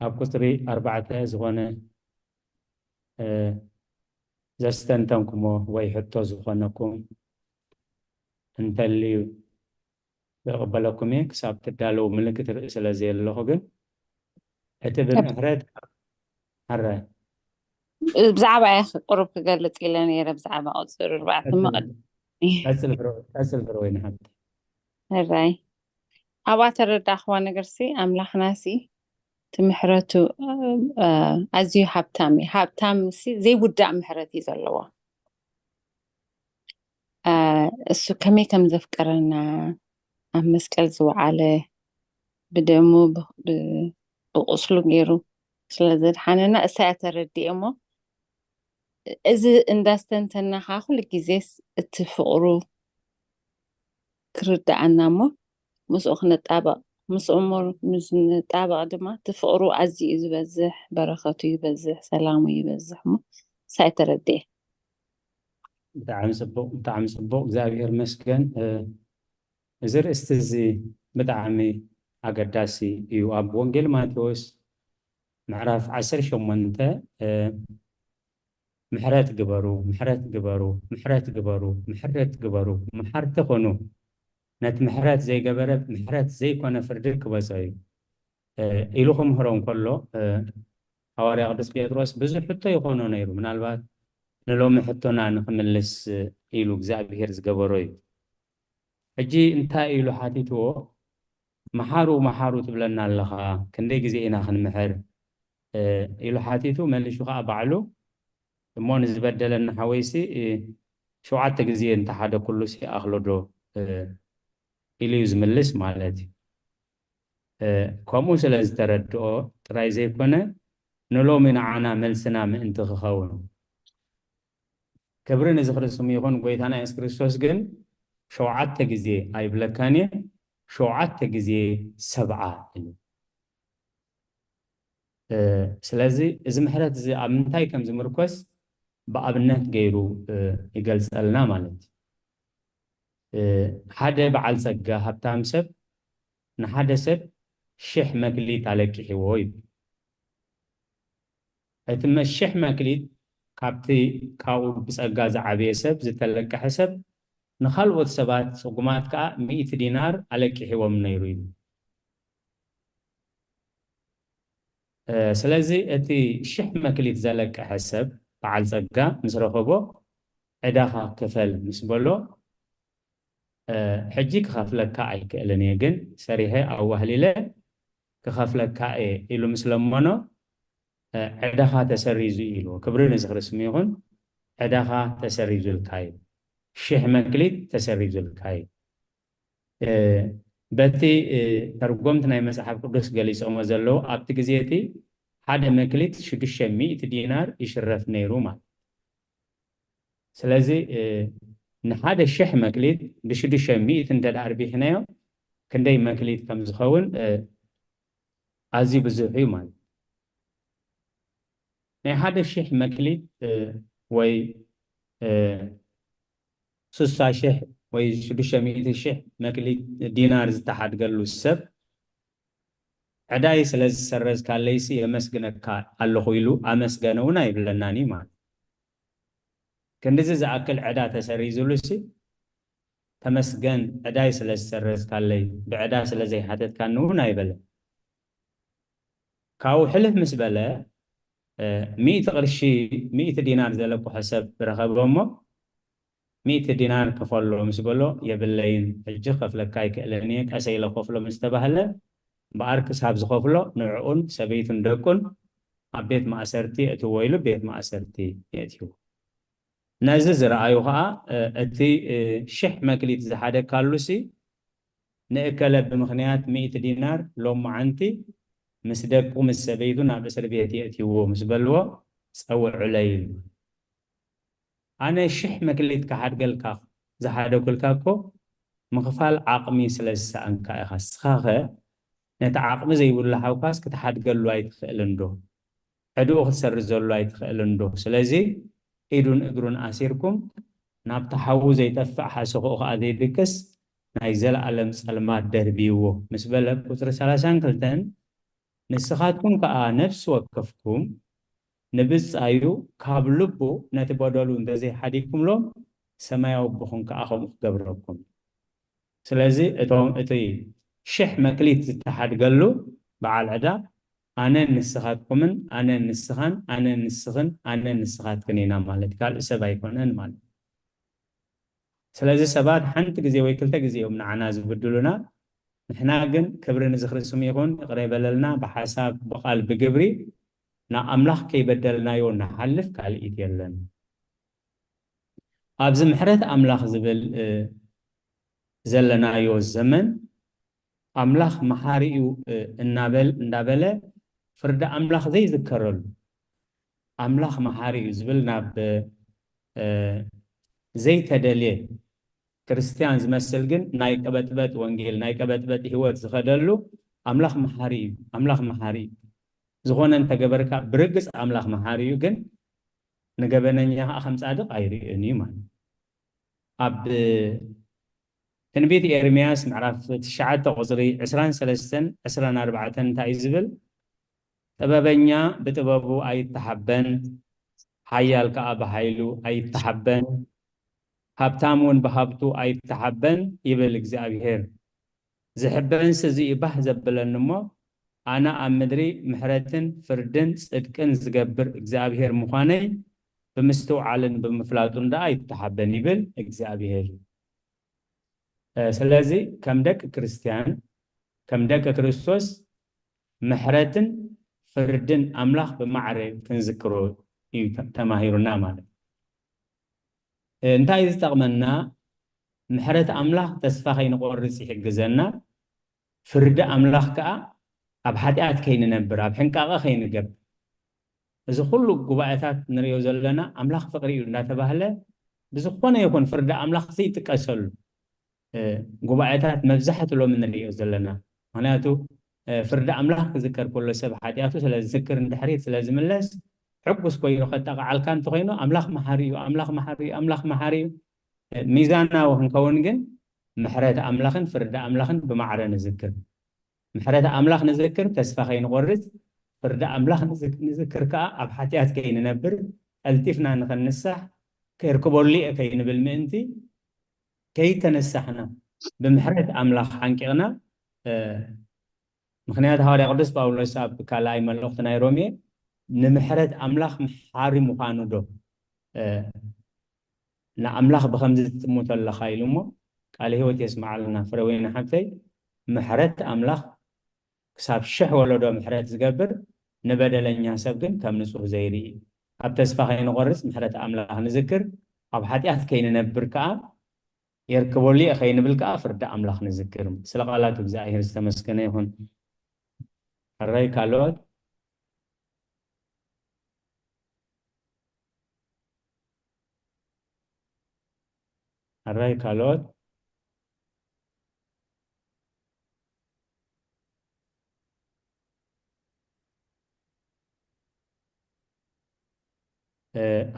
ኣብ ቁፅሪ ኣርባዕተ ዝኾነ ዘስተንተንኩሞ ወይ ሕቶ ዝኾነኩም እንተልዩ ክቕበለኩም እየ ክሳብ ትዳለዉ ምልክት ርኢ ስለ ዘየለኹ ግን እቲ ብምሕረት ኣረ ብዛዕባ እየ ቁሩብ ክገልፅ ኢለ ነይረ ብዛዕባ ቁፅሪ ኣርባዕተ መቐድ ቀፅል ፍረ ወይ ንሓብቲ ሕራይ ኣብኣ ተረዳእኽዋ ነገር ሲ ኣምላኽና ሲ እቲ ምሕረቱ ኣዝዩ ሃብታም እዩ። ሃብታም ሲ ዘይውዳእ ምሕረት እዩ ዘለዎ። እሱ ከመይ ከም ዘፍቀረና ኣብ መስቀል ዝወዓለ ብደሙ ብቁስሉ ገይሩ ስለ ዘድሓነና እሳ እያ ተረድኤ እሞ እዚ እንዳስተንተና ከዓ ኩሉ ግዜስ እቲ ፍቕሩ ክርድኣና እሞ ምስኡ ክንጣበቕ ምስኡ እሞ ምስ ንጣበቕ ድማ እቲ ፍቕሩ ኣዝዩ እዩ ዝበዝሕ በረኸቱ ይበዝሕ ሰላሙ ይበዝሕ እሞ ንሳ እያ ተረድኤ ብጣዕሚ ፅቡቕ ብጣዕሚ ፅቡቕ እግዚኣብሔር መስገን እዚ ርእስቲ እዚ ብጣዕሚ ኣገዳሲ እዩ ኣብ ወንጌል ማቴዎስ ምዕራፍ ዓሰርተ ሸሞንተ ምሕረት ግበሩ ምሕረት ግበሩ ምሕረት ግበሩ ምሕረት ግበሩ መሓርቲ ኩኑ ነቲ ምሕረት ዘይገበረ ምሕረት ዘይኮነ ፍርዲ ክበጾ እዩ ኢሉ ክምህሮ እንከሎ ሃዋርያ ቅዱስ ጴጥሮስ ብዙሕ ሕቶ ይኾኖ ነይሩ ምናልባት ንሎሚ ሕቶና ንክምልስ ኢሉ እግዚኣብሄር ዝገበሮ እዩ ሕጂ እንታይ ኢሉ ሓቲትዎ መሓሩ መሓሩ ትብለና ኣለኻ ክንደይ ግዜ ኢና ክንምሕር ኢሉ ሓቲቱ መሊሹ ከዓ ባዕሉ እሞ ንዝበደለና ሓወይሲ ሸውዓተ ግዜ እንተሓደ ኩሉ ሲኣኽሎ ዶ ኢሉ እዩ ዝምልስ ማለት እዩ ከምኡ ስለ ዝተረድኦ ጥራይ ዘይኮነ ንሎሚ ንዓና መልስና ምእንቲ ክኸውን ክብሪ ንዝኽሪ ስሙ ይኹን። ጎይታና የሱስ ክርስቶስ ግን ሸውዓተ ግዜ ኣይብለካን እየ፣ ሸውዓተ ግዜ ሰብዓ ኢሉ። እ፣ ስለዚ እዚ ምሕረት እዚ ኣብ ምንታይ ከም ዝምርኮስ ብኣብነት ገይሩ፣ እ፣ ይገልጸልና ማለት እዩ። እ፣ ሓደ በዓል ጸጋ ሃብታም ሰብ ንሓደ ሰብ ሽሕ መክሊት ኣለቂሕዎ ይብል። እቲ መ-፣ ሽሕ መክሊት ካብቲ ካብኡ ብጸጋ ዝዓበየ ሰብ ዝተለቀሐ ሰብ ንኻልኦት ሰባት ጽጉማት ከኣ ሚእቲ ዲናር ኣለቂሕዎም ነይሩ ይብል። እ፣ ስለዚ እቲ ሽሕ መክሊት ዘለቀሐ ሰብ በዓል ጸጋ ምስ ረኸቦ ዕዳኻ ክፈል ምስ በሎ፣ እ፣ ሕጂ ክኸፍለካ ኣይክእልን እየ፣ ግን ሰሪሐ ኣዋህሊለ ክኸፍለካ እየ ኢሉ ምስ ለመኖ፣ እ፣ ዕዳኻ ተሰሪዙ ኢሉ። ክብሪ ንዝኽሪ ስሙ ይኹን። ዕዳኻ ተሰሪዙልካ እዩ። ሽሕ መክሊት ተሰሪዙልካ እዩ። እ፣ በቲ፣ እ፣ ተርጎምቲ ናይ መጽሓፍ ቅዱስ ገሊጾሞ ዘለዉ፣ ኣብቲ ግዜ እቲ ሓደ መክሊት ሽዱሽተ ሚእቲ ዲናር ይሽረፍ ነይሩ ማለት። ስለዚ፣ እ፣ ንሓደ ሽሕ መክሊት ብሽዱሽተ ሚእቲ እንተ ደኣ ኣርቢሕናዮ፣ ክንደይ መክሊት ከም ዝኸውን፣ እ፣ ኣዝዩ ብዙሕ እዩ ማለት። ናይ ሓደ ሽሕ መክሊት፣ እ፣ ወይ፣ እ፣ ስሳ ሽሕ ወይ ሽዱሽተ ሚእቲ ሽሕ መክሊት ዲናር ዝተሓድገሉ ሰብ፣ ዕዳይ ስለ ዝሰረዝካለይሲ የመስግነካ ኣለኹ ኢሉ ኣመስገነ እውን ኣይብለናን እዩ ማለት። ክንድዚ ዝኣክል ዕዳ ተሰሪዙሉሲ፣ ተመስገን፣ ዕዳይ ስለ ዝሰረዝካለይ፣ ብዕዳ ስለ ዘይሓተትካኒ እውን ኣይበለን። ካብኡ ሕልፍ ምስ በለ፣ እ፣ ሚእቲ ቅርሺ፣ ሚእቲ ዲናር ዘለቅሖ ሰብ ረኸበ እሞ፣ ሚእቲ ዲናር ክፈሎ ምስ በሎ፣ የብለይን፣ ሕጂ ክኸፍለካ ኣይክእልን እየ፣ ቀሰ ኢለ ክኸፍሎ ምስ ተባህለ፣ እምበኣር ክሳብ ዝኸፍሎ ንዕኡን ሰበይቱን ደቁን ኣብ ቤት ማእሰርቲ የእትዎ ኢሉ ቤት ማእሰርቲ የእትዎ። ነዚ ዝረኣዩ ኸኣ፣ እ፣ እቲ፣ እ፣ ሽሕ መክሊት ዝሓደካሉሲ ንእከለ ብምኽንያት ሚእቲ ዲናር ሎማዓንቲ ምስ ደቁ ምስ ሰበይቱ ናብ እስር ቤት የእትይዎ ምስ በልዎ፣ ጸውዑለይ ኢሉ። ኣነ ሽሕ መክሊት ክሓድገልካ ዝሓደኩልካ እኮ ምኽፋል ዓቕሚ ስለ ዝሰኣንካ ኢኻ። ንስኻኸ ነቲ ዓቕሚ ዘይብሉ ሓውካስ ክትሓድገሉ ኣይትኽእልን ዶ? ዕድኡ ክትሰርዘሉ ኣይትኽእልን ዶ? ስለዚ ኢዱን እግሩን ኣሲርኩም ናብቲ ሓዊ ዘይጠፍእ ሓሰኽኡ ኸኣ ዘይድቅስ ናይ ዘለኣለም ጸልማት ደርብይዎ ምስ በለ፣ ቁጽሪ ሰላሳን ክልተን፣ ንስኻትኩም ከኣ ነፍሲ ወከፍኩም ንብጻዩ ካብ ልቡ ነቲ በደሉ እንተዘይሓዲግኩምሎም፣ ሰማያዊ ኣቦኹም ከኣ ከምኡ ክገብረኩም። ስለዚ እቶም፣ እቲ ሽሕ መክሊት ዝተሓድገሉ በዓል ዕዳ ኣነን ንስኻትኩምን ኣነን ንስኻን ኣነን ንስኽን ኣነን ንስኻትክን ኢና ማለት፣ ካልእ ሰብ ኣይኮነን ማለት። ስለዚ ሰባት ሓንቲ ግዜ ወይ ክልተ ግዜ እዮም ንዓና ዝብድሉና። ንሕና ግን ክብሪ ንዝኽሪ ስሙ ይኹን፣ ይቕረ ይበለልና፣ ብሓሳብ፣ ብቓል፣ ብግብሪ ንኣምላኽ ከይበደልናዮ ንሓልፍ ካልኢት የለን። ኣብዚ ምሕረት ኣምላኽ ዝብል፣ እ፣ ዘለናዮ ዘመን ኣምላኽ መሓሪ እዩ፣ እ፣ እናበል-፣ እንዳበለ ፍርዲ ኣምላኽ ዘይዝከረሉ፣ ኣምላኽ መሓሪ እዩ ዝብል ናብ፣ እ፣ ዘይተደልየ ክርስትያን ዝመስል ግን ናይ ቀበጥበጥ ወንጌል፣ ናይ ቀበጥበጥ ህይወት ዝኸደሉ ኣምላኽ መሓሪ እዩ፣ ኣምላኽ መሓሪ እዩ። ዝኾነ እንተገበርካ ብርግጽ ኣምላኽ መሓሪ እዩ፣ ግን ንገበነኛ ኸኣ ከም ጻድቕ ኣይርእን እዩ ማለት እዩ። ኣብ ትንቢት ኤርምያስ ምዕራፍ ትሽዓተ ቁጽሪ ዕስራን ሰለስተን ዕስራን ኣርባዕተን እንታይ እዩ ዝብል? "ጥበበኛ ብጥበቡ ኣይተሓበን፣ ሓያል ከኣ ብሓይሉ ኣይተሓበን፣ ሃብታም እውን ብሃብቱ ኣይተሓበን" ይብል እግዚኣብሄር። "ዝሕበንስ እዚ እዩ ባህ ዘብለኒ እሞ፣ ኣነ ኣብ ምድሪ ምሕረትን ፍርድን ጽድቅን ዝገብር እግዚኣብሄር ምዃነይ ብምስትውዓልን ብምፍላጡን ደኣ ኣይተሓበን" ይብል እግዚኣብሄር። እ፣ ስለዚ ከም ደቂ ክርስትያን፣ ከም ደቂ ክርስቶስ ምሕረትን ፍርድን ኣምላኽ ብማዕረ ክንዝክሮ እዩ ተ-፣ ተማሂሩና ማለት እዩ። እ፣ እንታይ ዝጠቕመና? ምሕረት ኣምላኽ ተስፋ ከይንቆርጽ ይሕግዘና። ፍርዲ ኣምላኽ ከኣ ኣብ ሓጢኣት ከይንነብር፣ ኣብ ሕንቃቐ ከይንገብር። እዚ ኩሉ ጉባኤታት ንርእዮ ዘለና ኣምላኽ ፍቕሪ እዩ እንዳተባህለ ብዝኾነ ይኹን ፍርዲ ኣምላኽ ዘይጥቀሰሉ ጉባኤታት መብዛሕትኡ ሎሚ ንርእዮ ዘለና። ምኽንያቱ ፍርዲ ኣምላኽ ክዝከር ከሎ ሰብ ሓጢኣቱ ስለ ዝዝክር ንድሕሪት ስለ ዝምለስ ሕጉስ ኮይኑ ከጣቕዓልካ እንተኾይኑ ኣምላኽ መሓሪ እዩ፣ ኣምላኽ መሓሪ እዩ፣ ኣምላኽ መሓሪ እዩ። ሚዛናዊ ክንከውን ግን ምሕረት ኣምላኽን ፍርዲ ኣምላኽን ብማዕረ ንዝክር። ምሕረት ኣምላኽ ንዝክር ተስፋ ከይንቆርጽ፣ ፍርዲ ኣምላኽ ንዝክር ከዓ ኣብ ሓጢኣት ከይንነብር ቀልጢፍና ንኸንሳሕ ከይርከበሉ እየ ከይንብል ምእንቲ ከይተነሳሕና ብምሕረት ኣምላኽ ሓንቂቕና። ምኽንያት ሃዋርያ ቅዱስ ጳውሎስ ኣብ ካልኣይ መልእኽቲ ናይ ሮሜ ንምሕረት ኣምላኽ መሓሪ ምዃኑ ዶ ንኣምላኽ ብኸምዚ ትጥምቶ ኣለኻ ኢሉ እሞ ቃል ህይወት የስምዓልና። ፍረ ወይኒ ሓብተይ፣ ምሕረት ኣምላኽ ክሳብ ሽሕ ወለዶ ምሕረት ዝገብር፣ ንበደለኛ ሰብ ግን ከም ንጹህ ዘይርኢ። ኣብ ተስፋ ከይንቆርጽ ምሕረት ኣምላኽ ንዝክር፣ ኣብ ሓጢኣት ከይንነብር ከኣ የርክበሉ እየ ከይንብል ከኣ ፍርዲ ኣምላኽ ንዝክር። ስለ ቃላቱ እግዚኣብሔር ዝተመስገነ ይኹን። ሕራይ ካልኦት ሕራይ ካልኦት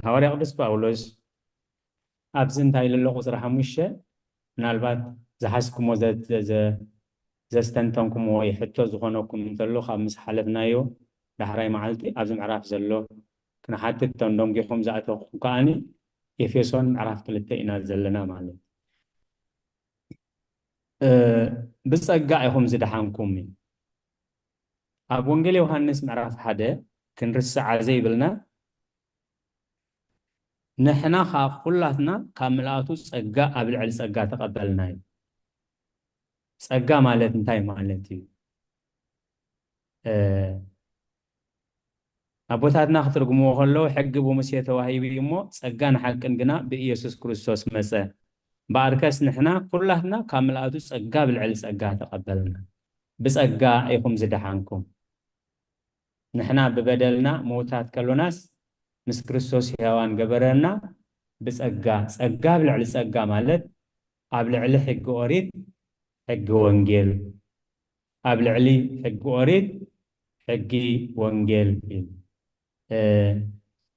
ሃዋርያ ቅዱስ ጳውሎስ ኣብዚ እንታይ ኢሉ ኣሎ? ቁፅሪ ሓሙሽተ ምናልባት ዝሓዝኩሞ ዘስተንተንኩሞ ወይ ሕቶ ዝኾነኩም እንተሎ ካብ ምስ ሓለፍናዮ ዳሕራይ መዓልቲ ኣብዚ ምዕራፍ ዘሎ ክንሓትት እቶም ደንጊኹም ዝኣተኹም ከዓኒ ኤፌሶን ምዕራፍ ክልተ ኢና ዘለና ማለት ብፀጋ ኢኹም ዝደሓንኩም እዩ። ኣብ ወንጌል ዮሃንስ ምዕራፍ ሓደ ክንርስዓ ዘይብልና ንሕና ከዓ ኩላትና ካብ ምልኣቱ ፀጋ ኣብ ልዕሊ ፀጋ ተቐበልና እዩ። ፀጋ ማለት እንታይ ማለት እዩ? ኣቦታትና ክትርጉምዎ ከለዉ ሕጊ ብሙሴ ተዋሂቡ እዩ እሞ ፀጋን ሓቅን ግና ብኢየሱስ ክርስቶስ መፀ። እምበኣርከስ ንሕና ኩላትና ካብ ምልኣቱ ፀጋ ብልዕሊ ፀጋ ተቐበልና። ብፀጋ ኢኹም ዝደሓንኩም። ንሕና ብበደልና ምውታት ከሎናስ ምስ ክርስቶስ ሕያዋን ገበረና። ብፀጋ፣ ፀጋ ብልዕሊ ፀጋ ማለት ኣብ ልዕሊ ሕጊ ኦሪት ሕጊ ወንጌል፣ ኣብ ልዕሊ ሕጊ ኦሪት ሕጊ ወንጌል እዩ።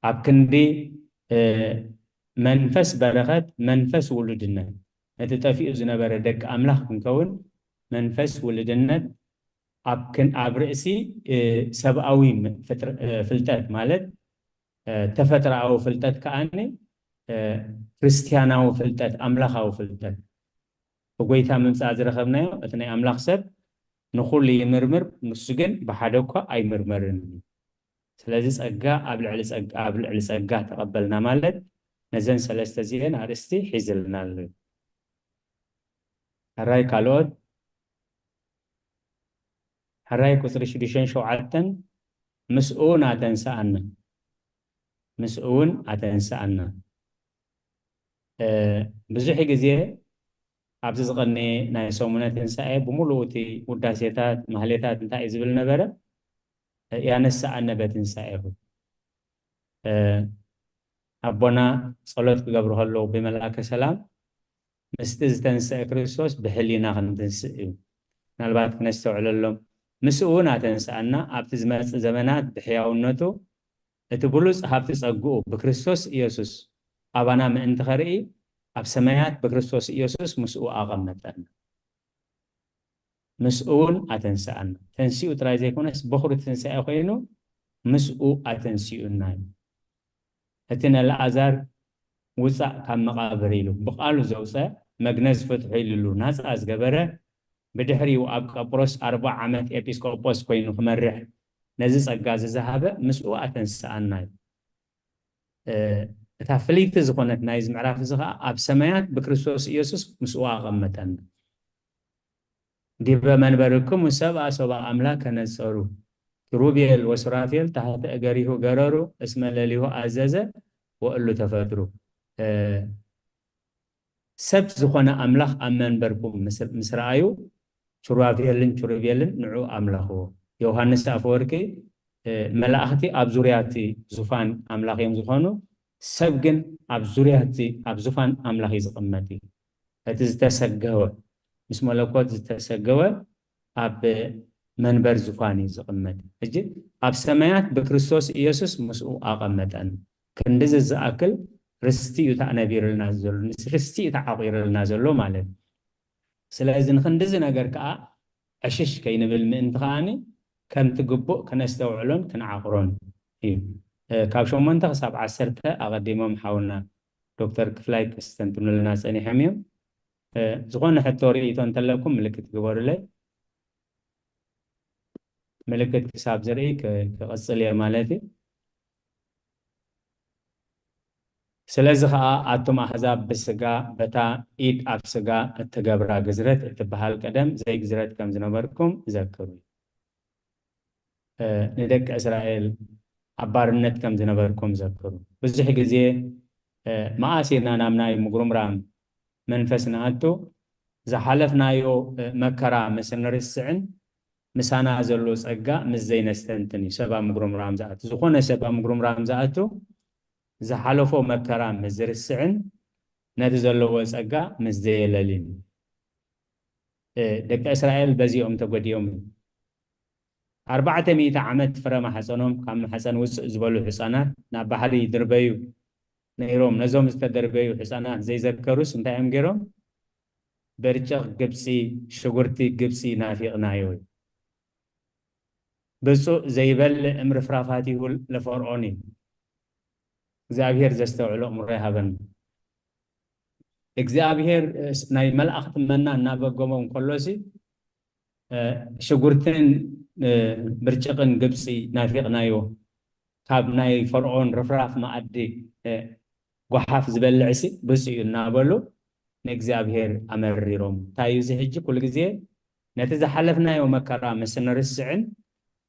ኣብ ክንዲ መንፈስ በረኸት መንፈስ ውሉድነት ነቲ ጠፊኡ ዝነበረ ደቂ ኣምላኽ ክንከውን መንፈስ ውሉድነት ኣብ ርእሲ ሰብኣዊ ፍልጠት ማለት ተፈጥሮኣዊ ፍልጠት ከዓኒ ክርስትያናዊ ፍልጠት ኣምላኻዊ ፍልጠት ብጎይታ ምምፃእ ዝረኸብናዮ። እቲ ናይ ኣምላኽ ሰብ ንኹሉ ይምርምር፣ ንሱ ግን ብሓደ እኳ ኣይምርመርን። ስለዚ ጸጋ ኣብ ልዕሊ ጸጋ ተቐበልና ማለት ነዘን ሰለስተ እዚአን ኣርእስቲ ሒዝልና ኣሎ። ሕራይ ካልኦት ሕራይ ቁፅሪ ሽዱሽተን ሸውዓተን ምስኡ እውን ኣተንስኣና፣ ምስኡ እውን ኣተንስኣና። ብዙሕ ግዜ ኣብዚ ዝቐነየ ናይ ሰሙነ ትንሳኤ ብምሉኡ እቲ ውዳሴታት ማህሌታት እንታይ እዩ ዝብል ነበረ? ያነሳኣነ በትንሳኤሁ። ኣቦና ጸሎት ክገብሩ ከለዉ ብመልኣከ ሰላም ምስቲ ዝተንስአ ክርስቶስ ብሕሊና ክንትንስእ እዩ። ምናልባት ክነስተውዕለሎም ምስኡ እውን ኣተንስኣና ኣብቲ ዝመጽእ ዘመናት ብሕያውነቱ እቲ ብሉጽ ሃብቲ ጸግኡ ብክርስቶስ ኢየሱስ ኣባና ምእንቲ ኸርኢ ኣብ ሰማያት ብክርስቶስ ኢየሱስ ምስኡ ኣቐመጠና። ምስኡ እውን ኣተንስኣና። ተንሲኡ ጥራይ ዘይኮነስ በኹሪ ትንሳኤ ኮይኑ ምስኡ ኣተንሲኡና እዩ። እቲ ነልኣዛር ውፃእ ካብ መቓብር ኢሉ ብቃሉ ዘውፀ መግነዝ ፍትሑ ኢልሉ ናፃ ዝገበረ ብድሕሪኡ ኣብ ቀጵሮስ ኣርባ ዓመት ኤጲስቆጶስ ኮይኑ ክመርሕ ነዚ ጸጋ እዚ ዝሃበ ምስኡ ኣተንስኣና እዩ። እታ ፍልይቲ ዝኾነት ናይዚ ምዕራፍ እዚ ኸዓ ኣብ ሰማያት ብክርስቶስ ኢየሱስ ምስኡ ኣቐመጠና። ዲበ መንበርክሙ ሰብኣ ሰብኣ ኣምላክ ከነጸሩ ኪሩቤል ወሱራፌል ታሕተ እገሪሁ ገረሩ እስመ ለሊሁ ኣዘዘ ወእሉ ተፈጥሩ። ሰብ ዝኾነ ኣምላኽ ኣብ መንበርኩም ምስ ረኣዩ ሱራፌልን ኪሩቤልን ንዑ ኣምለኽዎ። ዮሃንስ ኣፈወርቂ መላእኽቲ ኣብ ዙርያ እቲ ዙፋን ኣምላኽ እዮም ዝኾኑ፣ ሰብ ግን ኣብ ዙርያ እቲ ኣብ ዙፋን ኣምላኽ እዩ ዝቕመጥ እዩ። እቲ ዝተሰገወ፣ ምስ መለኮት ዝተሰገወ ኣብ መንበር ዙፋን እዩ ዝቕመጥ። ሕጂ ኣብ ሰማያት ብክርስቶስ ኢየሱስ ምስኡ ኣቐመጠን። ክንድዚ ዝኣክል ርስቲ እዩ ተነቢርልና ዘሎ፣ ርስቲ እዩ ተዓቑርልና ዘሎ ማለት እዩ። ስለዚ ንክንድዚ ነገር ከዓ ዕሽሽ ከይንብል ምእንቲ ከዓኒ ከምቲ ግቡእ ክነስተውዕሎን ክንዓቕሮን እዩ። እ፣ ካብ ሸሞንተ ክሳብ ዓሰርተ ኣቐዲሞም ሓውና ዶክተር ክፍላይ ከስተንትኑልና ጸኒሖም እዮም። እ፣ ዝኾነ ሕቶ ርእይቶ እንተለኩም ምልክት ግበሩለይ። ምልክት ክሳብ ዝርኢ ክ-፣ ክቕጽል እየ ማለት እዩ። ስለዚ ኸኣ ኣቱም ኣሕዛብ ብስጋ በታ ኢድ ኣብ ስጋ እትገብራ ግዝረት እትበሃል ቀደም ዘይግዝረት ከም ዝነበርኩም ዘክሩ። እ፣ ንደቂ እስራኤል ኣብ ባርነት ከም ዝነበርኩም ዘክሩ። ብዙሕ ግዜ፣ እ፣ መኣስ ኢና ናብ ናይ ምጉርምራም መንፈስ ንኣቱ? ዝሓለፍናዮ፣ እ፣ መከራ ምስ ንርስዕን ምሳና ዘሎ ጸጋ ምስ ዘይነስተንትን እዩ ሰብ ኣብ ምጉርምራም ዝኣቱ። ዝኾነ ሰብ ኣብ ምጉርምራም ዝኣቱ ዝሓለፎ መከራ ምስ ዝርስዕን ነቲ ዘለዎ ጸጋ ምስ ዘየለልን እዩ። እ፣ ደቂ እስራኤል በዚኦም ተጎዲኦም እዮም። ኣርባዕተ ሚእቲ ዓመት ፍረ ማሕጸኖም ካብ ማሕጸን ውጽእ ዝበሉ ህጻናት ናብ ባሕሪ ይድርበዩ ነይሮም። ነዞም ዝተደርበዩ ህጻናት ዘይዘከሩስ እንታይ እዮም ገይሮም? በርጨቕ ግብጺ፣ ሽጉርቲ ግብጺ ናፊቕናዮ እዩ። ብፁዕ ዘይበልዕ እምርፍራፋቲሁ ለፈርዖን እዩ። እግዚኣብሔር ዘስተውዕሎ እምሮ ይሃበና። እግዚኣብሔር፣ እ፣ ናይ መላእኽቲ መና እናበገቦም ከሎሲ፣ እ፣ ሽጉርትን፣ እ፣ ብርጭቕን ግብጺ ናፊቕናዮ፣ ካብ ናይ ፈርዖን ርፍራፍ መኣዲ፣ እ፣ ጓሓፍ ዝበልዕሲ ብፁዕ እዩ እናበሉ ንእግዚኣብሔር ኣመሪሮም። እንታይ እዩ እዚ ሕጂ? ኩሉ ግዜ ነቲ ዝሓለፍናዮ መከራ ምስ ንርስዕን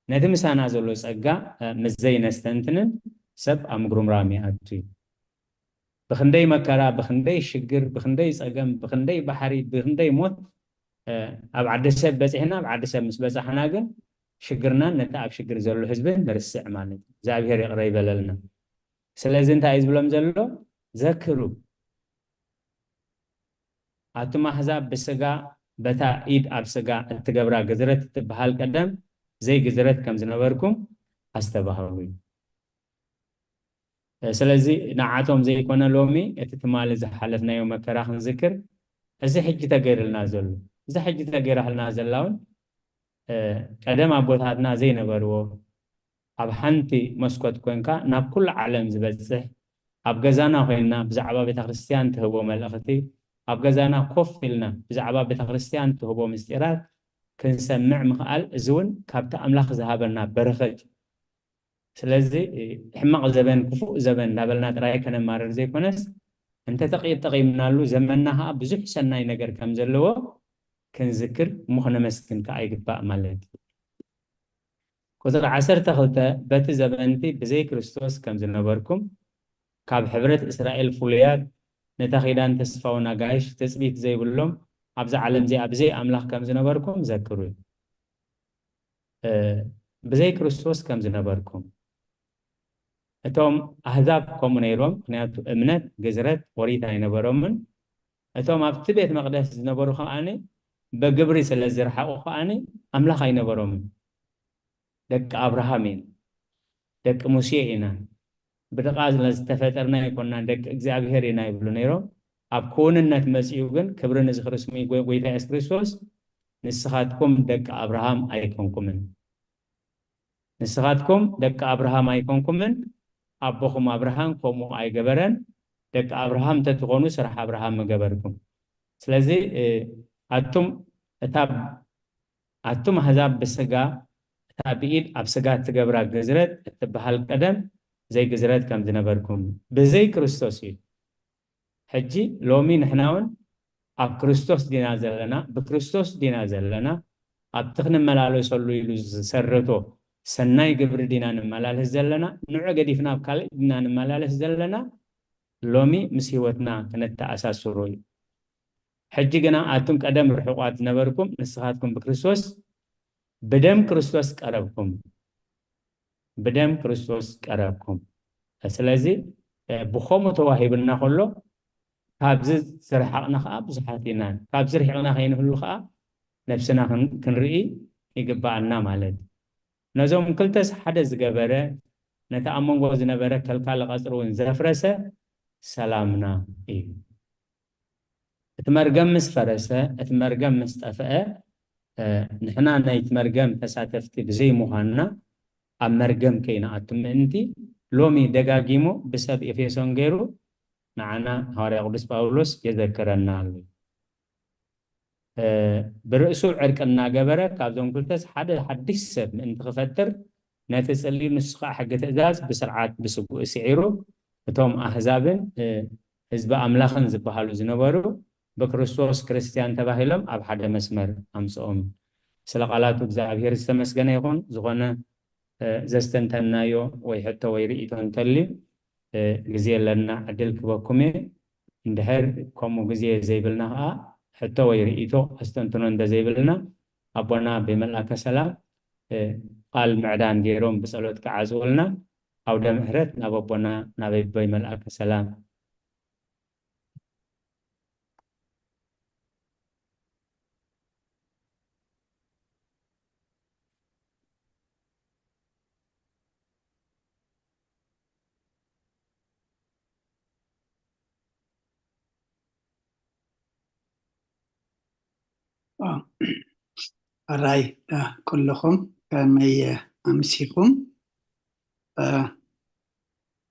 ነቲ ምሳና ዘሎ ጸጋ፣ እ፣ ምስ ዘይነስተንትንን ሰብ ኣብ ምጉርምራም ይኣቱ እዩ። ብኽንደይ መከራ፣ ብኽንደይ ሽግር፣ ብኽንደይ ጸገም፣ ብኽንደይ ባሕሪ፣ ብኽንደይ ሞት፣ እ፣ ኣብ ዓዲ ሰብ በጺሕና፣ ኣብ ዓዲ ሰብ ምስ በጻሕና ግን ሽግርናን ነቲ ኣብ ሽግር ዘሎ ህዝብን ንርስዕ ማለት እዩ። እግዚኣብሔር ይቕረ ይበለልና። ስለዚ እንታይ እዩ ዝብሎም ዘሎ? ዘክሩ፣ ኣቱም ኣሕዛብ ብስጋ በታ ኢድ ኣብ ስጋ እትገብራ ግዝረት እትበሃል ቀደም ዘይግዝረት ከም ዝነበርኩም ኣስተባህሉ። ስለዚ ንዓቶም ዘይኮነ ሎሚ እቲ ትማሊ ዝሓለፍናዮ መከራ ክንዝክር፣ እዚ ሕጂ ተገይርልና ዘሎ፣ እዚ ሕጂ ተገይራልና ዘላ እውን፣ እ፣ ቀደም ኣቦታትና ዘይነበርዎ፣ ኣብ ሓንቲ መስኮት ኮንካ ናብ ኩሉ ዓለም ዝበጽሕ፣ ኣብ ገዛና ኮይንና ብዛዕባ ቤተ ክርስቲያን ትህቦ መልእኽቲ፣ ኣብ ገዛና ኮፍ ኢልና ብዛዕባ ቤተ ክርስቲያን ትህቦ ምስጢራት ክንሰምዕ ምኽኣል፣ እዚ እውን ካብቲ ኣምላኽ ዝሃበና በረኸት እዩ። ስለዚ ሕማቕ ዘበን፣ ክፉእ ዘበን እንዳበልና ጥራይ ከነማርር ዘይኮነስ፣ እንተተጠቒምናሉ ዘመንና ኸዓ ብዙሕ ሰናይ ነገር ከም ዘለዎ ክንዝክር እሞ ክነመስግን ከኣ ይግባእ ማለት እዩ። ቁጽሪ ዓሰርተ ክልተ፣ በቲ ዘበንቲ ብዘይ ክርስቶስ ከም ዝነበርኩም፣ ካብ ሕብረት እስራኤል ፍሉያት፣ ነታ ኪዳን ተስፋውን ኣጋይሽ ትጽቢት ዘይብሎም፣ ኣብዛ ዓለም እዚኣ ብዘይ ኣምላኽ ከም ዝነበርኩም ዘክሩ። እ፣ ብዘይ ክርስቶስ ከም ዝነበርኩም። እቶም ኣህዛብ ከምኡ ነይሮም፣ ምኽንያቱ እምነት፣ ግዝረት፣ ኦሪት ኣይነበሮምን። እቶም ኣብቲ ቤት መቕደስ ዝነበሩ ከኣኒ ብግብሪ ስለ ዝረሓቑ ከኣኒ ኣምላኽ ኣይነበሮምን። ደቂ ኣብርሃም ኢና፣ ደቂ ሙሴ ኢና፣ ብጥቓ ስለ ዝተፈጠርና ኣይኮንናን፣ ደቂ እግዚኣብሔር ኢና ይብሉ ነይሮም። ኣብ ክውንነት መጺኡ ግን ክብሪ ንዝኽሪ ስሙ ጎ-፣ ጎይታ የሱስ ክርስቶስ፣ ንስኻትኩም ደቂ ኣብርሃም ኣይኮንኩምን። ንስኻትኩም ደቂ ኣብርሃም ኣይኮንኩምን፣ ኣቦኹም ኣብርሃም ከምኡ ኣይገበረን። ደቂ ኣብርሃም እንተትኾኑ ስራሕ ኣብርሃም ምገበርኩም። ስለዚ፣ እ፣ ኣቱም እታ፣ ኣቱም ኣህዛብ ብስጋ፣ እታ ብኢድ ኣብ ስጋ እትገብራ ግዝረት እትበሃል ቀደም ዘይግዝረት ከም ዝነበርኩም፣ ብዘይ ክርስቶስ እዩ። ሕጂ ሎሚ ንሕና እውን ኣብ ክርስቶስ ዲና ዘለና፣ ብክርስቶስ ዲና ዘለና፣ ኣብቲ ክንመላለሰሉ ኢሉ ዝሰረቶ ሰናይ ግብሪ ዲና ንመላለስ ዘለና፣ ንዑ ገዲፍና ኣብ ካልእ ዲና ንመላለስ ዘለና፣ ሎሚ ምስ ህይወትና ክነተኣሳስሮ እዩ። ሕጂ ግና ኣቱም ቀደም ርሑቓት ዝነበርኩም፣ ንስኻትኩም ብክርስቶስ፣ ብደም ክርስቶስ ቀረብኩም። ብደም ክርስቶስ ቀረብኩም። ስለዚ ብኸምኡ ተዋሂብና ከሎ፣ ካብዚ ዝረሓቕና ከዓ ብዙሓት ኢና። ካብዚ ርሒቕና ከይንህሉ ከዓ ነብስና ክን-፣ ክንርኢ ይግባኣና ማለት እዩ። ነዞም ክልተስ ሓደ ዝገበረ፣ ነቲ ኣብ መንጎ ዝነበረ ከልካሊ ቀጽሪ እውን ዘፍረሰ ሰላምና እዩ። እቲ መርገም ምስ ፈረሰ፣ እቲ መርገም ምስ ጠፍአ፣ እ፣ ንሕና ናይቲ መርገም ተሳተፍቲ ብዘይምዃንና ኣብ መርገም ከይንኣቱ ምእንቲ፣ ሎሚ ደጋጊሙ ብሰብ ኤፌሶን ገይሩ ንዓና ሃዋርያ ቅዱስ ጳውሎስ የዘክረና ኣሎ። እ፣ ብርእሱ ዕርቂ እናገበረ ካብዞም ክልተስ ሓደ ሓድሽ ሰብ ምእንቲ ክፈጥር፣ ነቲ ጽልኢ ንሱ ኸዓ ሕጊ ትእዛዝ ብስርዓት ብስጉኡ ስዒሩ፣ እቶም ኣህዛብን፣ እ፣ ህዝቢ ኣምላኽን ዝበሃሉ ዝነበሩ ብክርስቶስ ክርስትያን ተባሂሎም ኣብ ሓደ መስመር ኣምጽኦም። ስለ ቃላቱ እግዚኣብሔር ዝተመስገነ ይኹን። ዝኾነ፣ እ፣ ዘስተንተናዮ ወይ ሕቶ ወይ ርእይቶ እንተልዩ፣ እ፣ ግዜ ኣለና፣ ዕድል ክበኩም እየ። እንድሕር ከምኡ ግዜ ዘይብልና ኸዓ፣ ሕቶ ወይ ርእይቶ ኣስተንትኖ እንተዘይብልና፣ ኣቦና ብመልኣከ ሰላም፣ እ፣ ቃል ምዕዳን ገይሮም ብጸሎት ክዓዝውልና፣ ዓውደ ምሕረት ናብ ኣቦና ናብ ኣቦይ መልኣከ ሰላም። አ፣ ኣራይ፣ አ፣ ኩልኹም ከመይ ኣምሲኹም? አ፣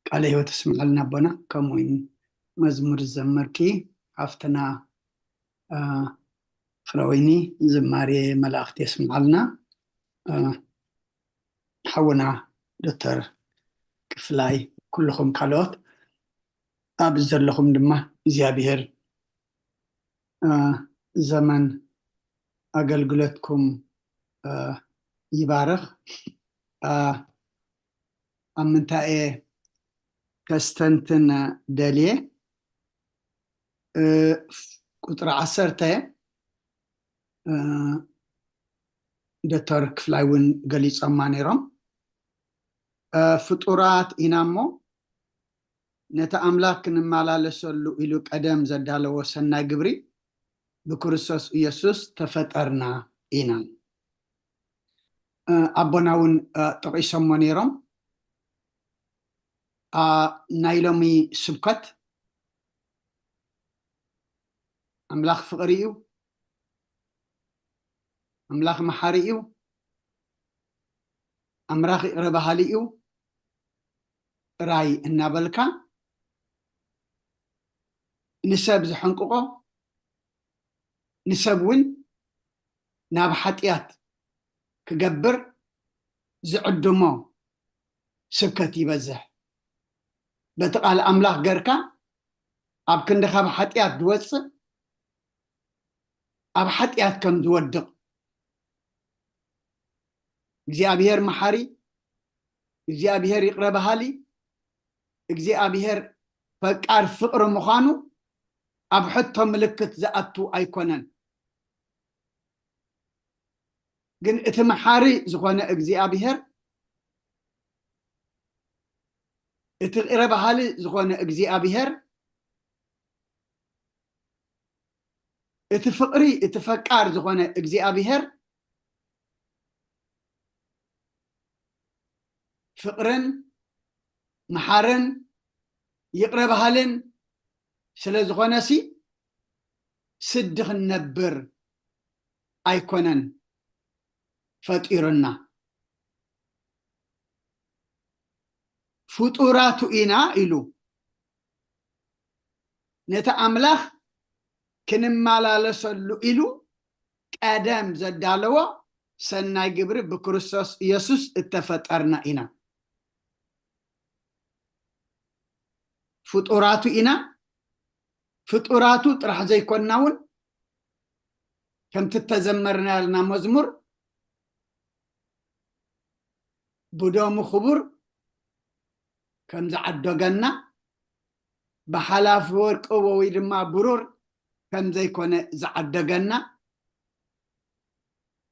ቃለ ህይወት እስምዓልና ኣቦና፣ ከምኡ እውን መዝሙር ዝዘመርኪ ሓፍትና፣ አ፣ ፍረወይኒ ዝማሬ መላእኽቲ የስምዓልና። አ፣ ሓውና ዶክተር ክፍላይ፣ ኩልኹም ካልኦት ኣብ ዘለኹም ድማ እግዚኣብሔር፣ አ፣ ዘመን ኣገልግሎትኩም፣ አ፣ ይባርኽ። አ፣ ኣብ ምንታይ እየ ከስተንትን ደልየ? እ፣ ቁጽሪ ዓሰርተ፣ እ፣ ዶክተር ክፍላይ እውን ገሊጾማ ነይሮም። እ፣ ፍጡራት ኢና እሞ፣ ነቲ ኣምላኽ ክንመላለሰሉ ኢሉ ቀደም ዘዳለዎ ሰናይ ግብሪ ብክርስቶስ ኢየሱስ ተፈጠርና ኢና። እ፣ ኣቦና እውን፣ እ፣ ጠቒሶሞ ነይሮም። ኣ፣ ናይ ሎሚ ስብከት ኣምላኽ ፍቕሪ እዩ፣ ኣምላኽ መሓሪ እዩ፣ ኣምላኽ ይቕረ በሃሊ እዩ ጥራይ እናበልካ ንሰብ ዘሐንቅቖ፣ ንሰብ እውን ናብ ሓጢኣት ክገብር ዝዕድሞ ስብከት ይበዝሕ። በቲ ቃል ኣምላኽ ገርካ ኣብ ክንዲ ካብ ሓጢኣት ዝወጽእ፣ ኣብ ሓጢኣት ከም ዝወድቕ። እግዚኣብሔር መሓሪ፣ እግዚኣብሔር ይቕረ በሃሊ፣ እግዚኣብሔር ፈቃር ፍቕሪ ምዃኑ ኣብ ሕቶ ምልክት ዝኣቱ ኣይኮነን። ግን እቲ መሓሪ ዝኾነ እግዚኣብሔር፣ እቲ ይቕረ በሃሊ ዝኾነ እግዚኣብሔር፣ እቲ ፍቕሪ፣ እቲ ፈቃር ዝኾነ እግዚኣብሔር፣ ፍቕርን መሓርን ይቕረ በሃልን ስለ ዝኾነሲ፣ ስዲ ክንነብር ኣይኮነን ፈጢሩና። ፍጡራቱ ኢና ኢሉ፣ ነቲ ኣምላኽ ክንመላለሰሉ ኢሉ ቀደም ዘዳለዎ ሰናይ ግብሪ ብክርስቶስ ኢየሱስ እተፈጠርና ኢና። ፍጡራቱ ኢና። ፍጡራቱ ጥራሕ ዘይኮንና እውን፣ ከምቲ እተዘመርናልና መዝሙር፣ ብደሙ ክቡር ከም ዝዓደገና፣ ብሓላፊ ወርቂ ወይ ድማ ብሩር ከም ዘይኮነ ዝዓደገና፣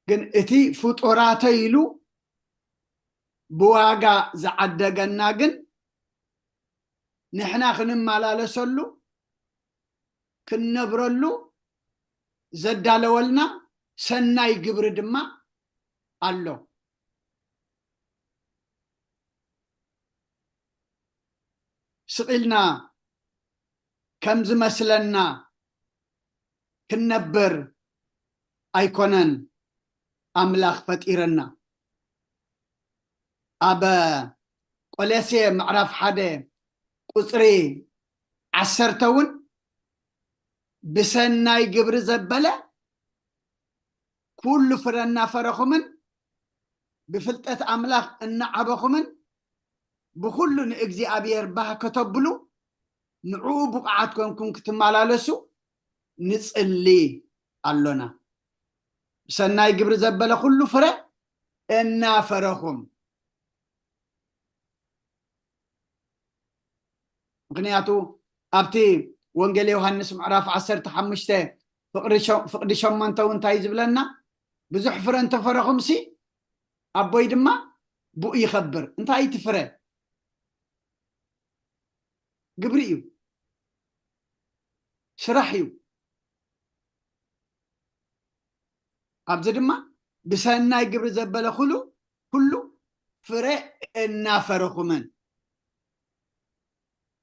ግን እቲ ፍጡራተይ ኢሉ ብዋጋ ዝዓደገና ግን ንሕና ክንመላለሰሉ፣ ክንነብረሉ ዘዳለወልና ሰናይ ግብሪ ድማ ኣሎ። ስቕ ኢልና ከም ዝመስለና ክንነብር ኣይኮነን ኣምላኽ ፈጢረና። ኣብ ቆሎሴ ምዕራፍ ሓደ ቁጽሪ ዓሰርተ እውን፣ ብሰናይ ግብሪ ዘበለ ኩሉ ፍረ እናፈረኹምን ብፍልጠት ኣምላኽ እናዓበኹምን ብኹሉ ንእግዚኣብሔር ባህ ከተብሉ ንዕኡ ብቑዓት ኮንኩም ክትመላለሱ ንጽሊ ኣሎና። ብሰናይ ግብሪ ዘበለ ኩሉ ፍረ እናፈረኹም። ምኽንያቱ ኣብቲ ወንጌል ዮሃንስ ምዕራፍ ዓሰርተ ሓሙሽተ ፍቕዲ ሸ-፣ ፍቕዲ ሸሞንተ እውን እንታይ ዝብለና? ብዙሕ ፍረ እንተፈረኹምሲ ኣቦይ ድማ ብኡ ይኸብር። እንታይ እቲ ፍረ? ግብሪ እዩ፣ ስራሕ እዩ። ኣብዚ ድማ ብሰናይ ግብሪ ዘበለ ኩሉ፣ ኩሉ ፍረ እናፈረኹምን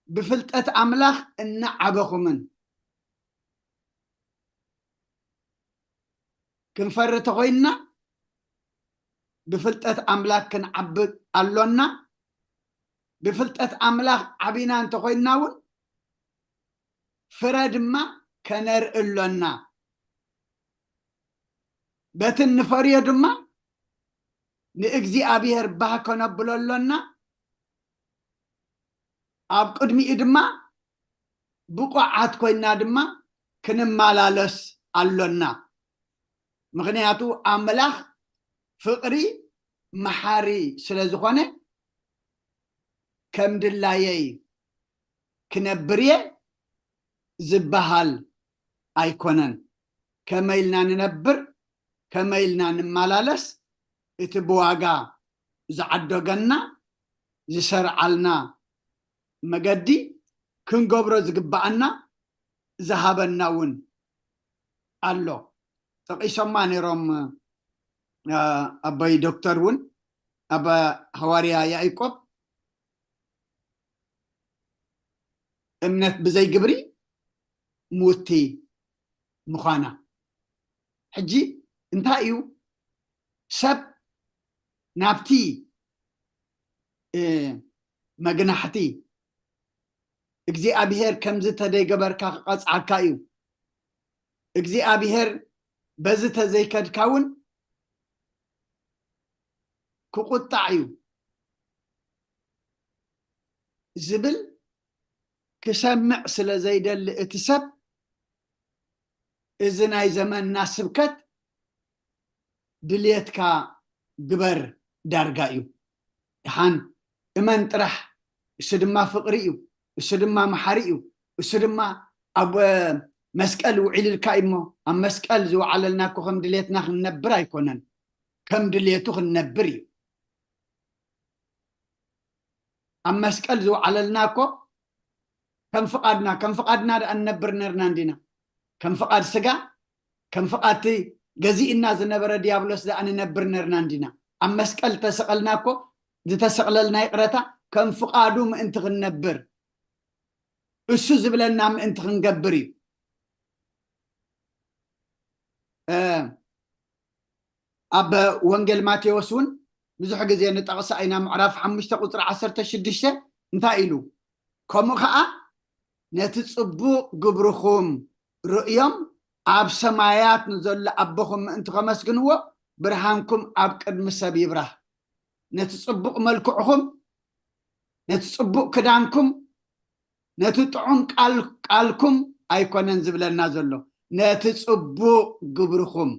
ብፍልጠት ኣምላኽ እናዓበኹምን ክንፈሪ ተኾይንና፣ ብፍልጠት ኣምላኽ ክንዓቢ ኣሎና። ብፍልጠት ኣምላኽ ዓቢና እንተኾይንና እውን፣ ፍረ ድማ ከነርኢ ኣሎና። በቲ እንፈርዮ ድማ ንእግዚኣብሔር ባህ ከነብሎ ኣሎና። ኣብ ቅድሚኡ ድማ ብቑዓት ኮይና ድማ ክንመላለስ ኣሎና። ምኽንያቱ ኣምላኽ ፍቕሪ መሓሪ ስለ ዝኾነ፣ ከም ድላየይ ክነብር እየ ዝበሃል ኣይኮነን። ከመይ ኢልና ንነብር፣ ከመይ ኢልና ንመላለስ፣ እቲ ብዋጋ ዝዓደገና፣ ዝሰርዓልና መገዲ ክንገብሮ ዝግብኣና ዝሃበና እውን ኣሎ። ጠቒሶማ ነይሮም፣ አ፣ ኣቦይ ዶክተር እውን ኣብ ሃዋርያ ያዕቆብ እምነት ብዘይ ግብሪ ምውቲ ምዃና። ሕጂ እንታይ እዩ? ሰብ ናብቲ፣ እ፣ መግናሕቲ እግዚኣብሔር ከምዚ ተደይገበርካ ክቐጽዓካ እዩ። እግዚኣብሔር በዚ ተዘይከድካ እውን ክቁጣዕ እዩ ዝብል ክሰምዕ ስለ ዘይደሊ እቲ ሰብ፣ እዚ ናይ ዘመንና ስብከት ድልየትካ ግበር ዳርጋ እዩ። ደሓን እመን ጥራሕ፣ እሱ ድማ ፍቕሪ እዩ፣ እሱ ድማ መሓሪ እዩ፣ እሱ ድማ ኣብ፣ እ፣ መስቀል ውዒልልካ እዩ እሞ፣ ኣብ መስቀል ዝወዓለልና እኮ ከም ድልየትና ክንነብር ኣይኮነን፣ ከም ድልየቱ ክንነብር እዩ። ኣብ መስቀል ዝወዓለልና እኮ ከም ፍቓድና፣ ከም ፍቓድና ደኣ ንነብር ነርና እንዲና። ከም ፍቓድ ስጋ፣ ከም ፍቓድቲ ገዚእና ዝነበረ ዲያብሎስ ደኣ ንነብር ነርና እንዲና። ኣብ መስቀል ተሰቐልና እኮ፣ ዝተሰቕለልና ይቕረታ፣ ከም ፍቓዱ ምእንቲ ክንነብር፣ እሱ ዝብለና ምእንቲ ክንገብር እዩ። እ፣ ኣብ ወንጌል ማቴዎስ እውን ብዙሕ ግዜ ንጠቕሳ ኢና። ምዕራፍ ሓሙሽተ ቁጽሪ ዓሰርተ ሽዱሽተ እንታይ ኢሉ? ከምኡ ኸኣ ነቲ ጽቡቕ ግብርኹም ርእዮም ኣብ ሰማያት ንዘሎ ኣቦኹም ምእንቲ ከመስግንዎ ብርሃንኩም ኣብ ቅድሚ ሰብ ይብራህ። ነቲ ጽቡቕ መልክዕኹም፣ ነቲ ጽቡቕ ክዳንኩም፣ ነቲ ጥዑም ቃል-፣ ቃልኩም ኣይኮነን ዝብለና ዘሎ፣ ነቲ ጽቡቕ ግብርኹም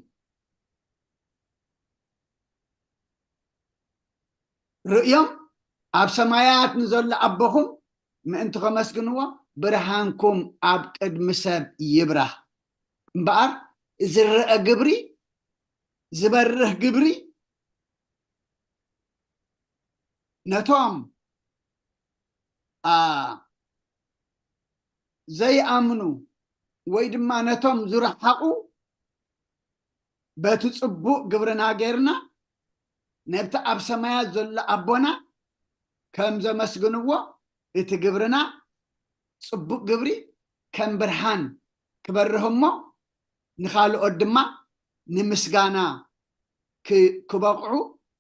ርእዮም ኣብ ሰማያት ንዘሎ ኣቦኹም ምእንቲ ከመስግንዎ ብርሃንኩም ኣብ ቅድሚ ሰብ ይብራህ። እምበኣር ዝረአ ግብሪ፣ ዝበርህ ግብሪ ነቶም፣ ኣ፣ ዘይኣምኑ ወይ ድማ ነቶም ዝረሓቑ በቲ ጽቡቕ ግብርና ጌርና ነብቲ ኣብ ሰማያት ዘሎ ኣቦና ከም ዘመስግንዎ፣ እቲ ግብርና ጽቡቕ ግብሪ ከም ብርሃን ክበርህ እሞ፣ ንኻልኦት ድማ ንምስጋና ክ-፣ ክበቕዑ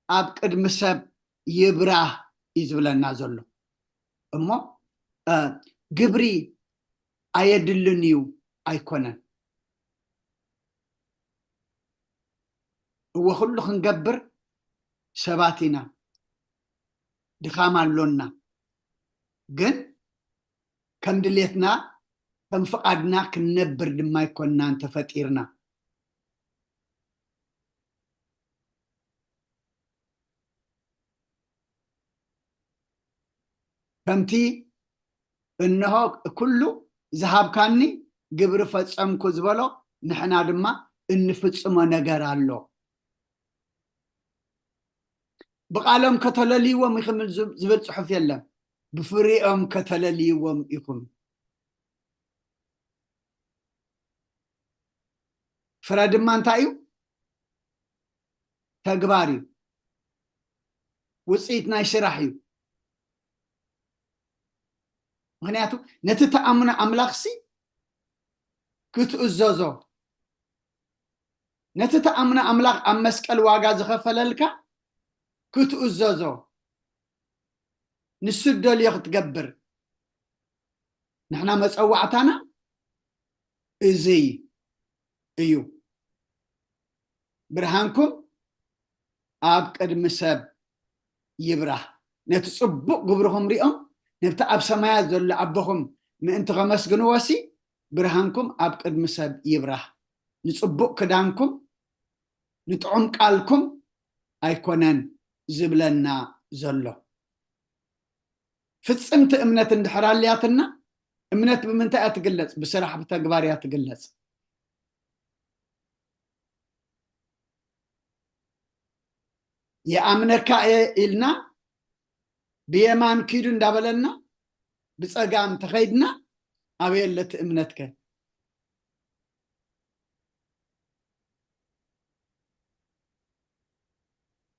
ኣብ ቅድሚ ሰብ ይብራህ እዩ ዝብለና ዘሎ። እሞ፣ እ፣ ግብሪ ኣየድልን እዩ ኣይኮነን። እወ፣ ኩሉ ክንገብር ሰባት ኢና፣ ድኻም ኣሎና። ግን ከም ድሌትና፣ ከም ፍቓድና ክንነብር ድማ ኣይኮንናን ተፈጢርና። ከምቲ እንሆ ኩሉ ዝሃብካኒ ግብሪ ፈጸምኩ ዝበሎ፣ ንሕና ድማ እንፍጽሞ ነገር ኣሎ። ብቓሎም ከተለልይዎም ኢኹም ዝብ-፣ ዝብል ጽሑፍ የለን። ብፍሪኦም ከተለልይዎም ኢኹም። ፍረ ድማ እንታይ እዩ? ተግባር እዩ። ውጽኢት ናይ ስራሕ እዩ። ምኽንያቱ ነቲ ተኣምኖ ኣምላኽሲ ክትእዘዞ፣ ነቲ ተኣምኖ ኣምላኽ ኣብ መስቀል ዋጋ ዝኸፈለልካ ክትእዘዞ፣ ንሱ ደልዮ ክትገብር፣ ንሕና መጸዋዕታና እዚ እዩ። ብርሃንኩም ኣብ ቅድሚ ሰብ ይብራህ። ነቲ ጽቡቕ ግብርኹም ሪኦም፣ ነብቲ ኣብ ሰማያት ዘሎ ኣቦኹም ምእንቲ ከመስግንዎሲ፣ ብርሃንኩም ኣብ ቅድሚ ሰብ ይብራህ። ንጽቡቕ ክዳንኩም፣ ንጥዑም ቃልኩም ኣይኮነን ዝብለና ዘሎ። ፍጽምቲ እምነት እንድሕር ኣልያትና፣ እምነት ብምንታይ እያ ትግለጽ? ብስራሕ፣ ብተግባር እያ ትግለጽ። ይኣምነካ እየ ኢልና፣ ብየማን ኪዱ እንዳበለና፣ ብጸጋም ተኸይድና፣ ኣበይ ኣሎ እቲ እምነትከ?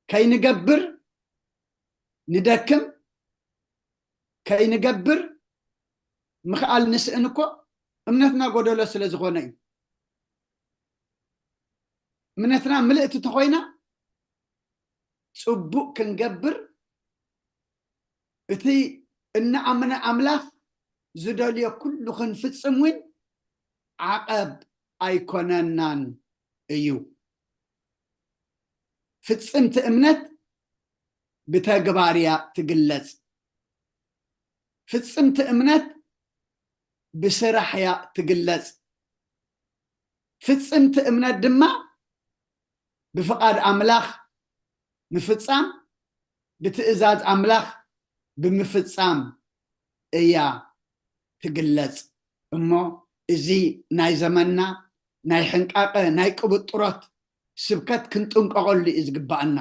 ከይንገብር ንደክም፣ ከይንገብር ምኽኣል ንስእን እኮ እምነትና ጎደሎ ስለ ዝኾነ እዩ። እምነትና ምልእቲ ተኾይና፣ ጽቡቕ ክንገብር፣ እቲ እንኣምነ ኣምላኽ ዝደልዮ ኩሉ ክንፍጽም እውን ዓቐብ ኣይኮነናን እዩ። ፍጽምቲ እምነት ብተግባር እያ ትግለጽ። ፍጽምቲ እምነት ብስራሕ እያ ትግለጽ። ፍጽምቲ እምነት ድማ ብፍቓድ ኣምላኽ ምፍጻም፣ ብትእዛዝ ኣምላኽ ብምፍጻም እያ ትግለጽ። እሞ እዚ ናይ ዘመንና ናይ ሕንቃቐ፣ ናይ ቅብጥሮት ስብከት ክንጥንቀቐሉ እዩ ዝግባኣና።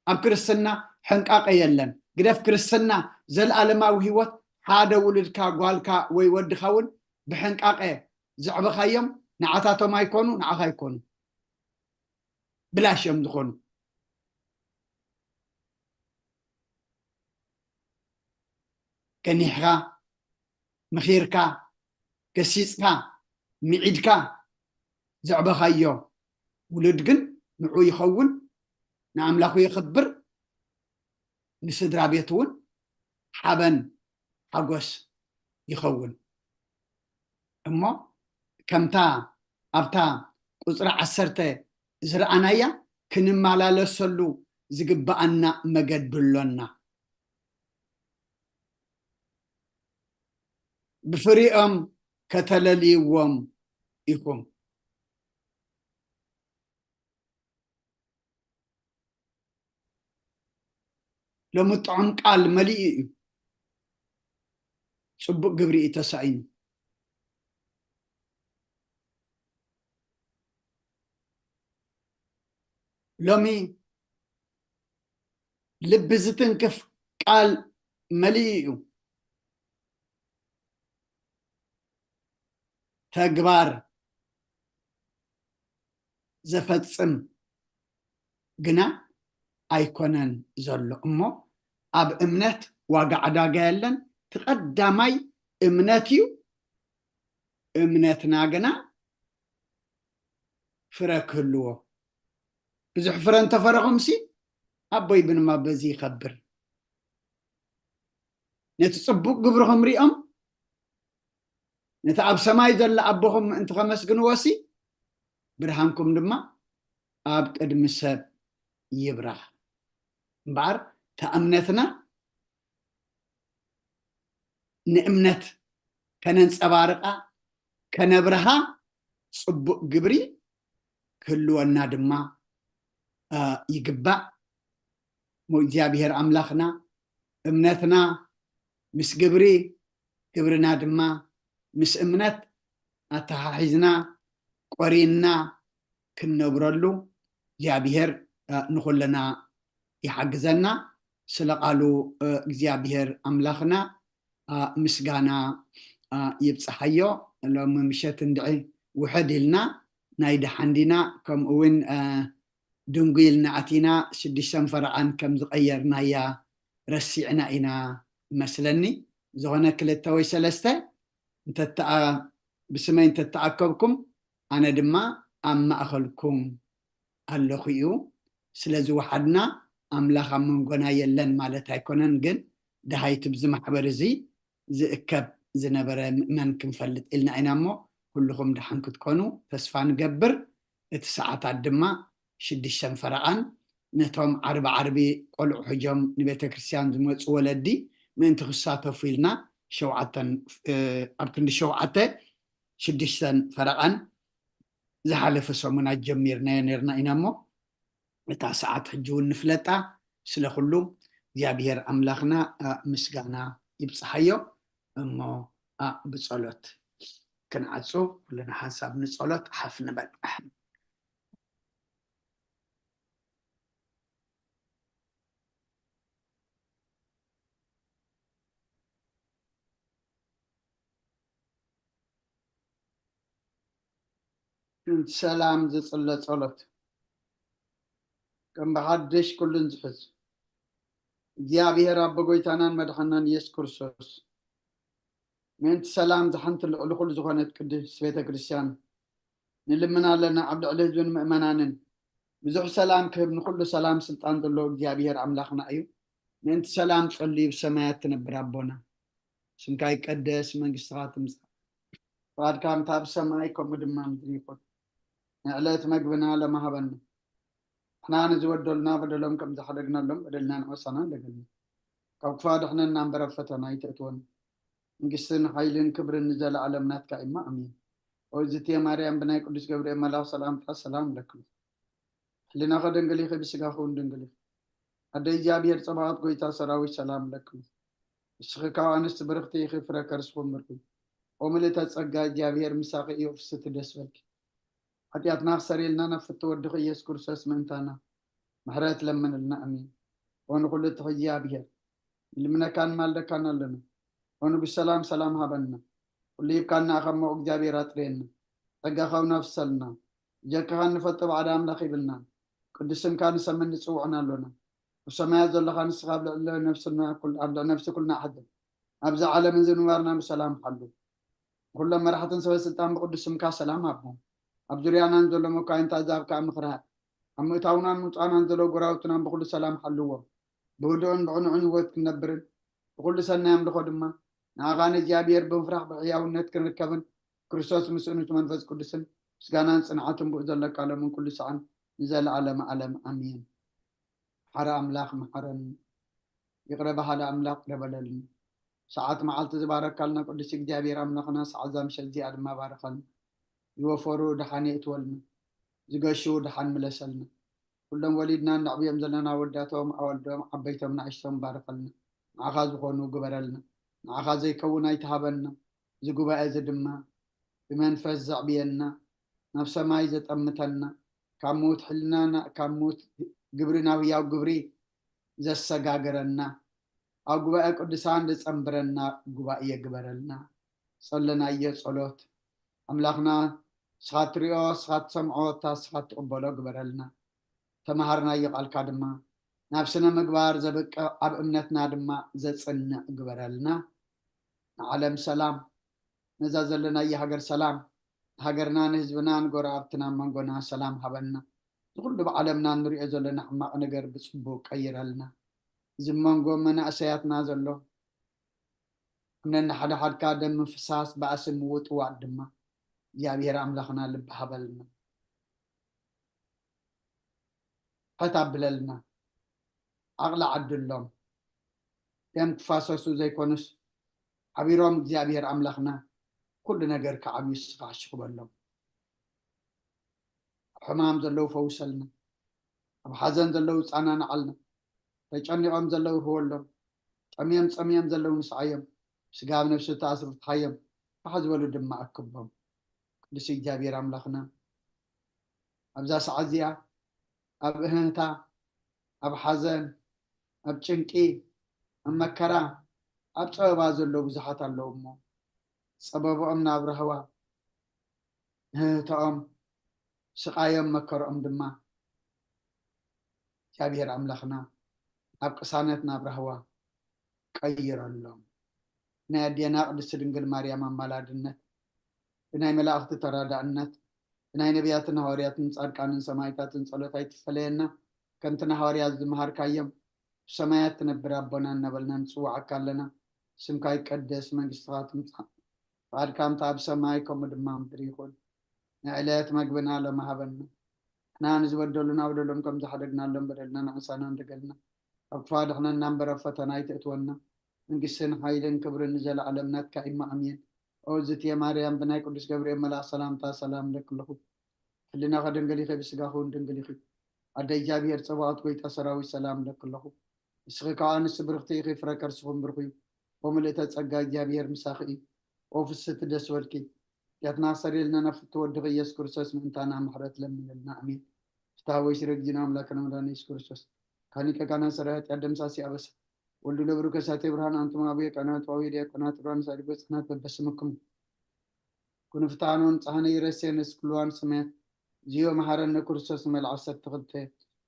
ኣብ ክርስትና ሕንቃቐ የለን። ግደፍ ክርስትና፣ ዘለኣለማዊ ህይወት፣ ሓደ ውሉድካ፣ ጓልካ ወይ ወድኻ እውን ብሕንቃቐ ዘዕበኻዮም ንዓታቶም ኣይኮኑ፣ ንዓኻ ኣይኮኑ። ብላሽ እዮም ዝኾኑ። ገኒሕካ፣ ምኺርካ፣ ገሲጽካ፣ ምዒድካ ዘዕበኻዮ ውሉድ ግን ንዑ ይኸውን፣ ንኣምላኹ የኽብር፣ ንስድራ ቤት እውን ሓበን ሓጎስ ይኸውን። እሞ ከምታ ኣብታ ቁጽሪ ዓሰርተ ዝረኣናያ፣ ክንመላለሰሉ ዝግብኣና መገዲ ኣሎና። ብፍሪኦም ከተለልይዎም ኢኹም። ሎሚ ጥዑም ቃል መሊኡ እዩ። ጽቡቕ ግብሪ እዩ ተሳኢኑ። ሎሚ ልቢ ዝትንክፍ ቃል መሊኡ እዩ። ተግባር ዘፈጽም ግና ኣይኮነን ዘሎ እሞ፣ ኣብ እምነት ዋጋ ዕዳጋ የለን። እቲ ቀዳማይ እምነት እዩ። እምነትና ግና ፍረ ክህልዎ፣ ብዙሕ ፍረ እንተፈረኹምሲ፣ ኣቦይ ብንማ በዚ ይኸብር። ነቲ ጽቡቕ ግብርኹም ሪኦም፣ ነቲ ኣብ ሰማይ ዘሎ ኣቦኹም ምእንቲ ከመስግንዎሲ፣ ብርሃንኩም ድማ ኣብ ቅድሚ ሰብ ይብራህ። እምበኣር፣ እታ እምነትና ንእምነት ከነንጸባርቓ፣ ከነብርሃ፣ ጽቡቕ ግብሪ ክህልወና ድማ፣ እ፣ ይግባእ። እሞ እግዚኣብሔር ኣምላኽና እምነትና ምስ ግብሪ፣ ግብርና ድማ ምስ እምነት ኣተሓሒዝና፣ ቆሪንና ክንነብረሉ እግዚኣብሔር፣ እ፣ ንኹልና ይሓግዘና። ስለ ቃሉ፣ እ፣ እግዚኣብሔር ኣምላኽና፣ እ፣ ምስጋና፣ እ፣ ይብጽሓዮ። ሎሚ ምሸት እንድዒ ውሕድ ኢልና ናይ ደሓን ዲና፣ ከምኡ እውን፣ እ፣ ድንጉይልና ኣቲና ሽዱሽተን ፈረቓን ከም ዝቐየርናያ ረሲዕና ኢና መስለኒ። ዝኾነ ክልተ ወይ ሰለስተ እንተተኣ-፣ ብስመይ እንተተኣከብኩም፣ ኣነ ድማ ኣብ ማእኸልኩም ኣለኹ እዩ። ስለ ዝወሓድና ኣምላኽ ኣብ መንጎና የለን ማለት ኣይኮነን፣ ግን ደሃይቲ ብዚ ማሕበር እዚ ዝእከብ ዝነበረ ምእመን ክንፈልጥ ኢልና ኢና እሞ፣ ኩልኹም ደሓን ክትኮኑ ተስፋ ንገብር። እቲ ሰዓታት ድማ ሽዱሽተን ፈረቓን፣ ነቶም ዓርቢ ዓርቢ ቆልዑ ሒዞም ንቤተ ክርስቲያን ዝመጹ ወለዲ ምእንቲ ክሳተፉ ኢልና፣ ሸውዓተን፣ እ፣ ኣብ ክንዲ ሸውዓተ፣ ሽዱሽተን ፈረቓን ዝሓለፈ ሰሙናት ጀሚርናዮ ነርና ኢና እሞ፣ እታ ሰዓት ሕጂ እውን ንፍለጣ። ስለ ኩሉ እግዚኣብሔር ኣምላኽና፣ እ፣ ምስጋና ይብጽሓዮ። እሞ፣ እ፣ ብጸሎት ክንዓጹ፣ ኩልና ሓንሳብ ንጸሎት ሓፍ ንበል። ምእንቲ ሰላም ዝጽለ ጸሎት። ከም ብሓድሽ ኩሉን ዝሕዝ እግዚኣብሔር ኣቦ ጎይታናን መድሓናን ኢየሱስ ክርስቶስ፣ ምእንቲ ሰላም ዝሓንቲ ልዕሊ ኩሉ ዝኾነት ቅድስት ቤተ ክርስቲያን ንልምን ኣለና። ኣብ ልዕሊ ህዝብን ምእመናንን ብዙሕ ሰላም ክህብ፣ ንኩሉ ሰላም ስልጣን ዘለዎ እግዚኣብሔር ኣምላኽና እዩ። ምእንቲ ሰላም ጸልዩ፣ ብሰማያት ትነብር ኣቦና፣ ስምካ ይቀደስ፣ መንግስትኻ ትምጻእ፣ ፍቓድካ ከምታ ኣብ ሰማይ ከምኡ ድማ ምድሪ ይኹን። ንዕለት መግብና ሎሚ ሃበና። ንሕና ንዝበደሉና በደሎም ከም ዝሓደግናሎም በደልና ንዓሳና እንደገልና። ካብ ክፉእ ኣድሕነና እምበር ኣብ ፈተና ኣይተእትወና። መንግስትን ሓይልን ክብርን ንዘለኣለም ናትካ እማ፣ ኣሜን። ኦ እግዝእትየ ማርያም፣ ብናይ ቅዱስ ገብርኤል መልኣኽ ሰላምታ ሰላም እለኪ። ሕሊናኺ ድንግል ኢኺ፣ ብስጋኺ እውን ድንግል ኢኺ። ኣደ እግዚኣብሔር ጸባኦት፣ ጎይታ ሰራዊት፣ ሰላም እለኪ። ንስኺ ካብ ኣንስቲ ብርኽቲ ኢኺ፣ ፍረ ከርስኺ እውን ብርኽ እዩ። ኦ ምልእተ ጸጋ፣ እግዚኣብሔር ምሳኺ እዩ፣ ፍስቲ ደስ በልኪ። ሓጢኣትና ክሰርየልና ናብ ፍቲ ወድኺ ኢየሱስ ክርስቶስ ምእንታና ምሕረት ለምንልና፣ ኣሜን። ኦ ንኹሉ እትኽእል እግዚኣብሔር፣ ንልምነካን ንማልደካን ኣለና። ኦ ንጉስ ሰላም፣ ሰላም ሃበና። ኩሉ ሂብካና፣ ካብ ሞቕ እግዚኣብሔር ኣጥርየና። ጸጋኻ እውን ኣፍሰልና። ብጀካኻ እንፈልጦ ባዕዳ ኣምላኽ ይብልና። ቅዱስ ስምካ ንሰምን ንጽውዕን ኣሎና። ኣብ ሰማያት ዘለኻ ንስኻ ኣብ ልዕሊ ነፍስና ኩል-፣ ኣብ ልዕሊ ነፍሲ ኩልና ሓድር። ኣብዚ ዓለምን ዝንባርና ብሰላም ሓሉ። ኩሎም መራሕትን ሰበ ስልጣን ብቅዱስ ስምካ ሰላም ሃቦም። ኣብ ዙርያናን ዘሎ መኳንንት ኣዛብ ከኣ ምኽርሃብ። ኣብ ምእታውናን ምውጻእናን ዘሎ ጎራውትናን ብኹሉ ሰላም ሓልዎም። ብህዱእን ብቕኑዕን ህይወት ክንነብርን ብኹሉ ሰናይ ኣምልኾ ድማ ንኣኻ ንእግዚኣብሔር ብምፍራሕ ብሕያውነት ክንርከብን፣ ክርስቶስ ምስኡን እቲ መንፈስ ቅዱስን ምስጋናን ጽንዓትን ብኡ ዘለካ ሎምን ኩሉ ሰዓን ንዘለዓለመ ዓለም ኣሜን። ሓረ ኣምላኽ መሓረኒ፣ ይቕረ በሃሊ ኣምላኽ ይቕረ በለልና። ሰዓት መዓልቲ ዝባረካልና ቅዱስ እግዚኣብሔር ኣምላኽና፣ ሰዓት እዛ ምሸት እዚኣ ድማ ባርኸልና። ዝወፈሩ ደሓን የእትወልና፣ ዝገሹ ደሓን ምለሰልና። ኩሎም ወሊድና እነዕብዮም ዘለና ወዳቶም፣ ኣወልዶም፣ ዓበይቶም፣ ንኣሽቶም ባርኸልና። ንዓኻ ዝኾኑ ግበረልና። ንዓኻ ዘይከውን ኣይትሃበና። እዚ ጉባኤ እዚ ድማ ብመንፈስ ዘዕብየና፣ ናብ ሰማይ ዘጠምተና፣ ካብ ምዉት ሕልናና፣ ካብ ምዉት ግብሪ ናብ ህያው ግብሪ ዘሰጋግረና፣ ኣብ ጉባኤ ቅዱሳን ዘጸንብረና ጉባኤ ግበረልና። ጸለናዮ ጸሎት ኣምላኽና፣ ንስኻ ትሪኦ፣ ንስኻ ትሰምዖ፣ እታ ንስኻ ትቕበሎ ግበረልና። ተምሃርናዮ ቃልካ ድማ ናብ ስነ ምግባር ዘብቅዕ፣ ኣብ እምነትና ድማ ዘጽንዕ ግበረልና። ንዓለም ሰላም፣ ነዛ ዘለናያ ሃገር ሰላም፣ ንሃገርና ንህዝብና ንጎረባብትና ኣብ መንጎና ሰላም ሃበና። ንኹሉ ብዓለምና እንሪኦ ዘለና ሕማቕ ነገር ብጽቡቕ ቀይረልና። እዚ መንጎ መናእሰያትና ዘሎ፣ እምነና ሓደ ሓድካ ደም ምፍሳስ ባእሲ ምውጥዋጥ ድማ እግዚኣብሔር ኣምላኽና ልቢ ሃበልና። ሕት ኣብለልና፣ ዓቕሊ ዓድሎም። ደም ክፋሰሱ ዘይኮኑስ፣ ሓቢሮም እግዚኣብሔር ኣምላኽና ኩሉ ነገር ክዓብዩ ንስኻ ኣሽኽበሎም። ኣብ ሕማም ዘለዉ ፈውሰልና። ኣብ ሓዘን ዘለዉ ጻናንዓልና። ተጨኒቖም ዘለዉ ህወሎም። ጠምዮም ጸምዮም ዘለዉ ንስዓዮም። ስጋ ኣብ ነፍሲ ተኣስሩ ፍትሓዮም። ፋሕ ዝበሉ ድማ ኣክቦም። ቅዱስ እግዚኣብሔር ኣምላኽና፣ ኣብዛ ሰዓት እዚኣ ኣብ እህህታ፣ ኣብ ሓዘን፣ ኣብ ጭንቂ፣ ኣብ መከራ፣ ኣብ ጸበባ ዘለዉ ብዙሓት ኣለዉ እሞ፣ ጸበባኦም ናብ ራህዋ፣ እህህታኦም፣ ስቓዮም፣ መከርኦም ድማ እግዚኣብሔር ኣምላኽና ኣብ ቅሳነት፣ ናብ ራህዋ ቀይረሎም። ብናይ ኣዴና ቅድስቲ ድንግል ማርያም ኣማላድነት፣ ብናይ መላእኽቲ ተራዳእነት፣ ብናይ ነቢያትን ሃዋርያትን ጻድቃንን ሰማዕታትን ጸሎት ኣይትፈለየና። ከምቲ ንሃዋርያት ዝመሃርካዮም፣ ብሰማያት ትነብር ኣቦና እናበልና ንጽውዓካ ኣለና። ስምካ ይቀደስ፣ መንግስትኻ ትምጻእ፣ ፍቓድካ ከምቲ ኣብ ሰማይ ከምኡ ድማ ኣብ ምድሪ ይኹን። ንዕለት መግብና ሎሚ ሃበና። ንሕና ንዝበደሉና በደሎም ከም ዝሓደግናሎም በደልና ንዕሳና እንደገልና። ካብ ክፉ ኣድሕነና እምበር ኣብ ፈተና ኣይተእትወና። መንግስትን ሓይልን ክብርን ንዘለዓለም ናትካ እዩ። ኣሜን። ኦ ዝትየ ማርያም፣ ብናይ ቅዱስ ገብርኤል መልኣኽ ሰላምታ ሰላም እለኪ ኣለኹ። ሕልናኺ ድንግል ኢኺ፣ ብስጋኺ እውን ድንግል ኢኺ። ኣደ እግዚኣብሔር ጸባኦት፣ ጎይታ ሰራዊት፣ ሰላም እለኪ ኣለኹ። ንስኺ ከኣ ኣንስቲ ብርኽቲ ኢኺ፣ ፍረ ከርስኺ እውን ብሩኽ እዩ። ኦ ምልእተ ጸጋ፣ እግዚኣብሔር ምሳኺ እዩ። ኦ ፍስሕቲ ደስ በልኪ፣ ሓጢኣትና ክሰርየልና ናብ ፍትው ወድኺ ኢየሱስ ክርስቶስ ምእንታና ምሕረት ለምንልና። ኣሜን። ፍትሐ ወይ ስረ ጊዜና ኣምላክና መድኃኒና ኢየሱስ ክርስቶስ፣ ካን ሊቀ ካህናት ሰራይ ኃጢአት ደምሳሲ አበሳ፣ ወልዱ ለብሩ ከሳቴ ብርሃን፣ አንቱም አቡየ ቀናት ዋዊ ዲያቆናት ብርሃን ሳዲጎ ህፃናት በበስምክሙ ኩኑ ፍትሐነ ወንጽሐነ ይረሴነ እስክልዋን ሰማያት። ዚዮ መሐረነ ክርስቶስ መልዓ ዓሰርተ ክልተ።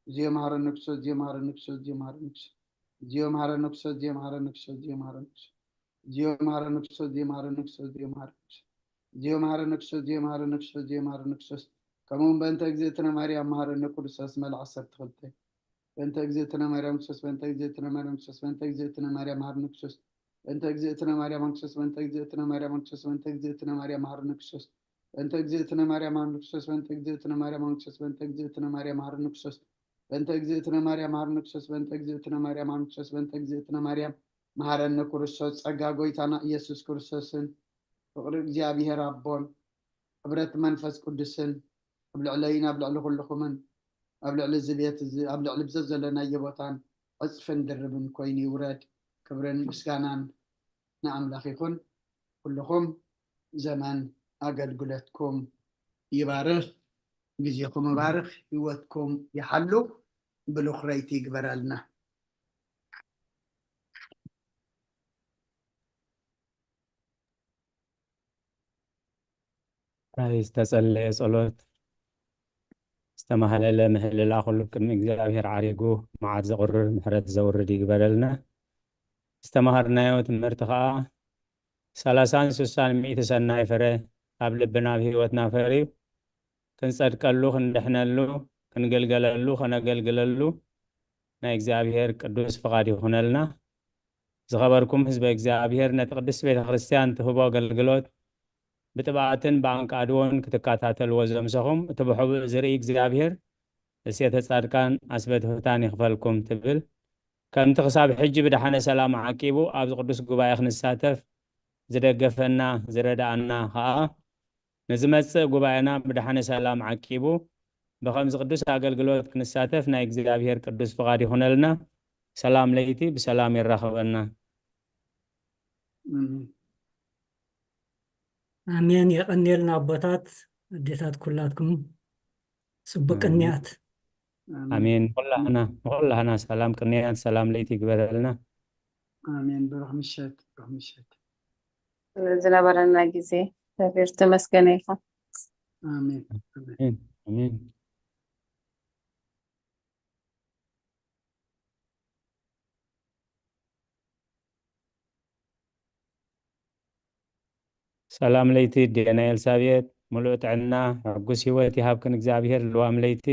ዚዮ መሐረነ ክርስቶስ፣ ዚዮ መሐረነ ክርስቶስ፣ ዚዮ መሐረነ ክርስቶስ፣ ዚዮ መሐረነ ክርስቶስ፣ ዚዮ መሐረነ ክርስቶስ፣ ዚዮ መሐረነ ክርስቶስ። ዚዮ መሐረነ ክርስቶስ፣ ዚዮ መሐረነ ክርስቶስ፣ ዚዮ መሐረነ ክርስቶስ። ዚዮ መሐረነ ክርስቶስ፣ ዚዮ መሐረነ ክርስቶስ፣ ዚዮ መሐረነ ክርስቶስ። ከምኡ እውን በእንተ እግዝእትነ ማርያም መሐረነ ክርስቶስ መልዓ ዓሰርተ ክልተ። በእንተ እግዝእትነ ማርያም ክርስቶስ፣ በእንተ እግዝእትነ ማርያም ክርስቶስ፣ በእንተ እግዝእትነ ማርያም መሐረነ ክርስቶስ። በእንተ እግዝእትነ ማርያም ክርስቶስ፣ በእንተ እግዝእትነ ማርያም ክርስቶስ፣ በእንተ እግዝእትነ ማርያም መሐረነ ክርስቶስ። በእንተ እግዝእትነ ማርያም መሐረነ ክርስቶስ፣ በእንተ እግዝእትነ ማርያም ክርስቶስ፣ በእንተ እግዝእትነ ማርያም መሐረነ ክርስቶስ። በእንተ እግዝእትነ ማርያም መሐረነ ክርስቶስ፣ በእንተ እግዝእትነ ማርያም መሐረነ ክርስቶስ፣ በእንተ እግዝእትነ ማርያም መሐረነ ክርስቶስ። ጸጋ ጎይታና ኢየሱስ ክርስቶስን ፍቕሪ እግዚኣብሔር ኣቦን ሕብረት መንፈስ ቅዱስን ኣብ ልዕለይን ኣብ ልዕሊ ኩልኹምን ኣብ ልዕሊ እዚ ቤት እዚ ኣብ ልዕሊ ብዘ ዘለናዮ ቦታን ዕጽፍን ድርብን ኮይኑ ይውረድ። ክብርን ምስጋናን ንኣምላኽ ይኹን። ኩልኹም ዘመን ኣገልግሎትኩም ይባርኽ፣ ግዜኹም ይባርኽ፣ ህይወትኩም ይሓሉ፣ ብሩኽ ለይቲ ይግበረልና። ናይ ዝተጸለየ ጸሎት፣ ዝተማህለለ ምህልላ ኩሉ ቅድሚ እግዚኣብሔር ዓሪጉ መዓት ዘቑርር ምሕረት ዘውርድ ይግበረልና። ዝተማሃርናዮ ትምህርቲ ኸኣ ሰላሳን ስሳን ሚእቲ ሰናይ ፍረ ኣብ ልብና ኣብ ህይወትና ፈርዩ ክንጸድቀሉ፣ ክንድሕነሉ፣ ክንግልገለሉ፣ ከነገልግለሉ ናይ እግዚኣብሔር ቅዱስ ፍቓድ ይኹነልና። ዝኸበርኩም ህዝበ እግዚኣብሔር፣ ነቲ ቅድስት ቤተ ክርስቲያን ትህቦ ኣገልግሎት ብጥብዓትን ብኣንቃድዎን ክትከታተልዎ ዘምሰኹም፣ እቲ ብሕቡእ ዝርኢ እግዚኣብሔር እሴተ ጻድቃን ኣስበ ትሑታን ይኽፈልኩም ትብል። ከምቲ ክሳብ ሕጂ ብደሓነ ሰላም ዓቂቡ ኣብዚ ቅዱስ ጉባኤ ክንሳተፍ ዝደገፈና ዝረድኣና ኸኣ፣ ንዝመጽእ ጉባኤና ብደሓነ ሰላም ዓቂቡ ብኸምዚ ቅዱስ ኣገልግሎት ክንሳተፍ ናይ እግዚኣብሔር ቅዱስ ፍቓድ ይኹነልና። ሰላም ለይቲ ብሰላም የራኽበና። ኣሜን። ኣሜን። የቐንየልና ኣቦታት፣ ኣዴታት ኩላትኩም ጽቡቅ ኣሜን። ቅንያት። ኣሜን። ኣሜን። ንኹላህና፣ ንኹላህና ሰላም ቅንያት፣ ሰላም ለይቲ ይግበረልና። ኣሜን። ብሩኽ ምሸት፣ ብሩኽ ምሸት። ዝነበረና ግዜ እግዚኣብሔር ተመስገነ ይኹን። ኣሜን። ኣሜን። ኣሜን። ሰላም ለይቲ ዴና ኤልሳቤጥ፣ ሙሉእ ጥዕና ሕጉስ ህይወት ይሃብክን እግዚኣብሔር። ልዋም ለይቲ።